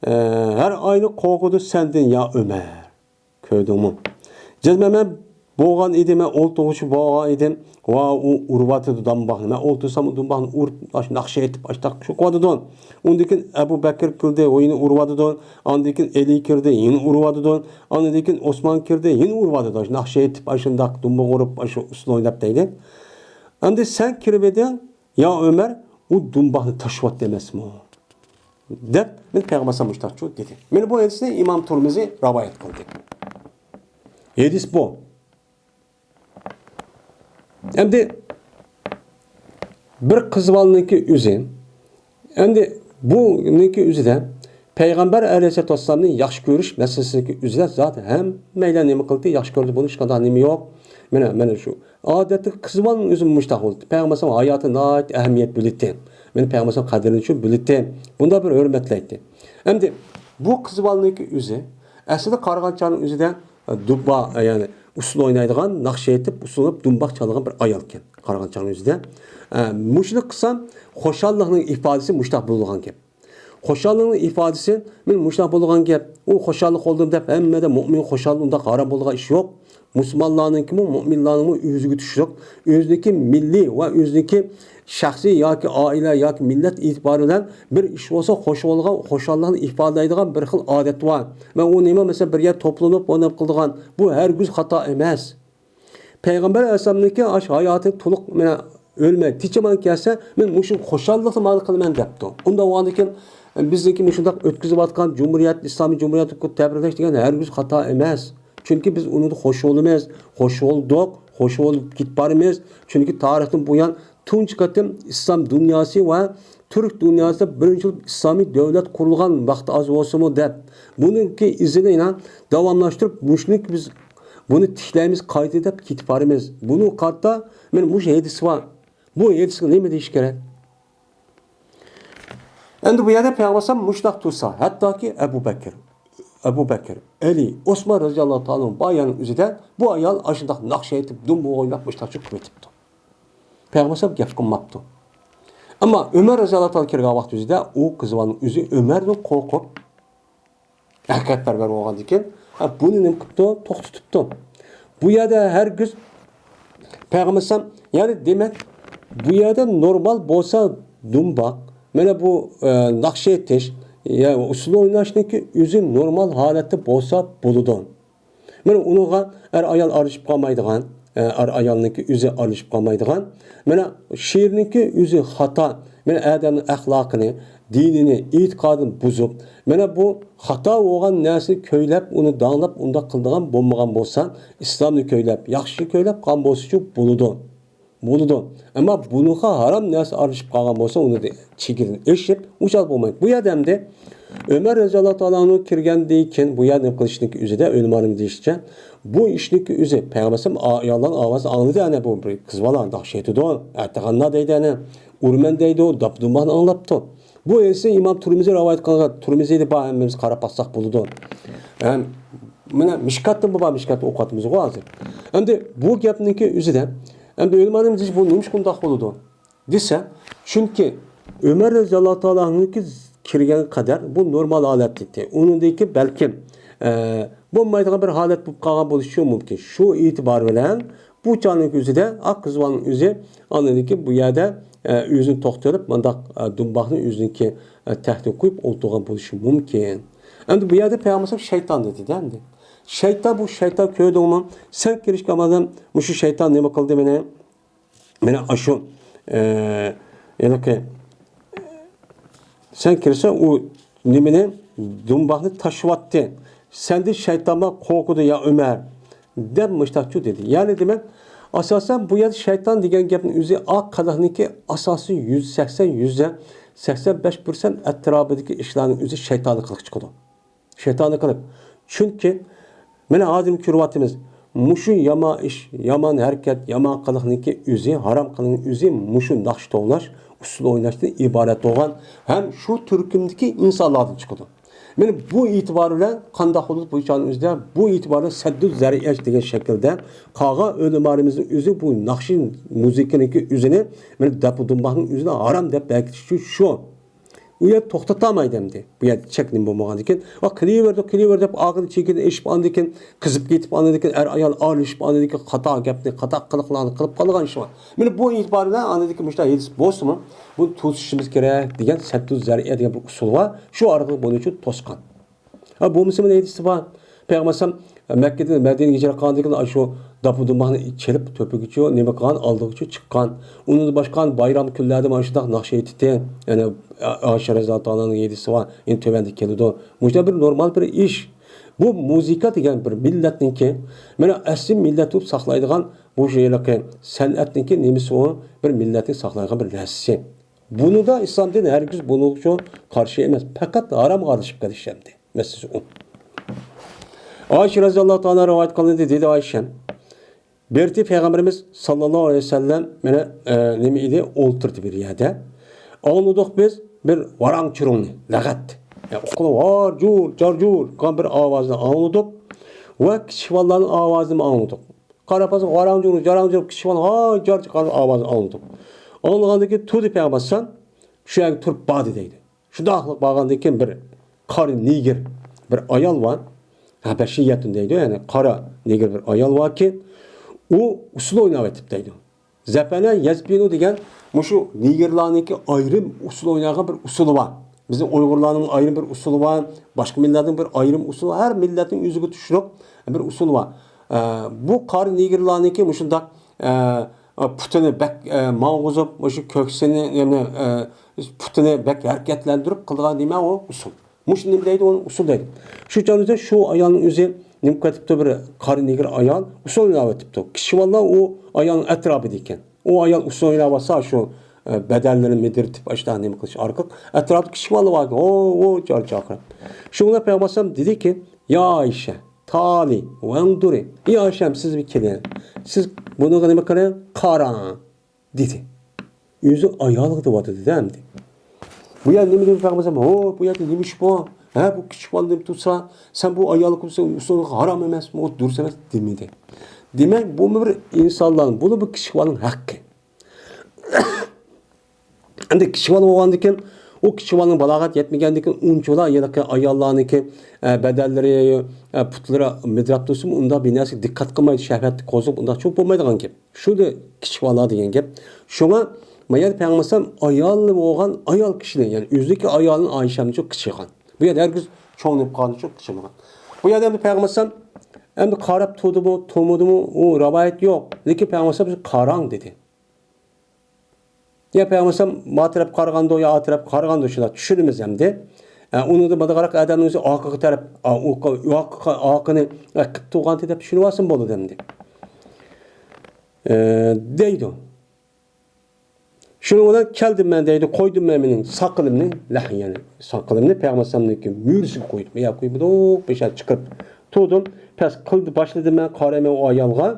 ئە، ھەر ئاينى قورقىدۇ سەندىن يا ئۆمەر. كۆردۈڭمۇ؟ جەزمەن مەن بولغان ئىدىم، مەن ئولتۇرغۇچى بولغان ئىدىم. ۋا ئۇ ئۇرۇۋاتىدۇ دۇمباقنى. مەن ئولتۇرسام ئۇ دۇمباقنى ئۇرۇپ، ئاش-، ناخشا ئېيتىپ، ئاشتاق شۇ قىلىۋاتىدۇ. ئۇندىن كېيىن ئەبۇ بەكىر كىردى، ئۇ يەنە ئۇرۇۋاتىدۇ. ئاندىن كېيىن ئەلى كىردى، يەنە ئۇرۇۋاتىدۇ. ئاندىن كېيىن ئوسمان كىردى، يەنە ئۇرۇۋاتىدۇ. ئاش-، ناخشا ئېيتىپ، ئاشۇنداق دۇمبا ئۇرۇپ، ئاشۇ ئۇسسۇل ئويناپ دەيدۇ. ئەمدى سەن كىرىۋىدىڭ، يا ئۆمەر، ئۇ دۇمباقنى تاشلىۋەتتى ئەمەسمۇ؟ دەپ، مانا پەيغەمبەر ئەلەيھىسسالام مۇشۇنداقچۇ دېدى. مانا بۇ ھەدىسنى ئىمام تۇرمۇزى رىۋايەت قىلدى. ھەدىس بۇ. ئەمدى بىر قىز بالىنىڭكى ئۆزى، ئەمدى بۇنىڭكى ئۆزىدە پەيغەمبەر ئەلەيھىسسالاتۇ ۋەسسالامنى ياخشى كۆرۈش مەسىلىسىدىكى ئۆزىدە زادى ھەممەيلەن نېمە قىلدى؟ ياخشى كۆردى، بۇنى ھېچقانداق نېمە يوق. مانا، مانا شۇ. ئادەتتىكى قىز بالىنىڭ ئۆزى مۇشۇنداق بولدى. پەيغەمبەر ئەلەيھىسسالام ھاياتى ناھايىتى ئەھمىيەت بىلەتتى. مانا پەيغەمبەر ئەلەيھىسسالام قەدرىنى شۇ بىلەتتى. بۇنداق بىر ھۆرمەتلەيتتى. ئەمدى بۇ قىز بالىنىڭكى ئۆزى، ئەسلىدە قارىغان چاغنىڭ ئۆزىدە، ئە، دۇبا، يەنى ئۇسسۇل ئوينايدىغان، ناخشا ئېيتىپ، ئۇسسۇل ئويناپ، دۇمباق چالىدىغان بىر ئايالكەن قارىغان چاغنىڭ ئۆزىدە. ئە، مۇشۇنى قىلسام، خۇشاللىقنىڭ ئىپادىسى مۇشتاق بولىدىغان گەپ. خۇشاللىقنىڭ ئىپادىسى، مەن مۇشۇنداق بولىدىغان گەپ، ئۇ خۇشاللىق بولدۇم دەپ ھەممىدە مۆمىن خۇشال، ئۇنداق ھارام بولىدىغان ئىش يوق. مۇسۇلمانلارنىڭكىمۇ، مۆمىنلارنىڭمۇ ئۆزىگە تۇشلۇق، ئۆزىنىڭكى مىللىي ۋە ئۆزىنىڭكى شەخسىي ياكى ئائىلە ياكى مىللەت ئېتىبارى بىلەن بىر ئىش بولسا، خۇش بولغان، خۇشاللىقنى ئىپادىلەيدىغان بىر خىل ئادەت بار. ۋە ئۇ نېمە، مەسىلەن، بىر يەر توپلىنىپ، ئۇنى قىلىدىغان، بۇ ھەرگىز خاتا ئەمەس. پەيغەمبەر ئەلەيھىسسالامنىڭكى ئاشۇ ھاياتى تولۇق، مانا، ئۆلمەي، تىنچىمان كەلسە، مەن مۇشۇ خۇشاللىقنى مانا قىلىمەن دەپتۇ. ئۇنداق بولغاندىكىن، بىزنىڭكى مۇشۇنداق ئۆتكۈزۈۋاتقان جۇمھۇرىيەت، ئىسلامىي جۇمھۇرىيەتنى تەبرىكلەش دېگەن ھەرگىز خاتا ئەمەس. چۈنكى بىز ئۇنىڭدا خۇش بولىمىز، خۇش بولدۇق، خۇش بولۇپ كېتىپ بارىمىز. چۈنكى تارىختىن بۇيان تۇنجى قېتىم ئىسلام دۇنياسى ۋە تۈرك دۇنياسىدا بىرىنچى بولۇپ ئىسلامىي دۆلەت قۇرۇلغان ۋاقتى ئاز بولسىمۇ دەپ، بۇنىڭكى ئىزىنى يەنە داۋاملاشتۇرۇپ، مۇشۇنى بىز بۇنى تىكلەيمىز قايتا دەپ كېتىپ بارىمىز. بۇنىڭغا قارىتا، مانا مۇشۇ ھەدىس بار. بۇ ھەدىسكە نېمە دېيىش كېرەك؟ ئەمدى بۇ يەردە پەيغەمبەر ئەلەيھىسسالام مۇشۇنداق تۇرسا، ھەتتاكى ئەبۇ بەكىر، ئەبۇ بەكىر، ئەلى، ئوسمان رەزىياللاھۇ تائالا ئانھۇ بار يەرنىڭ ئۆزىدە بۇ ئايال ئاشۇنداق ناخشا ئېيتىپ، دۇمبا ئويناپ، مۇشۇنداق چۆكۈپ يېتىپتۇ. پەيغەمبەر ئەلەيھىسسالام گەپ قىلماپتۇ. ئەمما ئۆمەر رەزىياللاھۇ تائالا كىرگەن ۋاقىت ئۆزىدە ئۇ قىزۋالنىڭ ئۆزى ئۆمەردىن قورقۇپ، ھەقىقەتپەرۋەر بولغاندىكىن، ھە، بۇنى نېمە قىپتۇ؟ توختىتىپتۇ. بۇ يەردە ھەرگىز پەيغەمبەر ئەلەيھىسسالام، يەنى دېمەك، بۇ يەردە نورمال بولسا دۇمباق، مانا بۇ، ئە، ناخشا ئېيتىش، يا ئۇسسۇل ئويناشنىڭكى ئۆزى نورمال ھالەتتە بولسا بولىدۇ. مانا ئۇنىڭغا ئەر-ئايال ئارىلىشىپ قالمايدىغان، ئە، ئەر-ئايالنىڭكى ئۆزى ئارىلىشىپ قالمايدىغان. مانا شېئىرنىڭكى ئۆزى خاتا. مانا ئادەمنىڭ ئەخلاقىنى، دىنىنى، ئېتىقادىنى بۇزۇپ، مانا بۇ خاتا بولغان نەرسىنى كۈيلەپ، ئۇنى داڭلاپ، ئۇنداق قىلىدىغان بولمىغان بولسا، ئىسلامنى كۈيلەپ، ياخشىنى كۈيلەپ قىلغان بولسىچۇ بولىدۇ. بولىدۇ. ئەمما بۇنىڭغا ھارام نەرسە ئارىلىشىپ قالغان بولسا، ئۇنى چېگرىدىن ئېشىپ، ئۇچال بولمايدۇ. بۇ يەردە ئەمدى ئۆمەر رەزىياللاھۇ تائالا ئەنھۇ كىرگەندىن كېيىن بۇ يەردە نېمە قىلىشنىڭكى ئۆزىدە، ئۆلىمالىرىمىز دېيىشىچە، بۇ ئىشنىڭكى ئۆزى، پەيغەمبەر ئەلەيھىسسالام ئاياللارنىڭ ئاۋازىنى ئاڭلىدى، ئەنە بۇ بىر قىز بالا ناخشا ئېيتىدۇ، ئەتىغانلار دەيدۇ، ئەنە ئۇرمەن دەيدۇ، داپ-دۇمباقنى ئاڭلاپتۇ. بۇ ھەدىسنى ئىمام تۇرمىزى رىۋايەت قىلغان، تۇرمىزىدە بار، ھەممىمىز قاراپ باقساق بولىدۇ. ھەم مانا مىشكاتتىن بۇ بار، مىشكاتنى ئوقۇۋاتىمىزغۇ ھازىر. ئەمدى بۇ گەپنىڭكى ئۆزىدە، ئەمدى ئۆلىمالىرىمىز دېيىش، بۇ نېمىشقا ئۇنداق بولىدۇ دېسە، چۈنكى ئۆمەر رەزىياللاھۇ تائالا ئەنھۇنىڭكى كىرگەن قەدەر بۇ نورمال ھالەت ئىدى. ئۇنىڭدىكى بەلكىم، ئە، بولمايدىغان بىر ھالەت بولۇپ قالغان بولۇشى مۇمكىن. شۇ ئېتىبار بىلەن بۇ چاغنىڭ ئۆزىدە ئاق قىزۋالنىڭ ئۆزى ئاندىن كېيىن بۇ يەردە، ئە، ئۆزىنى توختىتىپ، مانداق، ئە، دۇمباقنى ئۆزىنىڭكى، ئە، تەختىگە قويۇپ ئولتۇرغان بولۇشى مۇمكىن. ئەمدى بۇ يەردە پەيغەمبەر شەيتان دېدى-دە ئەمدى. شەيتان، بۇ شەيتان كۆردۈڭمۇ؟ سەن كىرىشكەن ئادەم مۇشۇ شەيتان نېمە قىلدى مېنى؟ مانا ئاشۇ، ئە، ھېلىقى سەن كىرسە ئۇ نېمىنى، دۇمباقنى تاشلىۋەتتى. سەندىن شەيتانمۇ قورقىدۇ يا ئۆمەر، دەپ مۇشتاقچۇ دېدى. يەنى دېمەك، ئاساسەن بۇ يەردە شەيتان دېگەن گەپنىڭ ئۆزى ئاق قىلىقنىڭكى ئاساسىي يۈز سەكسەن، يۈزدە سەكسەن بەش پىرسەنت ئەتراپىدىكى ئىشلارنىڭ ئۆزى شەيتانىي قىلىق چىقىدۇ. شەيتانىي قىلىق. چۈنكى مانا ھازىر كۆرۈۋاتىمىز، مۇشۇ يامان ئىش، يامان ھەرىكەت، يامان قىلىقنىڭكى ئۆزى، ھارام قىلىقنىڭ ئۆزى مۇشۇ ناخشا توۋلاش، ئۇسسۇل ئويناشتىن ئىبارەت بولغان ھەم شۇ تۈركۈمدىكى ئىنسانلاردىن چىقىدۇ. مانا بۇ ئېتىبار بىلەن قانداق بولىدۇ بۇ چاغنىڭ ئۆزىدە؟ بۇ ئېتىبار بىلەن سەددۇ زەرىئەج دېگەن شەكىلدە قالغان ئۆلىمالىرىمىزنىڭ ئۆزى بۇ ناخشا مۇزىكىنىڭكى ئۆزىنى، مانا داپۇ دۇمباقنىڭ ئۆزىنى ھارام دەپ بەكىتىش ئۈچۈن شۇ. ئۇ يەردە توختىتالمايدۇ ئەمدى. بۇ يەردە چەكلىمە بولمىغاندىكىن، ۋە قىلىۋەردى، قىلىۋەردى دەپ ئاغزىنى چېكىدىن ئېشىپ، ئاندىكىن قىزىپ كېتىپ، ئاندىكىن ئەر-ئايال ئارىلىشىپ، ئاندىكىن خاتا گەپنى، خاتا قىلىقلارنى قىلىپ قالغان ئىش بار. مانا بۇ ئېتىبار بىلەن ئاندىكىن مۇشۇنداق ھېدىس بولسىمۇ، بۇنى توسۇشىمىز كېرەك دېگەن سەددۇ زەرىئە دېگەن بىر ئۇسۇل بار. شۇ ئارقىلىق بۇنى شۇ توسقان. ھە، بولمىسا مانا ھېدىسى بار. پەيغەمبەر ئەلەيھىسسالام مەككىدىن مەدىنىگە ھىجرەت قىلغاندىن كېيىن شۇ داپۇ دۇمباقنى چېلىپ تۆپىگىچۇ نېمە قىلغان، ئالدىغىچۇ چىققان. ئۇنىڭدىن باشقا بايرام كۈنلەردە مانا شۇنداق ناخشا ئېيتتى. يەنى ئائىشە رەزىياللاھۇ تائالا ئانھانىڭ ھېدىسى بار. يەنى تۆۋەندە كېلىدۇ. مۇشۇنداق بىر نورمال بىر ئىش. بۇ مۇزىكا دېگەن بىر مىللەتنىڭكى، مانا ئەسلى مىللەت بولۇپ ساقلايدىغان بۇ ھېلىقى سەنئەتنىڭكى نېمىسى ئۇ؟ بىر مىللەتنى ساقلايدىغان بىر نەرسىسى. بۇنىدا ئىسلام دىنى ھەرگىز بۇنىڭغا قارشى ئەمەس، پەقەت ھارامغا ئارىلىشىپ قېلىش ئەمدى. مەسىلىسى ئۇ. ئائىشە رەزىياللاھۇ تائالا رىۋايەت قىلىندى، دېدى ئائىشە. بىر رېتى پەيغەمبىرىمىز ساللاللاھۇ ئەلەيھى ۋەسەللەم مانا، ئە، نېمە ئىدى؟ ئولتۇردى بىر يەردە. ئاڭلىدۇق بىز بىر ۋاراڭ-چۇرۇڭنى، لەغەت. يا، ئۇقۇلۇق ۋار-جۇر، جار-جۇر قىلغان بىر ئاۋازنى ئاڭلىدۇق. ۋە كىچىك بالىلارنىڭ ئاۋازىنى ئاڭلىدۇق. قاراپ قالسا، غاراڭجۇڭ، جاراڭجۇڭ، كىچىك بالىنىڭ ھاي جار چىقارغان ئاۋازىنى ئاڭلىدۇق. ئاڭلىغاندىن كېيىن تۇردى پەيغەمبەر ئەلەيھىسسالام، شۇ يەرگە تۇرۇپ باردى دەيدۇ. شۇنداقلا بارغاندىن كېيىن بىر قارا نېگىر بىر ئايال بار. ھەبەشىيەتۇن دەيدۇ، يەنى قارا نېگىر بىر ئايال باركەن، ئۇ ئۇسسۇل ئويناۋېتىپتۇ دەيدۇ. زەپەنە يەزپىنۇ دېگەن مۇشۇ نېگىرلارنىڭكى ئايرىم ئۇسسۇل ئوينايدىغان بىر ئۇسسۇلى بار. بىزنىڭ ئۇيغۇرلارنىڭ ئايرىم بىر ئۇسسۇلى بار، باشقا مىللەتنىڭ بىر ئايرىم ئۇسسۇلى، ھەر مىللەتنىڭ ئۆزىگە تۇشلۇق بىر ئۇسسۇلى بار. ئە، بۇ قارا نېگىرلارنىڭكى مۇشۇنداق، ئە، پۇتىنى بەك، ئە، ماڭغۇزۇپ، مۇشۇ كۆكسىنى، يەنى، ئە، پۇتىنى بەك ھەرىكەتلەندۈرۈپ قىلىدىغان نېمە ئۇ ئۇسسۇل. مۇشۇ نېمە دەيدۇ، ئۇنى ئۇسسۇل دەيدۇ. شۇ چاغدا شۇ ئايالنىڭ ئۆزى نېمە قىلىۋېتىپتۇ، بىر قارا نېگىر ئايال ئۇسسۇل ئويناۋېتىپتۇ. كىچىك بالىلار ئۇ ئايالنىڭ ئەتراپىدا ئىكەن. ئۇ ئايال ئۇسسۇل ئويناۋاتسا، شۇ، ئە، بەدەنلىرىنى مىدىرىتىپ، ئاشۇنداق نېمە قىلىش ئارقىلىق ئەتراپتا كىچىك بالىلار باركەن، ھو، ھو، جار چاقىرىپ. شۇڭا پەيغەمبەر ئەلەيھىسسالام دېدىكى، يا ئائىشە، تالى ۋەنزۇرى. ئى ئائىشەم، سىز بىر كېلىڭ. سىز بۇنىڭغا نېمە قىلىڭ؟ قاراڭ. دېدى. ئۆزى ئايالىغا دەۋاتىدۇ-دە ئەمدى. بۇ يەردە نېمە دېدى پەيغەمبەر ئەلەيھىسسالام؟ ھو، بۇ يەردە نېمە ئىش بار؟ ھە، بۇ كىچىك بالا دەپ تۇرسا، سەن بۇ ئايالغا قىلساڭ، ئۇسسۇلغا ھارام ئەمەسمۇ؟ ئۇ دۇرۇس ئەمەس دېمىدى. دېمەك، بۇمۇ بىر ئىنسانلارنىڭ، بۇمۇ بىر كىچىك بالىنىڭ ھەققى. ئەمدى كىچىك بالا بولغاندىكىن، ئۇ كىچىك بالىنىڭ بالاغەت يەتمىگەندىكىن، ئۇنچىۋالا ھېلىقى ئاياللارنىڭكى، ئە، بەدەنلىرى، ئە، پۇتلىرى مىدىراپ تۇرسىمۇ، ئۇنداق بىر نەرسىگە دىققەت قىلمايدۇ، شەھۋەتتە قوزغىلىپ، ئۇنداق چوق بولمايدىغان گەپ. شۇ كىچىك بالا دېگەن گەپ. شۇڭا ما يەردە پەيغەمبەر ئەلەيھىسسالام ئايالى بولغان ئايال كىشىنى، يەنى ئۆزىنىڭكى ئايالىنى ئائىشەمنى چوق قىچىغان. بۇ يەردە ھەرگىز چوڭ دەپ قالغىنى چوق قىچىغان. بۇ يەردە ئەمدى پەيغەمبەر ئەلەيھىسسالام ئەمدى قاراپ تۇردىمۇ، تۇرمىدىمۇ، ئۇ رىۋايەت يوق. لېكىن پەيغەمبەر ئەلەيھىسسالام «قاراڭ» دېدى. يا پەيغەمبەر ئەلەيھىسسالام ما تەرەپ قارىغاندۇ، يا ئا تەرەپ قارىغاندۇ، شۇنداق چۈشىنىمىز ئەمدى. ئە، ئۇنىڭدا مۇنداقراق ئادەمنىڭ ئۆزى ئارقىغا تەرەپ، ئا، ئۇ، ئارقىنى، ئە، قىپ تۇرغانتى دەپ چۈشىنىۋالسىمۇ بولىدۇ ئەمدى. ئە، دەيدۇ. شۇنىڭ بىلەن كەلدىم مەن دەيدۇ، قويدۇم مەن مېنىڭ ساقىلىمنى، لەھيەنى، ساقىلىمنى پەيغەمبەر ئەلەيھىسسالامنىڭكى مۈرىسىگە قويدۇم. يا قويمىدۇق، بېشىغا چىقىرىپ تۇردۇم. پەس قىلدى، باشلىدىم مەن قارايمەن ئۇ ئايالغا.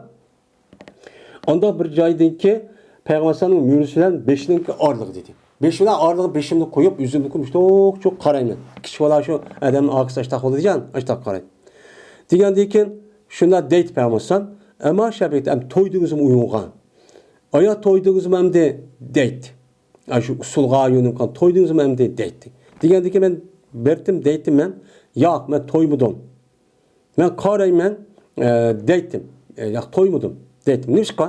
ئانداق بىر جايدىكى پەيغەمبەر ئەلەيھىسسالامنىڭ مۈرىسى بىلەن بېشىنىڭكى ئارىلىقى دېدى. بېشى بىلەن ئارىلىقى بېشىمنى قويۇپ، يۈزۈمنى قويۇپ، مۇشتۇق چوق قارايمەن. كىچىك بالا شۇ ئادەمنىڭ ئارقىسى ئاشتاق بولىدىكەن، ئاشتاق قارايدۇ. دېگەندىن كېيىن شۇنداق دەيدۇ پەيغەمبەر ئەلەيھىسسالام، ئەمما شەبىت ئەم تويدىڭىزمۇ ئۇيغۇنغا؟ ئايا تويدىڭىزمۇ ئەمدى دەيدۇ. ئاشۇ ئۇسسۇلغا يۆنۈپ قالغان تويدىڭىزمۇ ئەمدى دەيدۇ. دېگەندىن كېيىن مەن بەرتىم دەيتتىم مەن، ياق، مەن تويمىدىم. مەن قارايمەن، ئە، دەيتتىم. ئە، ياق، تويمىدىم دەيتتىم. نېمىشقا؟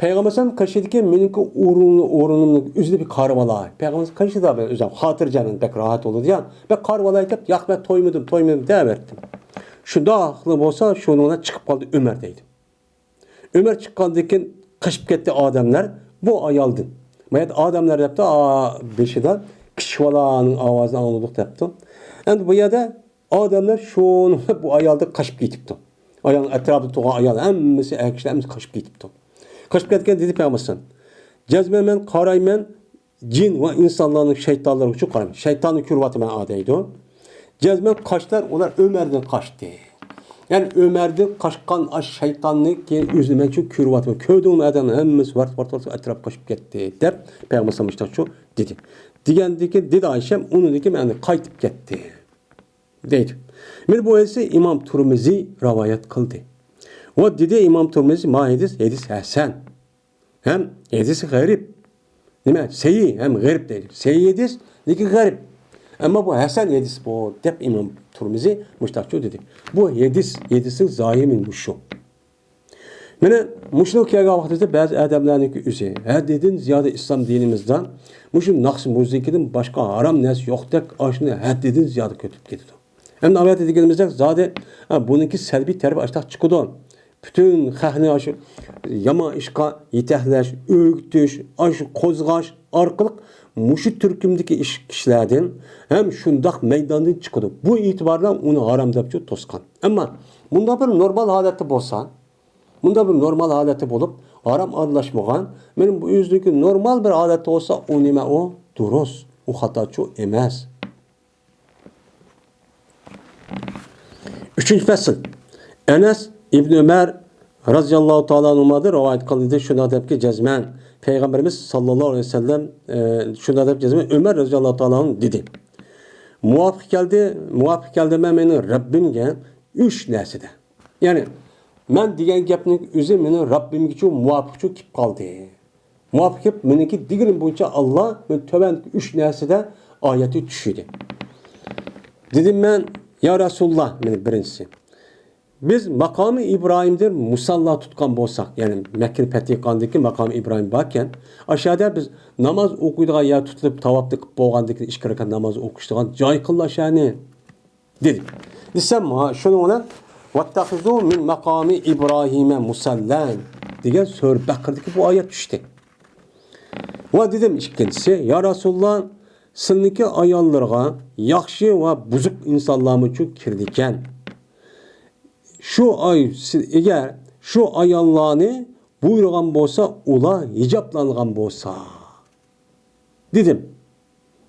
پەيغەمبەر ئەلەيھىسسالام قېشىدىكى مېنىڭكى ئورۇن-، ئورنۇمنى ئۆزىنى بىر قارىۋالاي. پەيغەمبەر ئەلەيھىسسالام قېشىدا بىر ئۆزۈم خاتىرجەم، بەك راھەت بولىدۇ يا. بىر قارىۋالاي دەپ، ياق، مەن تويمىدىم، تويمىدىم دەۋەتتىم. شۇنداقلا بولسا، شۇنىڭ بىلەن چىقىپ قالدى ئۆمەر دەيدۇ. ئۆمەر چىققاندىن كېيىن قېچىپ كەتتى ئادەملەر بۇ ئايالدىن. ما يەردە ئادەملەر دەپتۇ، ئا، بېشىدا كىچىك بالانىڭ ئاۋازىنى ئاڭلىدۇق دەپتۇ. ئەمدى بۇ يەردە ئادەملەر شۇنىڭ بىلەن بۇ ئايالدىن قاچىپ كېتىپتۇ. ئايالنىڭ ئەتراپىدا تۇرغان ئايال ھەممىسى، ئەر كىشىلەر ھەممىسى قاچىپ كېتىپتۇ. قاچىپ كەتكەن دېدى پەيغەمبەر ئەلەيھىسسالام. جەزمەن مەن قارايمەن، جىن ۋە ئىنسانلارنىڭ شەيتانلىرى ئۈچۈن قارايمەن. شەيتاننى كۆرۈۋاتىمەن ئا دەيدۇ. جەزمەن قاشلار ئۇلار ئۆمەردىن قاچتى. يەنى ئۆمەردىن قاچقان ئاش شەيتاننى كېيىن ئۆزىنى مەن شۇ كۆرۈۋاتىمەن. كۆردۈڭمۇ ئادەمنى ھەممىسى ۋارت ۋارت ۋارت ئەتراپقا قاچىپ كەتتى دەپ پەيغەمبەر ئەلەيھىسسالام مۇشۇنداق شۇ دېدى. دېگەندىن كېيىن دېدى ئائىشەم، ئۇنىڭدىن كېيىن مەن قايتىپ كەتتى. دەيدۇ. مانا بۇ ھەدىسنى ئىمام تۇرمىزى رىۋايەت قىلدى. ۋە دېدى ئىمام تۇرمىزى، ما ھەدىس، ھەدىس ھەسەن. ھەم ھەدىس غەرىب. نېمە؟ سەھىھ ھەم غەرىب دەيدۇ. سەھىھ ھەدىس، لېكىن غەرىب. ئەمما بۇ ھەسەن ھەدىس بۇ، دەپ ئىمام تۇرمىزى مۇشتاقچۇ دېدى. بۇ ھەدىس، ھەدىسنىڭ زاھىرى مۇشۇ. مانا مۇشۇنى كەلگەن ۋاقتىمىزدا بەزى ئادەملەرنىڭكى ئۆزى ھەددىدىن زىيادە ئىسلام دىنىمىزدا مۇشۇ ناخشا مۇزىكىدىن باشقا ھارام نەرسە يوقتەك ئاشۇنى ھەددىدىن زىيادە كۆتۈرۈپ كېتىدۇ. ئەمدى ئاۋاتتا دېگىنىمىزدەك زادى، ھە، بۇنىڭكى سەلبىي تەرىپى ئاشتاق چىقىدۇ. پۈتۈن خەقنى ئاشۇ يامان ئىشقا يېتەكلەش، ئۆگىتىش، ئاشۇ قوزغاش ئارقىلىق مۇشۇ تۈركۈمدىكى ئىش، كىشىلەردىن ھەم شۇنداق مەيداندىن چىقىدۇ. بۇ ئېتىبار بىلەن ئۇنى ھارام دەپچۇ توسقان. ئەمما مۇنداق بىر نورمال ھالەتتە بولسا، مۇنداق بىر نورمال ھالەتتە بولۇپ، ھارام ئارىلاشمىغان، مانا بۇ ئۆزىنىڭكى نورمال بىر ھالەتتە بولسا، ئۇ نېمە ئۇ؟ دۇرۇس. ئۇ خاتاچۇ ئەمەس. ئۈچىنچى پەسىل. ئەنەس ئىبن ئۆمەر رازىياللاھۇ تائالا ئەنھۇمادىن رىۋايەت قىلىندى. شۇنداق دەپكى، جەزمەن پەيغەمبىرىمىز ساللاللاھۇ ئەلەيھى ۋەسەللەم، ئە، شۇنداق دەپ جەزمەن ئۆمەر رازىياللاھۇ تائالا ئەنھۇ دېدى. مۇۋاپىق كەلدى، مۇۋاپىق كەلدىم مەن مېنىڭ رەببىمگە ئۈچ نەرسىدە. يەنى، مەن دېگەن گەپنىڭ ئۆزى مېنىڭ رەببىمگىچۇ مۇۋاپىقچۇ كېلىپ قالدى. مۇۋاپىق كېلىپ، مېنىڭكى دېگىنىم بويىچە ئاللا مېنى تۆۋەندىكى ئۈچ نەرسىدە ئايەتى چۈشىدى. دېدىم مەن، يا رەسۇلاللا، مېنى بىرىنچىسى، بىز ماقامى ئىبراھىمدىن مۇساللا تۇتقان بولساق، يەنى مەككىنى پەتھى قىلغاندىن كېيىن ماقامى ئىبراھىم باركەن، ئاشۇ يەردە بىز ناماز ئوقۇيدىغان يەر تۇتۇلۇپ، تاۋاپنى قىلىپ بولغاندىن كېيىن ئىككى رەكەت ناماز ئوقۇشىدىغان جاي قىللا ئاشۇنى. دېدى. دېسەم، ھا، شۇنىڭ بىلەن، «ۋەتتەخىزۇ مىن مەقامى ئىبراھىمە مۇسەللەن» دېگەن سۈرە بەقىرىدىكى بۇ ئايەت چۈشتى. ۋە دېدىم ئىككىنچىسى، يا رەسۇلاللا، سىلىنىڭكى ئاياللىرىغا ياخشى ۋە بۇزۇق ئىنسانلارمۇچۇ كىرىدىكەن؟ شۇ ئاي، ئەگەر شۇ ئاياللارنى بۇيرۇغان بولسا، ئۇلار ھىجابلانغان بولسا. دېدىم.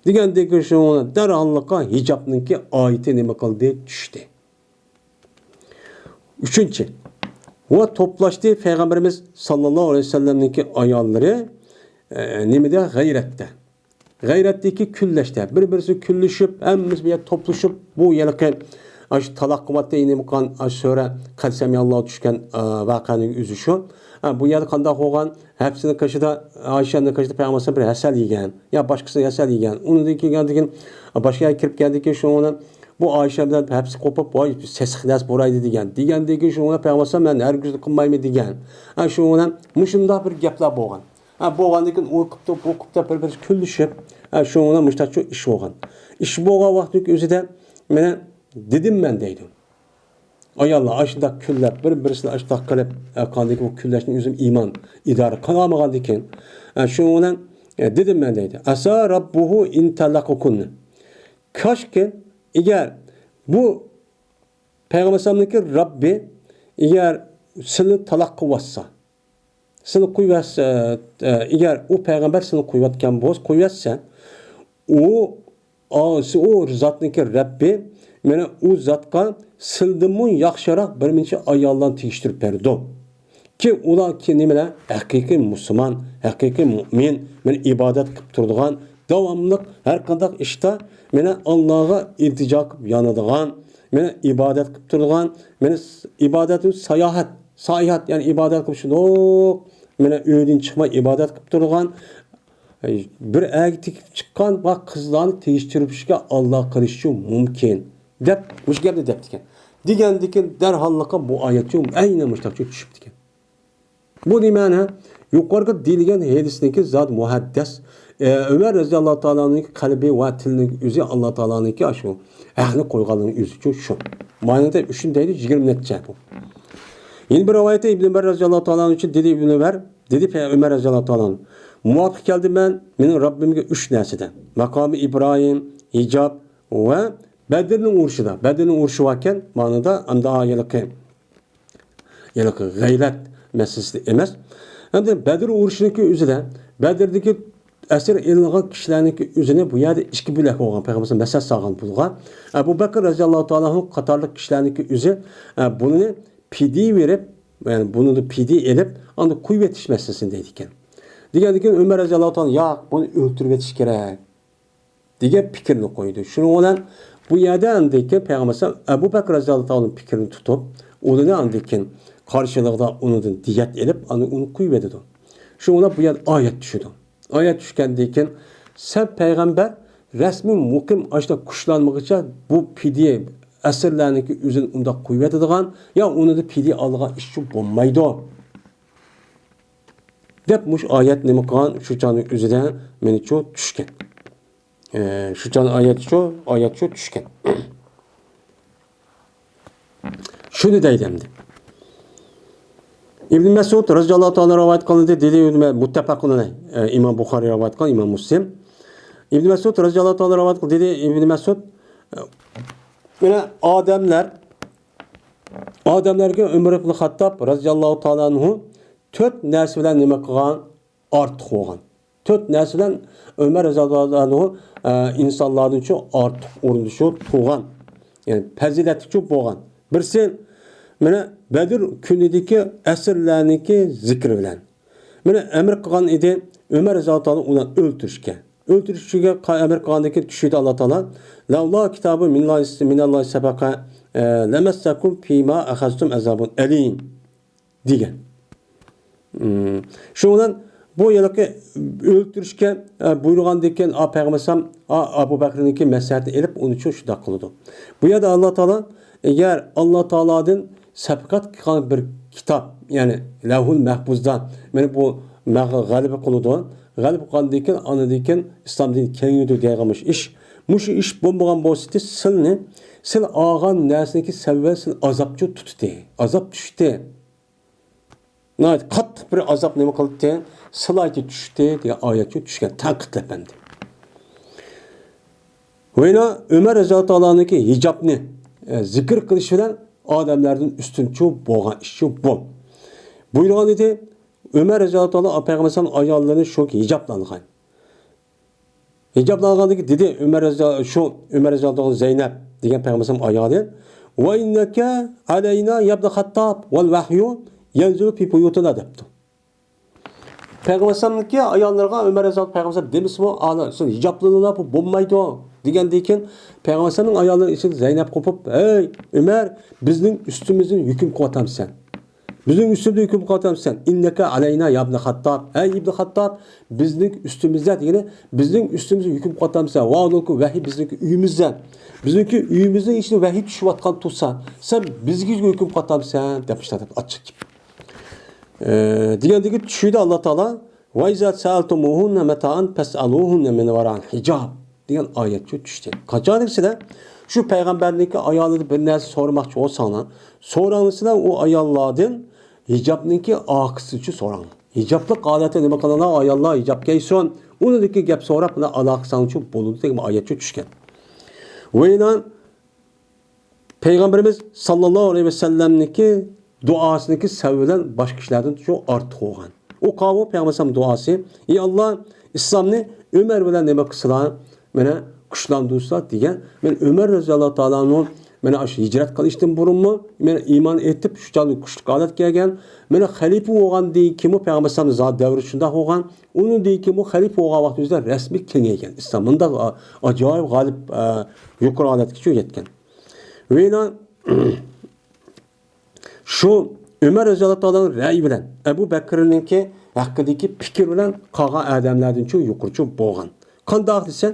دېگەندىن كېيىن شۇنىڭ دەرھاللىقا ھىجابنىڭكى ئايىتى نېمە قىلدى؟ چۈشتى. ئۈچىنچى، ۋە توپلاشتى پەيغەمبىرىمىز ساللاللاھۇ ئەلەيھى ۋەسەللەمنىڭكى ئاياللىرى، ئە، نېمىدە؟ غەيرەتتە. غەيرەتتىكى كۈنلەشتە، بىر-بىرسى كۈنلىشىپ، ھەممىسى بىر يەردە توپلىشىپ، بۇ ھېلىقى، ئاشۇ تالاق قىلىۋاتتى، نېمە قىلغان، ئاشۇ سۈرە قەد سەمىئاللاھۇ چۈشكەن، ئە، ۋەقەنىڭ ئۆزى شۇ. ئە، بۇ يەردە قانداق بولغان؟ ھەپسىنىڭ قېشىدا، ئائىشەنىڭ قېشىدا پەيغەمبەر بىر ھەسەل يېگەن، يا باشقىسى ھەسەل يېگەن. ئۇنىڭدىن كېيىن، باشقا يەرگە كىرىپ كەلدىكىن، شۇ ئۇنى، بۇ ئائىشە بىلەن ھەپسە قوپۇپ، ۋاي، سېسىق نەرسە بۇرايدى دېگەن. دېگەندىن كېيىن شۇ ئۇنى پەيغەمبەر، مەن ھەرگىز قىلمايمەن دېگەن. ھە، شۇ ئۇنى مۇشۇنداق بىر گەپلەر بولغان. ھە، بولغاندىن كېيىن ئۇ قىپتۇ، بۇ قىپتۇ، بىر-بىرسى كۈنلىشىپ، ھە، شۇ ئۇنى مۇشتاق شۇ ئىش بولغان. ئىش بولغان ۋاقىتنىڭ ئۆزىدە مانا دېدىم مەن دەيدۇ. ئاياللار ئاشۇنداق كۈنلەپ، بىر-بىرسىنى ئاشۇنداق قىلىپ، ئە، قاندىكى بۇ كۈنلەشنى ئۆزۈم ئىمان ئىدارە قىلالمىغاندىكىن، ئە، شۇنىڭ بىلەن، ئە، دېدىم مەن دەيدۇ. ئەسا رەببۇھۇ ئىن تەللەقۇكۇننى. كاشكى، ئەگەر بۇ پەيغەمبەر ئەلەيھىسسالامنىڭكى رەببى، ئەگەر سىلىنى تالاق قىلىۋاتسا، سىلىنى قويۇۋەتسە، ئە، ئەگەر ئۇ پەيغەمبەر سىلىنى قويۇۋەتكەن بولسا، قويۇۋەتسە، ئۇ، ئا، ئۇ زاتنىڭكى رەببى، مانا ئۇ زاتقا سىلدىنمۇ ياخشىراق بىر نەچچە ئاياللارنى تېگىشتۈرۈپ بەردى. كى ئۇلار كى نېمىلەر؟ ھەقىقىي مۇسۇلمان، ھەقىقىي مۇئمىن، مانا ئىبادەت قىلىپ تۇرىدىغان، داۋاملىق ھەر قانداق ئىشتا مانا ئاللاغا ئىلتىجا قىلىپ يانىدىغان، مانا ئىبادەت قىلىپ تۇرىدىغان، مانا ئىبادەتنى ساياھەت، ساياھەت، يەنى ئىبادەت قىلىپ شۇنداق، مانا ئۆيدىن چىقماي ئىبادەت قىلىپ تۇرىدىغان، بىر ئەرگە تېگىپ چىققان ۋە قىزلارنى تېگىشتۈرۈشكە ئاللا قىلىشى مۇمكىن، دەپ مۇشۇ گەپنى دەپتىكەن. دېگەندىكىن دەرھاللىقا بۇ ئايەتچۇ ئەينەن مۇشۇنداق چۈشۈپتىكەن. بۇ نېمە؟ يۇقىرىقى دېيىلگەن ھەدىسنىڭكى زادى مۇھەددەس، ئە، ئۆمەر رەزىياللاھۇ تائالانىڭكى قەلبى ۋە تىلىنىڭ ئۆزى ئاللا تائالانىڭكى ئاشۇ ھەقنى قويغانلىقىنىڭ ئۆزىچۇ شۇ. مانا ئۈچىنى دەيدۇ، يىگىرمە نەچچە بۇ. يەنە بىر رىۋايەتتە ئىبن ئۆمەر رەزىياللاھۇ تائالا ئەنھۇ دېدى، ئىبن ئۆمەر دېدى، پەي-، ئۆمەر رەزىياللاھۇ تائالا ئەنھۇ، مۇۋاپىق كەلدىم مەن مېنىڭ رەببىمگە ئۈچ نەرسىدە: ماقامى ئىبراھىم، ھىجاب ۋە بەدرنىڭ ئۇرۇشىدا. بەدرنىڭ ئۇرۇشى باركەن، مانىدا ئەمدى ھېلىقى، ھېلىقى غەيرەت مەسىلىسىدە ئەمەس. ئەمدى بەدر ئۇرۇشىنىڭكى ئۆزىدە، بەدردىكى ئەسىر ئېلىنغان كىشىلەرنىڭكى ئۆزىنى بۇ يەردە ئىككى بۆلەك بولغان، پەيغەمبەر مەسەل سالغان بۇلغا. ئەبۇ بەكر رەزىياللاھۇ تائالا ئەنھۇ قاتارلىق كىشىلەرنىڭكى ئۆزى، ئە، بۇنى پىدىيە بېرىپ، يەنى بۇنى پىدىيە ئېلىپ، ئاندىن قويۇۋېتىش مەسىلىسىنى دەيدىكەن. دېگەندىن كېيىن ئۆمەر رەزىياللاھۇ تائالا، ياق، بۇنى ئۆلتۈرۈۋېتىش كېرەك، دېگەن پىكىرنى قويدى. شۇنىڭ بىلەن بۇ يەردە ئاندىن كېيىن پەيغەمبەر ئەلەيھىسسالام ئەبۇ بەكرى رەزىياللاھۇ تائالا ئەنھۇنىڭ پىكرىنى تۇتۇپ، ئۇنى ئاندىن كېيىن قارشىلىقىدا ئۇنىڭدىن دىيەت ئېلىپ، ئاندىن ئۇنى قويۇۋېتىدۇ. شۇنىڭ بىلەن بۇ يەردە ئايەت چۈشىدۇ. ئايەت چۈشكەندىن كېيىن، سەن پەيغەمبەر رەسمىي مۇقىم ئاشۇنداق كۈچلەنمىگىچە بۇ پىدىيە ئەسىرلەرنىڭكى ئۆزىنى ئۇنداق قويۇۋېتىدىغان، يا ئۇنىڭدىن پىدىيە ئالىدىغان ئىشچۇ بولمايدۇ، دەپ مۇشۇ ئايەت نېمە قىلغان؟ شۇ چاغنىڭ ئۆزىدە مېنىچۇ چۈشكەن. ئە، شۇ چاغ ئايەتچۇ، ئايەتچۇ چۈشكەن. شۇنى دەيدۇ ئەمدى. ئىبن مەسئۇد رەزىياللاھۇ تائالا رىۋايەت قىلىندى، دېدى ئىبن مە-، مۇتتەپەقۇن ئەلەيھ، ئە، ئىمام بۇخارىي رىۋايەت قىلغان، ئىمام مۇسلىم. ئىبن مەسئۇد رەزىياللاھۇ تائالا رىۋايەت قىلدى، دېدى ئىبن مەسئۇد، ئە، يەنە ئادەملەر، ئادەملەرگە ئۆمەر ئىبن خەتتاب رەزىياللاھۇ تائالا ئەنھۇ تۆت نەرسە بىلەن نېمە قىلغان؟ ئارتۇق بولغان. تۆت نەرسە بىلەن ئۆمەر رەزىياللاھۇ ئەنھۇ، ئە، ئىنسانلاردىنچۇ ئارتۇق ئورۇندا شۇ تۇرغان. يەنى پەزىلەتلىكچۇ بولغان. بىرسى، مانا بەدر كۈنىدىكى ئەسىرلەرنىڭكى زىكرى بىلەن. مانا ئەمر قىلغان ئىدى ئۆمەر رەزىياللاھۇ تائالا ئۇلارنى ئۆلتۈرۈشكە. ئۆلتۈرۈشكە ئەمر قىلغاندىن كېيىن چۈشىدە ئاللا تائالا، لەۋلا كىتابۇن مىناللاھى سەبەقە، ئە، لەمەسسەكۇم فىما ئەخەزتۇم ئەزابۇن ئەلىم دېگەن. مم. شۇنىڭ بىلەن بۇ ھېلىقى ئۆلتۈرۈشكە، ئە، بۇيرۇغاندىن كېيىن، ئا، پەيغەمبەر ئەلەيھىسسالام، ئا، ئەبۇ بەكرىنىڭكى مەسلىھەتىنى ئېلىپ، ئۇنىڭ ئۈچۈن شۇنداق قىلىدۇ. بۇ يەردە ئاللا تائالا، ئەگەر ئاللا تائالادىن سەبقەت قىلغان بىر كىتاب، يەنى لەۋھۇل مەھپۇزدا، مانا بۇ مەغ-، غەلىبە قىلىدۇ. غەلىبە قىلغاندىن كېيىن، ئاندىن كېيىن ئىسلام دىنى كېڭىيىدۇ دېگەن مۇشۇ ئىش. مۇشۇ ئىش بولمىغان بولسىدى، سىلنى، سىل ئالغان نەرسىنىڭكى سەۋەبى سىل ئازابچۇ تۇتتى، ئازاب چۈشتى. ناھايىتى قاتتىق بىر ئازاب نېمە قىلدى؟ سىلايتى چۈشتى دېگەن ئايەتچۇ چۈشكەن، تەنقىدلەپ ئەمدى. ۋەينا ئۆمەر رەزىياللاھۇ تائالانىڭكى ھىجابنى، ئە، زىكىر قىلىش بىلەن ئادەملەردىن ئۈستۈنچۇ بولغان ئىشچۇ بۇ. بۇيرۇغان ئىدى، ئۆمەر رەزىياللاھۇ تائالا پەيغەمبەر ئەلەيھىسسالام ئاياللىرىنى شۇ ھىجابلانغان. ھىجابلانغاندىكى دېدى ئۆمەر رەزىياللاھۇ، شۇ ئۆمەر رەزىياللاھۇ تائالا زەينەپ دېگەن پەيغەمبەر ئەلەيھىسسالام ئايالى، ۋە ئىننەكە ئەلەينا يابنە خاتتاب ۋەل ۋەھيۇ يەنزىلۇ فى بۇيۇتىنا دەپتۇ. پەيغەمبەر ئەلەيھىسسالامنىڭكى ئاياللىرىغا ئۆمەر رەزىياللاھۇ پەيغەمبەر ئەلەيھىسسالام دېمىسىمۇ، ئانا، سىز ھىجابلىنىڭلار، بۇ بولمايدۇ دېگەندىن كېيىن، پەيغەمبەر ئەلەيھىسسالامنىڭ ئاياللىرى ئىچىدە زەينەپ قوپۇپ، ئەي ئۆمەر، بىزنىڭ ئۈستىمىزدىن ھۆكۈم قىلىۋاتامسەن؟ بىزنىڭ ئۈستىمىزدە ھۆكۈم قىلىۋاتامسەن؟ ئىننەكە ئەلەينا يابنە خاتتاب. ئەي ئىبنى خاتتاب، بىزنىڭ ئۈستىمىزدە دېگىنى، بىزنىڭ ئۈستىمىزدە ھۆكۈم قىلىۋاتامسەن؟ ۋە ۋەھيى بىزنىڭكى ئۆيىمىزدە. بىزنىڭكى ئۆيىمىزنىڭ ئىچىدە ۋەھيى چۈشۈۋاتقان تۇرسا، سەن بىزگە ھۆكۈم قىلىۋاتامسەن؟ دەپ مۇشۇنداق دەپ ئاچچىق گەپ. ئە، دېگەندىكى چۈشىدە ئاللا تائالا، ۋە ئىزا سەئەلتۇمۇھۇننە مەتائەن فەسئەلۇھۇننە مىن ۋەرائىل ھىجاب دېگەن ئايەتچۇ چۈشتى. قاچان دېسىلە، شۇ پەيغەمبەرنىڭكى ئايالىدا بىر نەرسە سورىماقچى بولساڭلار، سوراڭلىسىلەر ئۇ ئاياللاردىن ھىجابنىڭكى ئارقىسىچە سوراڭلار. ھىجابلىق ھالەتتە نېمە قىلىڭلار، ئاياللار ھىجاب كىيسۇن، ئۇنىڭدىكى گەپ سوراپ بىلەن ئالاقە ساڭچۇ بولىدۇ دېگەن ئايەتچۇ چۈشكەن. ۋە يەنە پەيغەمبىرىمىز ساللاللاھۇ ئەلەيھى ۋەسەللەمنىڭكى دۇئاسىنىڭكى سەۋەبى بىلەن باشقا كىشىلەردىن شۇ ئارتۇق بولغان. ئۇ قاۋۇ پەيغەمبەر ئەلەيھىسسالام دۇئاسى، ئى ئاللا، ئىسلامنى ئۆمەر بىلەن نېمە قىلسىلا، مانا، كۈچلەندۈرسىلا دېگەن. مەن ئۆمەر رەزىياللاھۇ تائالا ئەنھۇ مانا ئاشۇ ھىجرەت قىلىشتىن بۇرۇنمۇ، مانا ئىمان ئېيتىپ، شۇ چاغدا كۈچلۈك ھالەتكە كەلگەن. مانا خەلىپە بولغاندىن كېيىنمۇ پەيغەمبەر ئەلەيھىسسالام زا-، دەۋرى شۇنداق بولغان. ئۇنىڭدىن كېيىنمۇ خەلىپە بولغان ۋاقتىمىزدا رەسمىي كېڭەيگەن. ئىسلام مۇنداق، ئا-، ئاجايىپ غالىب، ئا، يۇقىرى ھالەتكىچە يەتكەن. ۋە يەنە شۇ ئۆمەر رەزىياللاھۇ تائالانىڭ رەئيى بىلەن، ئەبۇ بەكرىنىڭكى ھەققىدىكى پىكىر بىلەن قالغان ئادەملەردىنچۇ يۇقىرىچۇ بولغان. قانداق دېسە،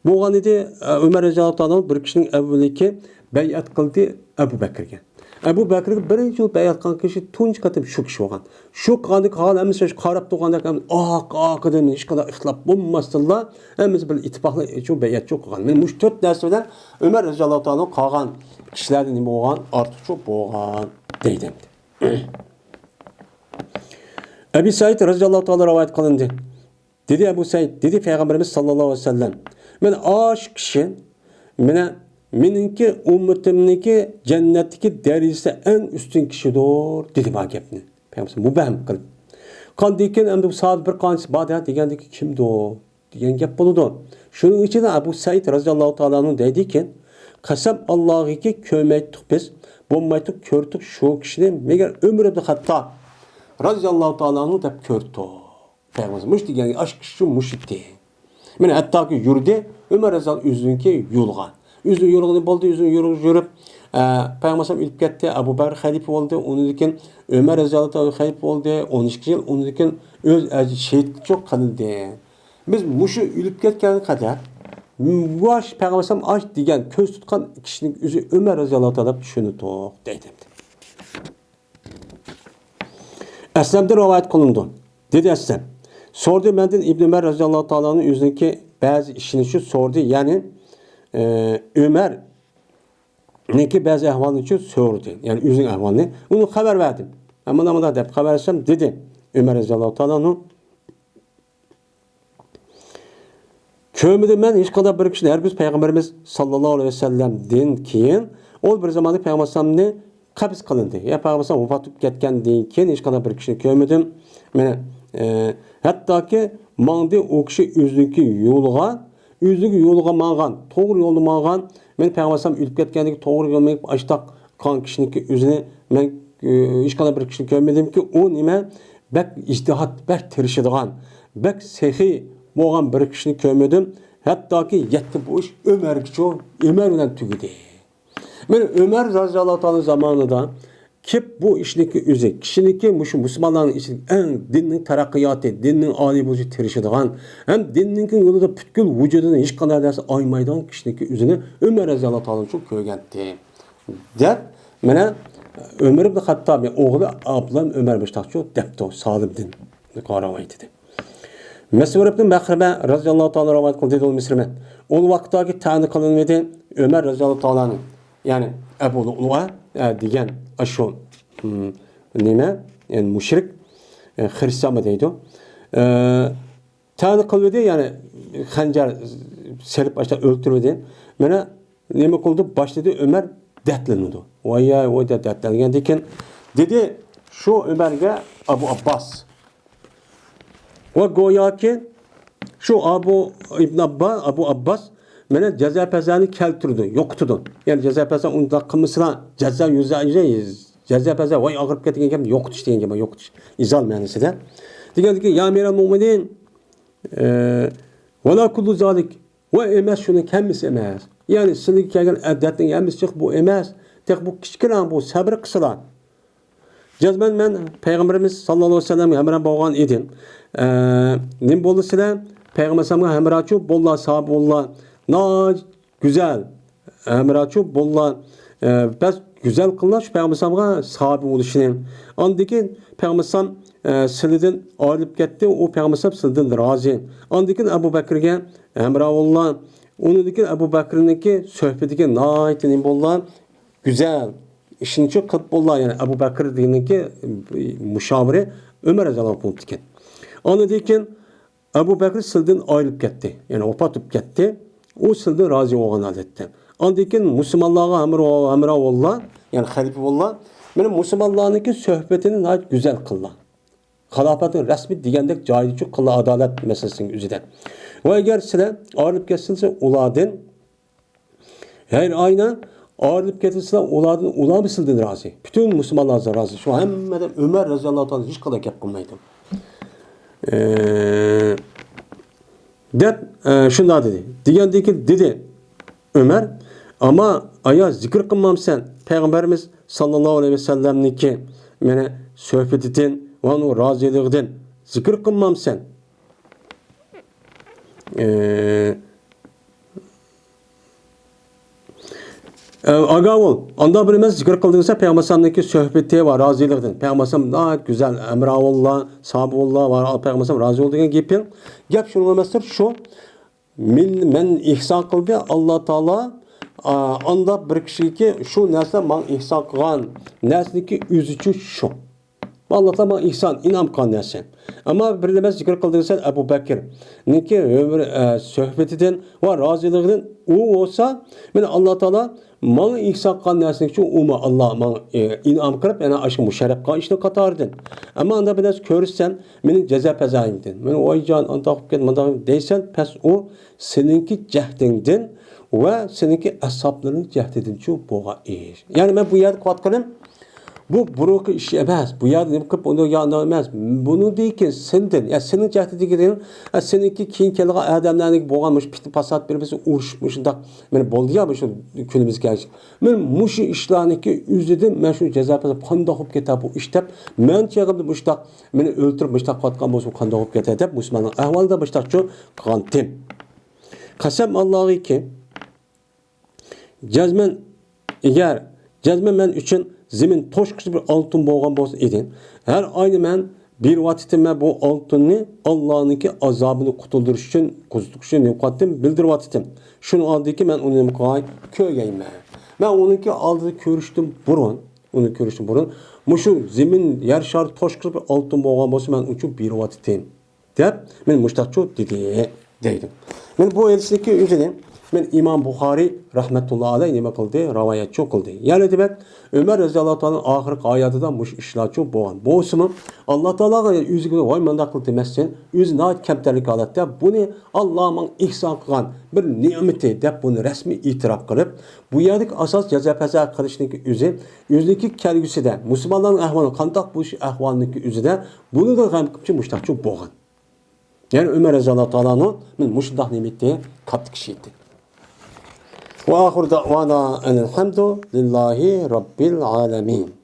بولغان ئىدى، ئە، ئۆمەر رەزىياللاھۇ تائالا بىر كىشىنىڭ ئەۋۋىلىكى بەيئەت قىلدى ئەبۇ بەكرىگە. ئەبۇ بەكرىگە بىرىنچى بولۇپ بەيئەت قىلغان كىشى تۇنجى قېتىم شۇ كىشى بولغان. شۇ قىلغاندىن كېيىن ھەممىسى شۇ قاراپ تۇرغاندەك، ئارقا-ئارقىدىن ھېچقانداق ئىختىلاپ بولماستىنلا، ھەممىسى بىر ئىتتىپاقلىق ئۈچۈن بەيئەتچۇ قىلغان. مانا مۇشۇ تۆت نەرسە بىلەن ئۆمەر رەزىياللاھۇ تائالا قالغان كىشىلەردىن نېمە بولغان؟ ئارتۇقچۇ بولغان دەيدۇ ئەمدى. ئەبى سەئىد رەزىياللاھۇ تائالا رىۋايەت قىلىندى. دېدى ئەبۇ سەئىد، دېدى پەيغەمبىرىمىز ساللاللاھۇ ئەلەيھى ۋەسەللەم، مانا ئاشۇ كىشى، مانا مېنىڭكى ئۈممىتىمنىڭكى جەننەتتىكى دەرىجىسى ئەڭ ئۈستۈن كىشىدۇر، دېدى بۇ گەپنى. پەيغەمبەر مۇبھەم قىلىپ. قاندىن كېيىن ئەمدى بۇ ساھابە بىر قانچىسى بار دە، دېگەندىكى كىمدۇر؟ دېگەن گەپ بولىدۇ. شۇنىڭ ئىچىدە ئەبۇ سەئىد رەزىياللاھۇ تائالا ئەنھۇ دەيدىكەن، قەسەم ئاللاغىكى، كۆرمەيتتۇق بىز، بولمايتتۇق، كۆردۇق شۇ كىشىنى، مەگەر ئۆمەر ئىبنى خەتتاب رەزىياللاھۇ تائالا ئەنھۇ دەپ كۆردۇق. پەيغەمبەر مۇشۇ دېگەن ئاشۇ كىشى مۇشۇ ئىدى. مانا ھەتتاكى يۈردى، ئۆمەر رەزىياللاھۇ ئۆزىنىڭكى يولىغا. ئۆزىنىڭ يولىغا بولدى، ئۆزىنىڭ يولىغا يۈرۈپ، ئە، پەيغەمبەر ئۆلۈپ كەتتى، ئەبۇ بەكرى خەلىپە بولدى، ئۇنىڭدىن كېيىن ئۆمەر رەزىياللاھۇ تائالا خەلىپە بولدى، ئون ئىككى يىل، ئۇنىڭدىن كېيىن ئۆز ئەجرى شېھىتلىكچۇ قىلىندى. بىز مۇشۇ ئۆلۈپ كەتكەنگە قەدەر مۇش پەيغەمبەر ئاش دېگەن كۆز تۇتقان كىشىنىڭ ئۆزى ئۆمەر رەزىياللاھۇ تائالا دەپ چۈشىنىدۇق دەيدۇ. ئەسلەمدىن رىۋايەت قىلىنىدۇ. دېدى ئەسلەم. سورىدى مەندىن ئىبن ئۆمەر رەزىياللاھۇ تائالا ئەنھۇ ئۆزىنىڭكى بەزى ئىشىنى شۇ سورىدى، يەنى، ئە، ئۆمەرنىڭكى بەزى ئەھۋالىنى شۇ سورىدى، يەنى ئۆزىنىڭ ئەھۋالىنى. ئۇنى خەۋەر بەردىم. مەن مۇنداق، مۇنداق دەپ خەۋەر بەرسەم، دېدى ئۆمەر رەزىياللاھۇ تائالا ئەنھۇ. كۆرمىدىم مەن ھېچقانداق بىر كىشىنى، ھەرگىز پەيغەمبىرىمىز ساللاللاھۇ ئەلەيھى ۋەسەللەمدىن كېيىن، ئۇ بىر زاماندا پەيغەمبەر ئەلەيھىسسالامنى قەبز قىلىندى. يا پەيغەمبەر ئەلەيھىسسالام ۋاپات بولۇپ كەتكەندىن كېيىن ھېچقانداق بىر كىشىنى كۆرمىدىم. مانا، ئە، ھەتتاكى ماڭدى ئۇ كىشى ئۆزىنىڭكى يولىغا، ئۆزىنىڭكى يولىغا ماڭغان، توغرا يولدا ماڭغان. مەن پەيغەمبەر ئەلەيھىسسالام ئۆلۈپ كەتكەندىن كېيىن توغرا يولدا مېڭىپ ئاشتاق قىلغان كىشىنىڭكى ئۆزىنى مەن، ئە، ھېچقانداق بىر كىشىنى كۆرمىدىمكى، ئۇ نېمە، بەك ئىجتىھات، بەك تىرىشىدىغان، بەك سېخىي بولغان بىر كىشىنى كۆرمىدىم. ھەتتاكى يەتتە بۇ ئىش ئۆمەرگىچۇ، ئۆمەر بىلەن تۈگىدى. مانا ئۆمەر رازىياللاھۇ تائالا زامانىدا كېلىپ بۇ ئىشنىڭكى ئۆزى، كىشىنىڭكى مۇشۇ مۇسۇلمانلارنىڭ ئىچىدە ئەڭ دىننىڭ تەرەققىياتى، دىننىڭ ئالىي بولۇشىغا تىرىشىدىغان، ھەم دىننىڭكى يولىدا پۈتكۈل ۋۇجۇدىنى ھېچقانداق نەرسە ئايىمايدىغان كىشىنىڭكى ئۆزىنى ئۆمەر رازىياللاھۇ تائالا كۆرگەنتى، دەپ، مانا ئۆمەر ئىبن خەتتابنىڭ ئوغلى ئابدۇللا ئۆمەر مۇشتاقچۇ دەپتۇ، سالىمدىن رىۋايىتىدە. مەسرۇر ئىبن مەخرەمە رازىياللاھۇ تائالا رىۋايەت قىلدى، دېدى ئۇ مىسرىمە. ئۇ ۋاقىتتاكى تەئن قىلىنمىدى ئۆمەر رازىياللاھۇ تائالانىڭ، يەنى ئەبۇ لۇئلۇئە، ئە، دېگەن ئاشۇ، م، نېمە، يەنى مۇشرىك، ئە، خىرىستىيانمۇ دەيدۇ. ئە، تەئن قىلمىدى، يەنى خەنجەر سېلىپ ئاشۇنداق ئۆلتۈرمىدى. مانا نېمە قىلدى؟ باشلىدى ئۆمەر دەردلىنىدۇ. ۋاي، ۋاي، دەپ دەردلەنگەندىن كېيىن دېدى شۇ ئۆمەرگە ئابۇ ئابباس. ۋە گوياكى شۇ ئابۇ ئىبن ئاببا، ئابۇ ئابباس مانا جازا پەزانى كەلتۈرىدۇ، يوقىتىدۇ. يەنى جازا پەزا ئۇنداق قىلمىسىلا، جازا يۈزە، جازا پەزا، ۋاي ئاغرىپ كەتكەن گەپ، يوقىتىش دېگەن گەپ، يوقىتىش. ئىزال مەنىسىدە. دېگەندىكى، يا ئەمىرەل مۆمىنىن، ئە، ۋەلا كۇللۇ زالىك. ۋە ئەمەس، شۇنىڭ ھەممىسى ئەمەس. يەنى سىلىگە كەلگەن ئادەتنىڭ ھەممىسى جىق بۇ ئەمەس. تېخى بۇ كىچىككىنە بۇ، سەبرى قىسىلا. جەزمەن مەن پەيغەمبىرىمىز ساللاللاھۇ ئەلەيھى ۋەسەللەمگە ھەمراھ بولغان ئىدىم. ئە، نېمە بولدى سىلەر؟ پەيغەمبەر ئەلەيھىسسالامغا ھەمراھچۇ بوللا، ساھابە بوللا. ناھايىتى گۈزەل ھەمراھچۇ بوللا، ئە، بەس گۈزەل قىللا شۇ پەيغەمبەر ئەلەيھىسسالامغا ساھابە بولۇشنى. ئاندىن كېيىن پەيغەمبەر ئەلەيھىسسالام، ئە، سىلىدىن ئايرىلىپ كەتتى، ئۇ پەيغەمبەر ئەلەيھىسسالام سىلىدىن رازى. ئاندىن كېيىن ئەبۇ بەكرىگە ھەمراھ بوللا. ئۇنىڭدىن كېيىن ئەبۇ بەكرىنىڭكى سۆھبىتىگە ناھايىتى نېمە بوللا، گۈزەل ئىشنى قىلىپ بوللا. يەنى ئەبۇ بەكرى دېگەننىڭكى مۇشاۋىرى ئۆمەر رەزىياللاھۇ ئەنھۇ بولۇپتىكەن. ئاندىن كېيىن ئەبۇ بەكرى سىلدىن ئايرىلىپ كەتتى، يەنى ۋاپات بولۇپ كەتتى. ئۇ سىلدىن رازى بولغان ھالەتتە. ئاندىن كېيىن مۇسۇلمانلارغا ھەمراھ، ھەمراھ بوللا، يەنى خەلىپە بوللا. مانا مۇسۇلمانلارنىڭكى سۆھبىتىنى ناھايىتى گۈزەل قىللا. خىلاپەتنىڭ رەسمىي دېگەندەك جايىدىچۇ قىللا، ئادالەت مەسىلىسىنىڭ ئۆزىدە. ۋە ئەگەر سىلەر ئايرىلىپ كەتسىلەر ئۇلاردىن، ھەر ئاينى ئايرىلىپ كەتسىلەر ئۇلاردىن، ئۇلارمۇ سىلدىن رازى. پۈتۈن مۇسۇلمانلار رازى. شۇ ھەممىدىن ئۆمەر رەزىياللاھۇ تائالا ھېچقانداق گەپ قىلمايدۇ. ئى، دەپ، ئى، شۇنداق دېدى. دېگەندىن كېيىن دېدى ئۆمەر، ئەمما ئايا زىكىر قىلمامسەن پەيغەمبىرىمىز ساللاللاھۇ ئەلەيھى ۋەسەللەمنىڭكى مانا سۆھبىتىدىن ۋە ئۇنىڭ رازىلىقىدىن زىكىر قىلمامسەن؟ ئى، ئاگاھ بول، ئاندا بىر ئەمەس، زىكىر قىلدىڭسەن پەيغەمبەر ئەلەيھىسسالامنىڭكى سۆھبىتى ۋە رازىلىقىدىن. پەيغەمبەر ئەلەيھىسسالام ناھايىتى گۈزەل، ھەمراھ بوللا، ساھابە بوللا ۋە پەيغەمبەر ئەلەيھىسسالام رازى بولدى دېگەن گېپىڭ. گەپ شۇنىڭغا ئەمەستۇر، شۇ مەن، مەن ئېھسان قىلدى ئاللا تائالا، ئا، ئاندا بىر كىشىگە شۇ نەرسە ماڭا ئېھسان قىلغان نەرسىنىڭكى ئۆزىچۇ شۇ. ئاللا تائالا ماڭا ئېھسان، ئىنئام قىلغان نەرسە. ئەمما بىر نېمە زىكىر قىلدىڭ سەن ئەبۇ بەكرنىڭكى ئۆمۈر، ئە، سۆھبىتىدىن ۋە رازىلىقىدىن، ئۇ بولسا، مانا ئاللا تائالا ماڭا ئېھسان قىلغان نەرسىنى شۇ ئۇمۇ ئاللا ماڭا، ئە، ئىنئام قىلىپ، يەنە ئاشۇ مۇشەررەپ قىلغان ئىشنىڭ قاتارىدىن. ئەمما ئاندا بىر نەرسە كۆرسەم، مېنىڭ جازا پەزايىمدىن. مېنىڭ ۋايجان، ئانداق بولۇپ كەتتى، مانداق دەيسەن، پەس ئۇ سېنىڭكى جەھدىڭدىن ۋە سېنىڭكى ئەسھابلىرىڭ جەھدىدىنچۇ بولغان ئىش. يەنى مەن بۇ يەردە قىلىۋاتقىنىم، بۇ بۇرۇنقى ئىش ئەمەس. بۇ يەردە نېمە قىلىپ ئۇنى يا ئۇنداق ئەمەس. بۇنىڭدىن كېيىن سېنىڭدىن، يا سېنىڭ جەھدىدىكىدىن، يا سېنىڭكى كېيىن كەلگەن ئادەملەرنىڭ بولغان مۇشۇ پىتنە پاسات بىر-بىرسى ئۇرۇش مۇشۇنداق مانا بولدى يا مۇشۇ كۈنىمىزگە كەلگەن. مانا مۇشۇ ئىشلارنىڭكى ئۆزىدىن مەن شۇ جازا پەزا قانداق بولۇپ كېتەر بۇ ئىش دەپ، مەن چېغىمدا مۇشۇنداق مېنى ئۆلتۈرۈپ مۇشۇنداق قىلىۋاتقان بولسا قانداق بولۇپ كېتەر دەپ مۇسۇلماننىڭ ئەھۋالىدا مۇشۇنداقچۇ قىلغانتىم. قەسەم ئاللاغىكى، جەزمەن، ئەگەر جەزمەن مەن ئۈچۈن زېمىن توشقۇسى بىر ئالتۇن بولغان بولسا ئىدى، ھەر ئاينى مەن بېرىۋاتىتتىم، مەن بۇ ئالتۇننى ئاللانىڭكى ئازابىنى قۇتۇلدۇرۇش ئۈچۈن، قۇتۇلدۇرۇش ئۈچۈن يوقاتتىم، بىلدۈرۈۋاتىتتىم. شۇنىڭ ئالدىدىكى مەن ئۇنى نېمە قىلاي؟ كۆرگەيمەن. مەن ئۇنىڭكى ئالدىدا كۆرۈشتىن بۇرۇن، ئۇنى كۆرۈشتىن بۇرۇن، مۇشۇ زېمىن، يەر شارى توشقۇسى بىر ئالتۇن بولغان بولسا، مەن ئۇنچۇ بېرىۋاتىتتىم. دەپ، مەن مۇشتاقچۇ دېدى، دەيدۇ. مەن بۇ ھەدىسنىڭكى ئۆزىنى مەن ئىمام بۇخارىي رەھمەتۇللا ئەلەيھ نېمە قىلدى؟ رىۋايەتچۇ قىلدى. يەنى دېمەك، ئۆمەر رەزىياللاھۇ تائالا ئاخىرقى ھاياتىدا مۇشۇ ئىشلارچۇ بولغان. بولسىمۇ، ئاللا تائالاغا ئۆزىگە ۋاي مانداق قىل دېمەسسەن، ئۆزى ناھايىتى كەمتەرلىك ھالەتتە بۇنى ئاللا ماڭا ئېھسان قىلغان بىر نېمىتى دەپ بۇنى رەسمىي ئېتىراپ قىلىپ، بۇ يەردىكى ئاساس جازا پەزا قىلىشنىڭكى ئۆزى، ئۆزىنىڭكى كەلگۈسىدە مۇسۇلمانلارنىڭ ئەھۋالى قانداق بولۇش ئەھۋالىنىڭكى ئۆزىدە بۇنىڭدا غەم قىلىپچۇ مۇشتاقچۇ بولغان. يەنى ئۆمەر رەزىياللاھۇ تائالا ئەنھۇ مۇشۇنداق نېمە ئىدى؟ كاتتا كىشى ئىدى. وآخر دعوانا أن الحمد لله رب العالمين.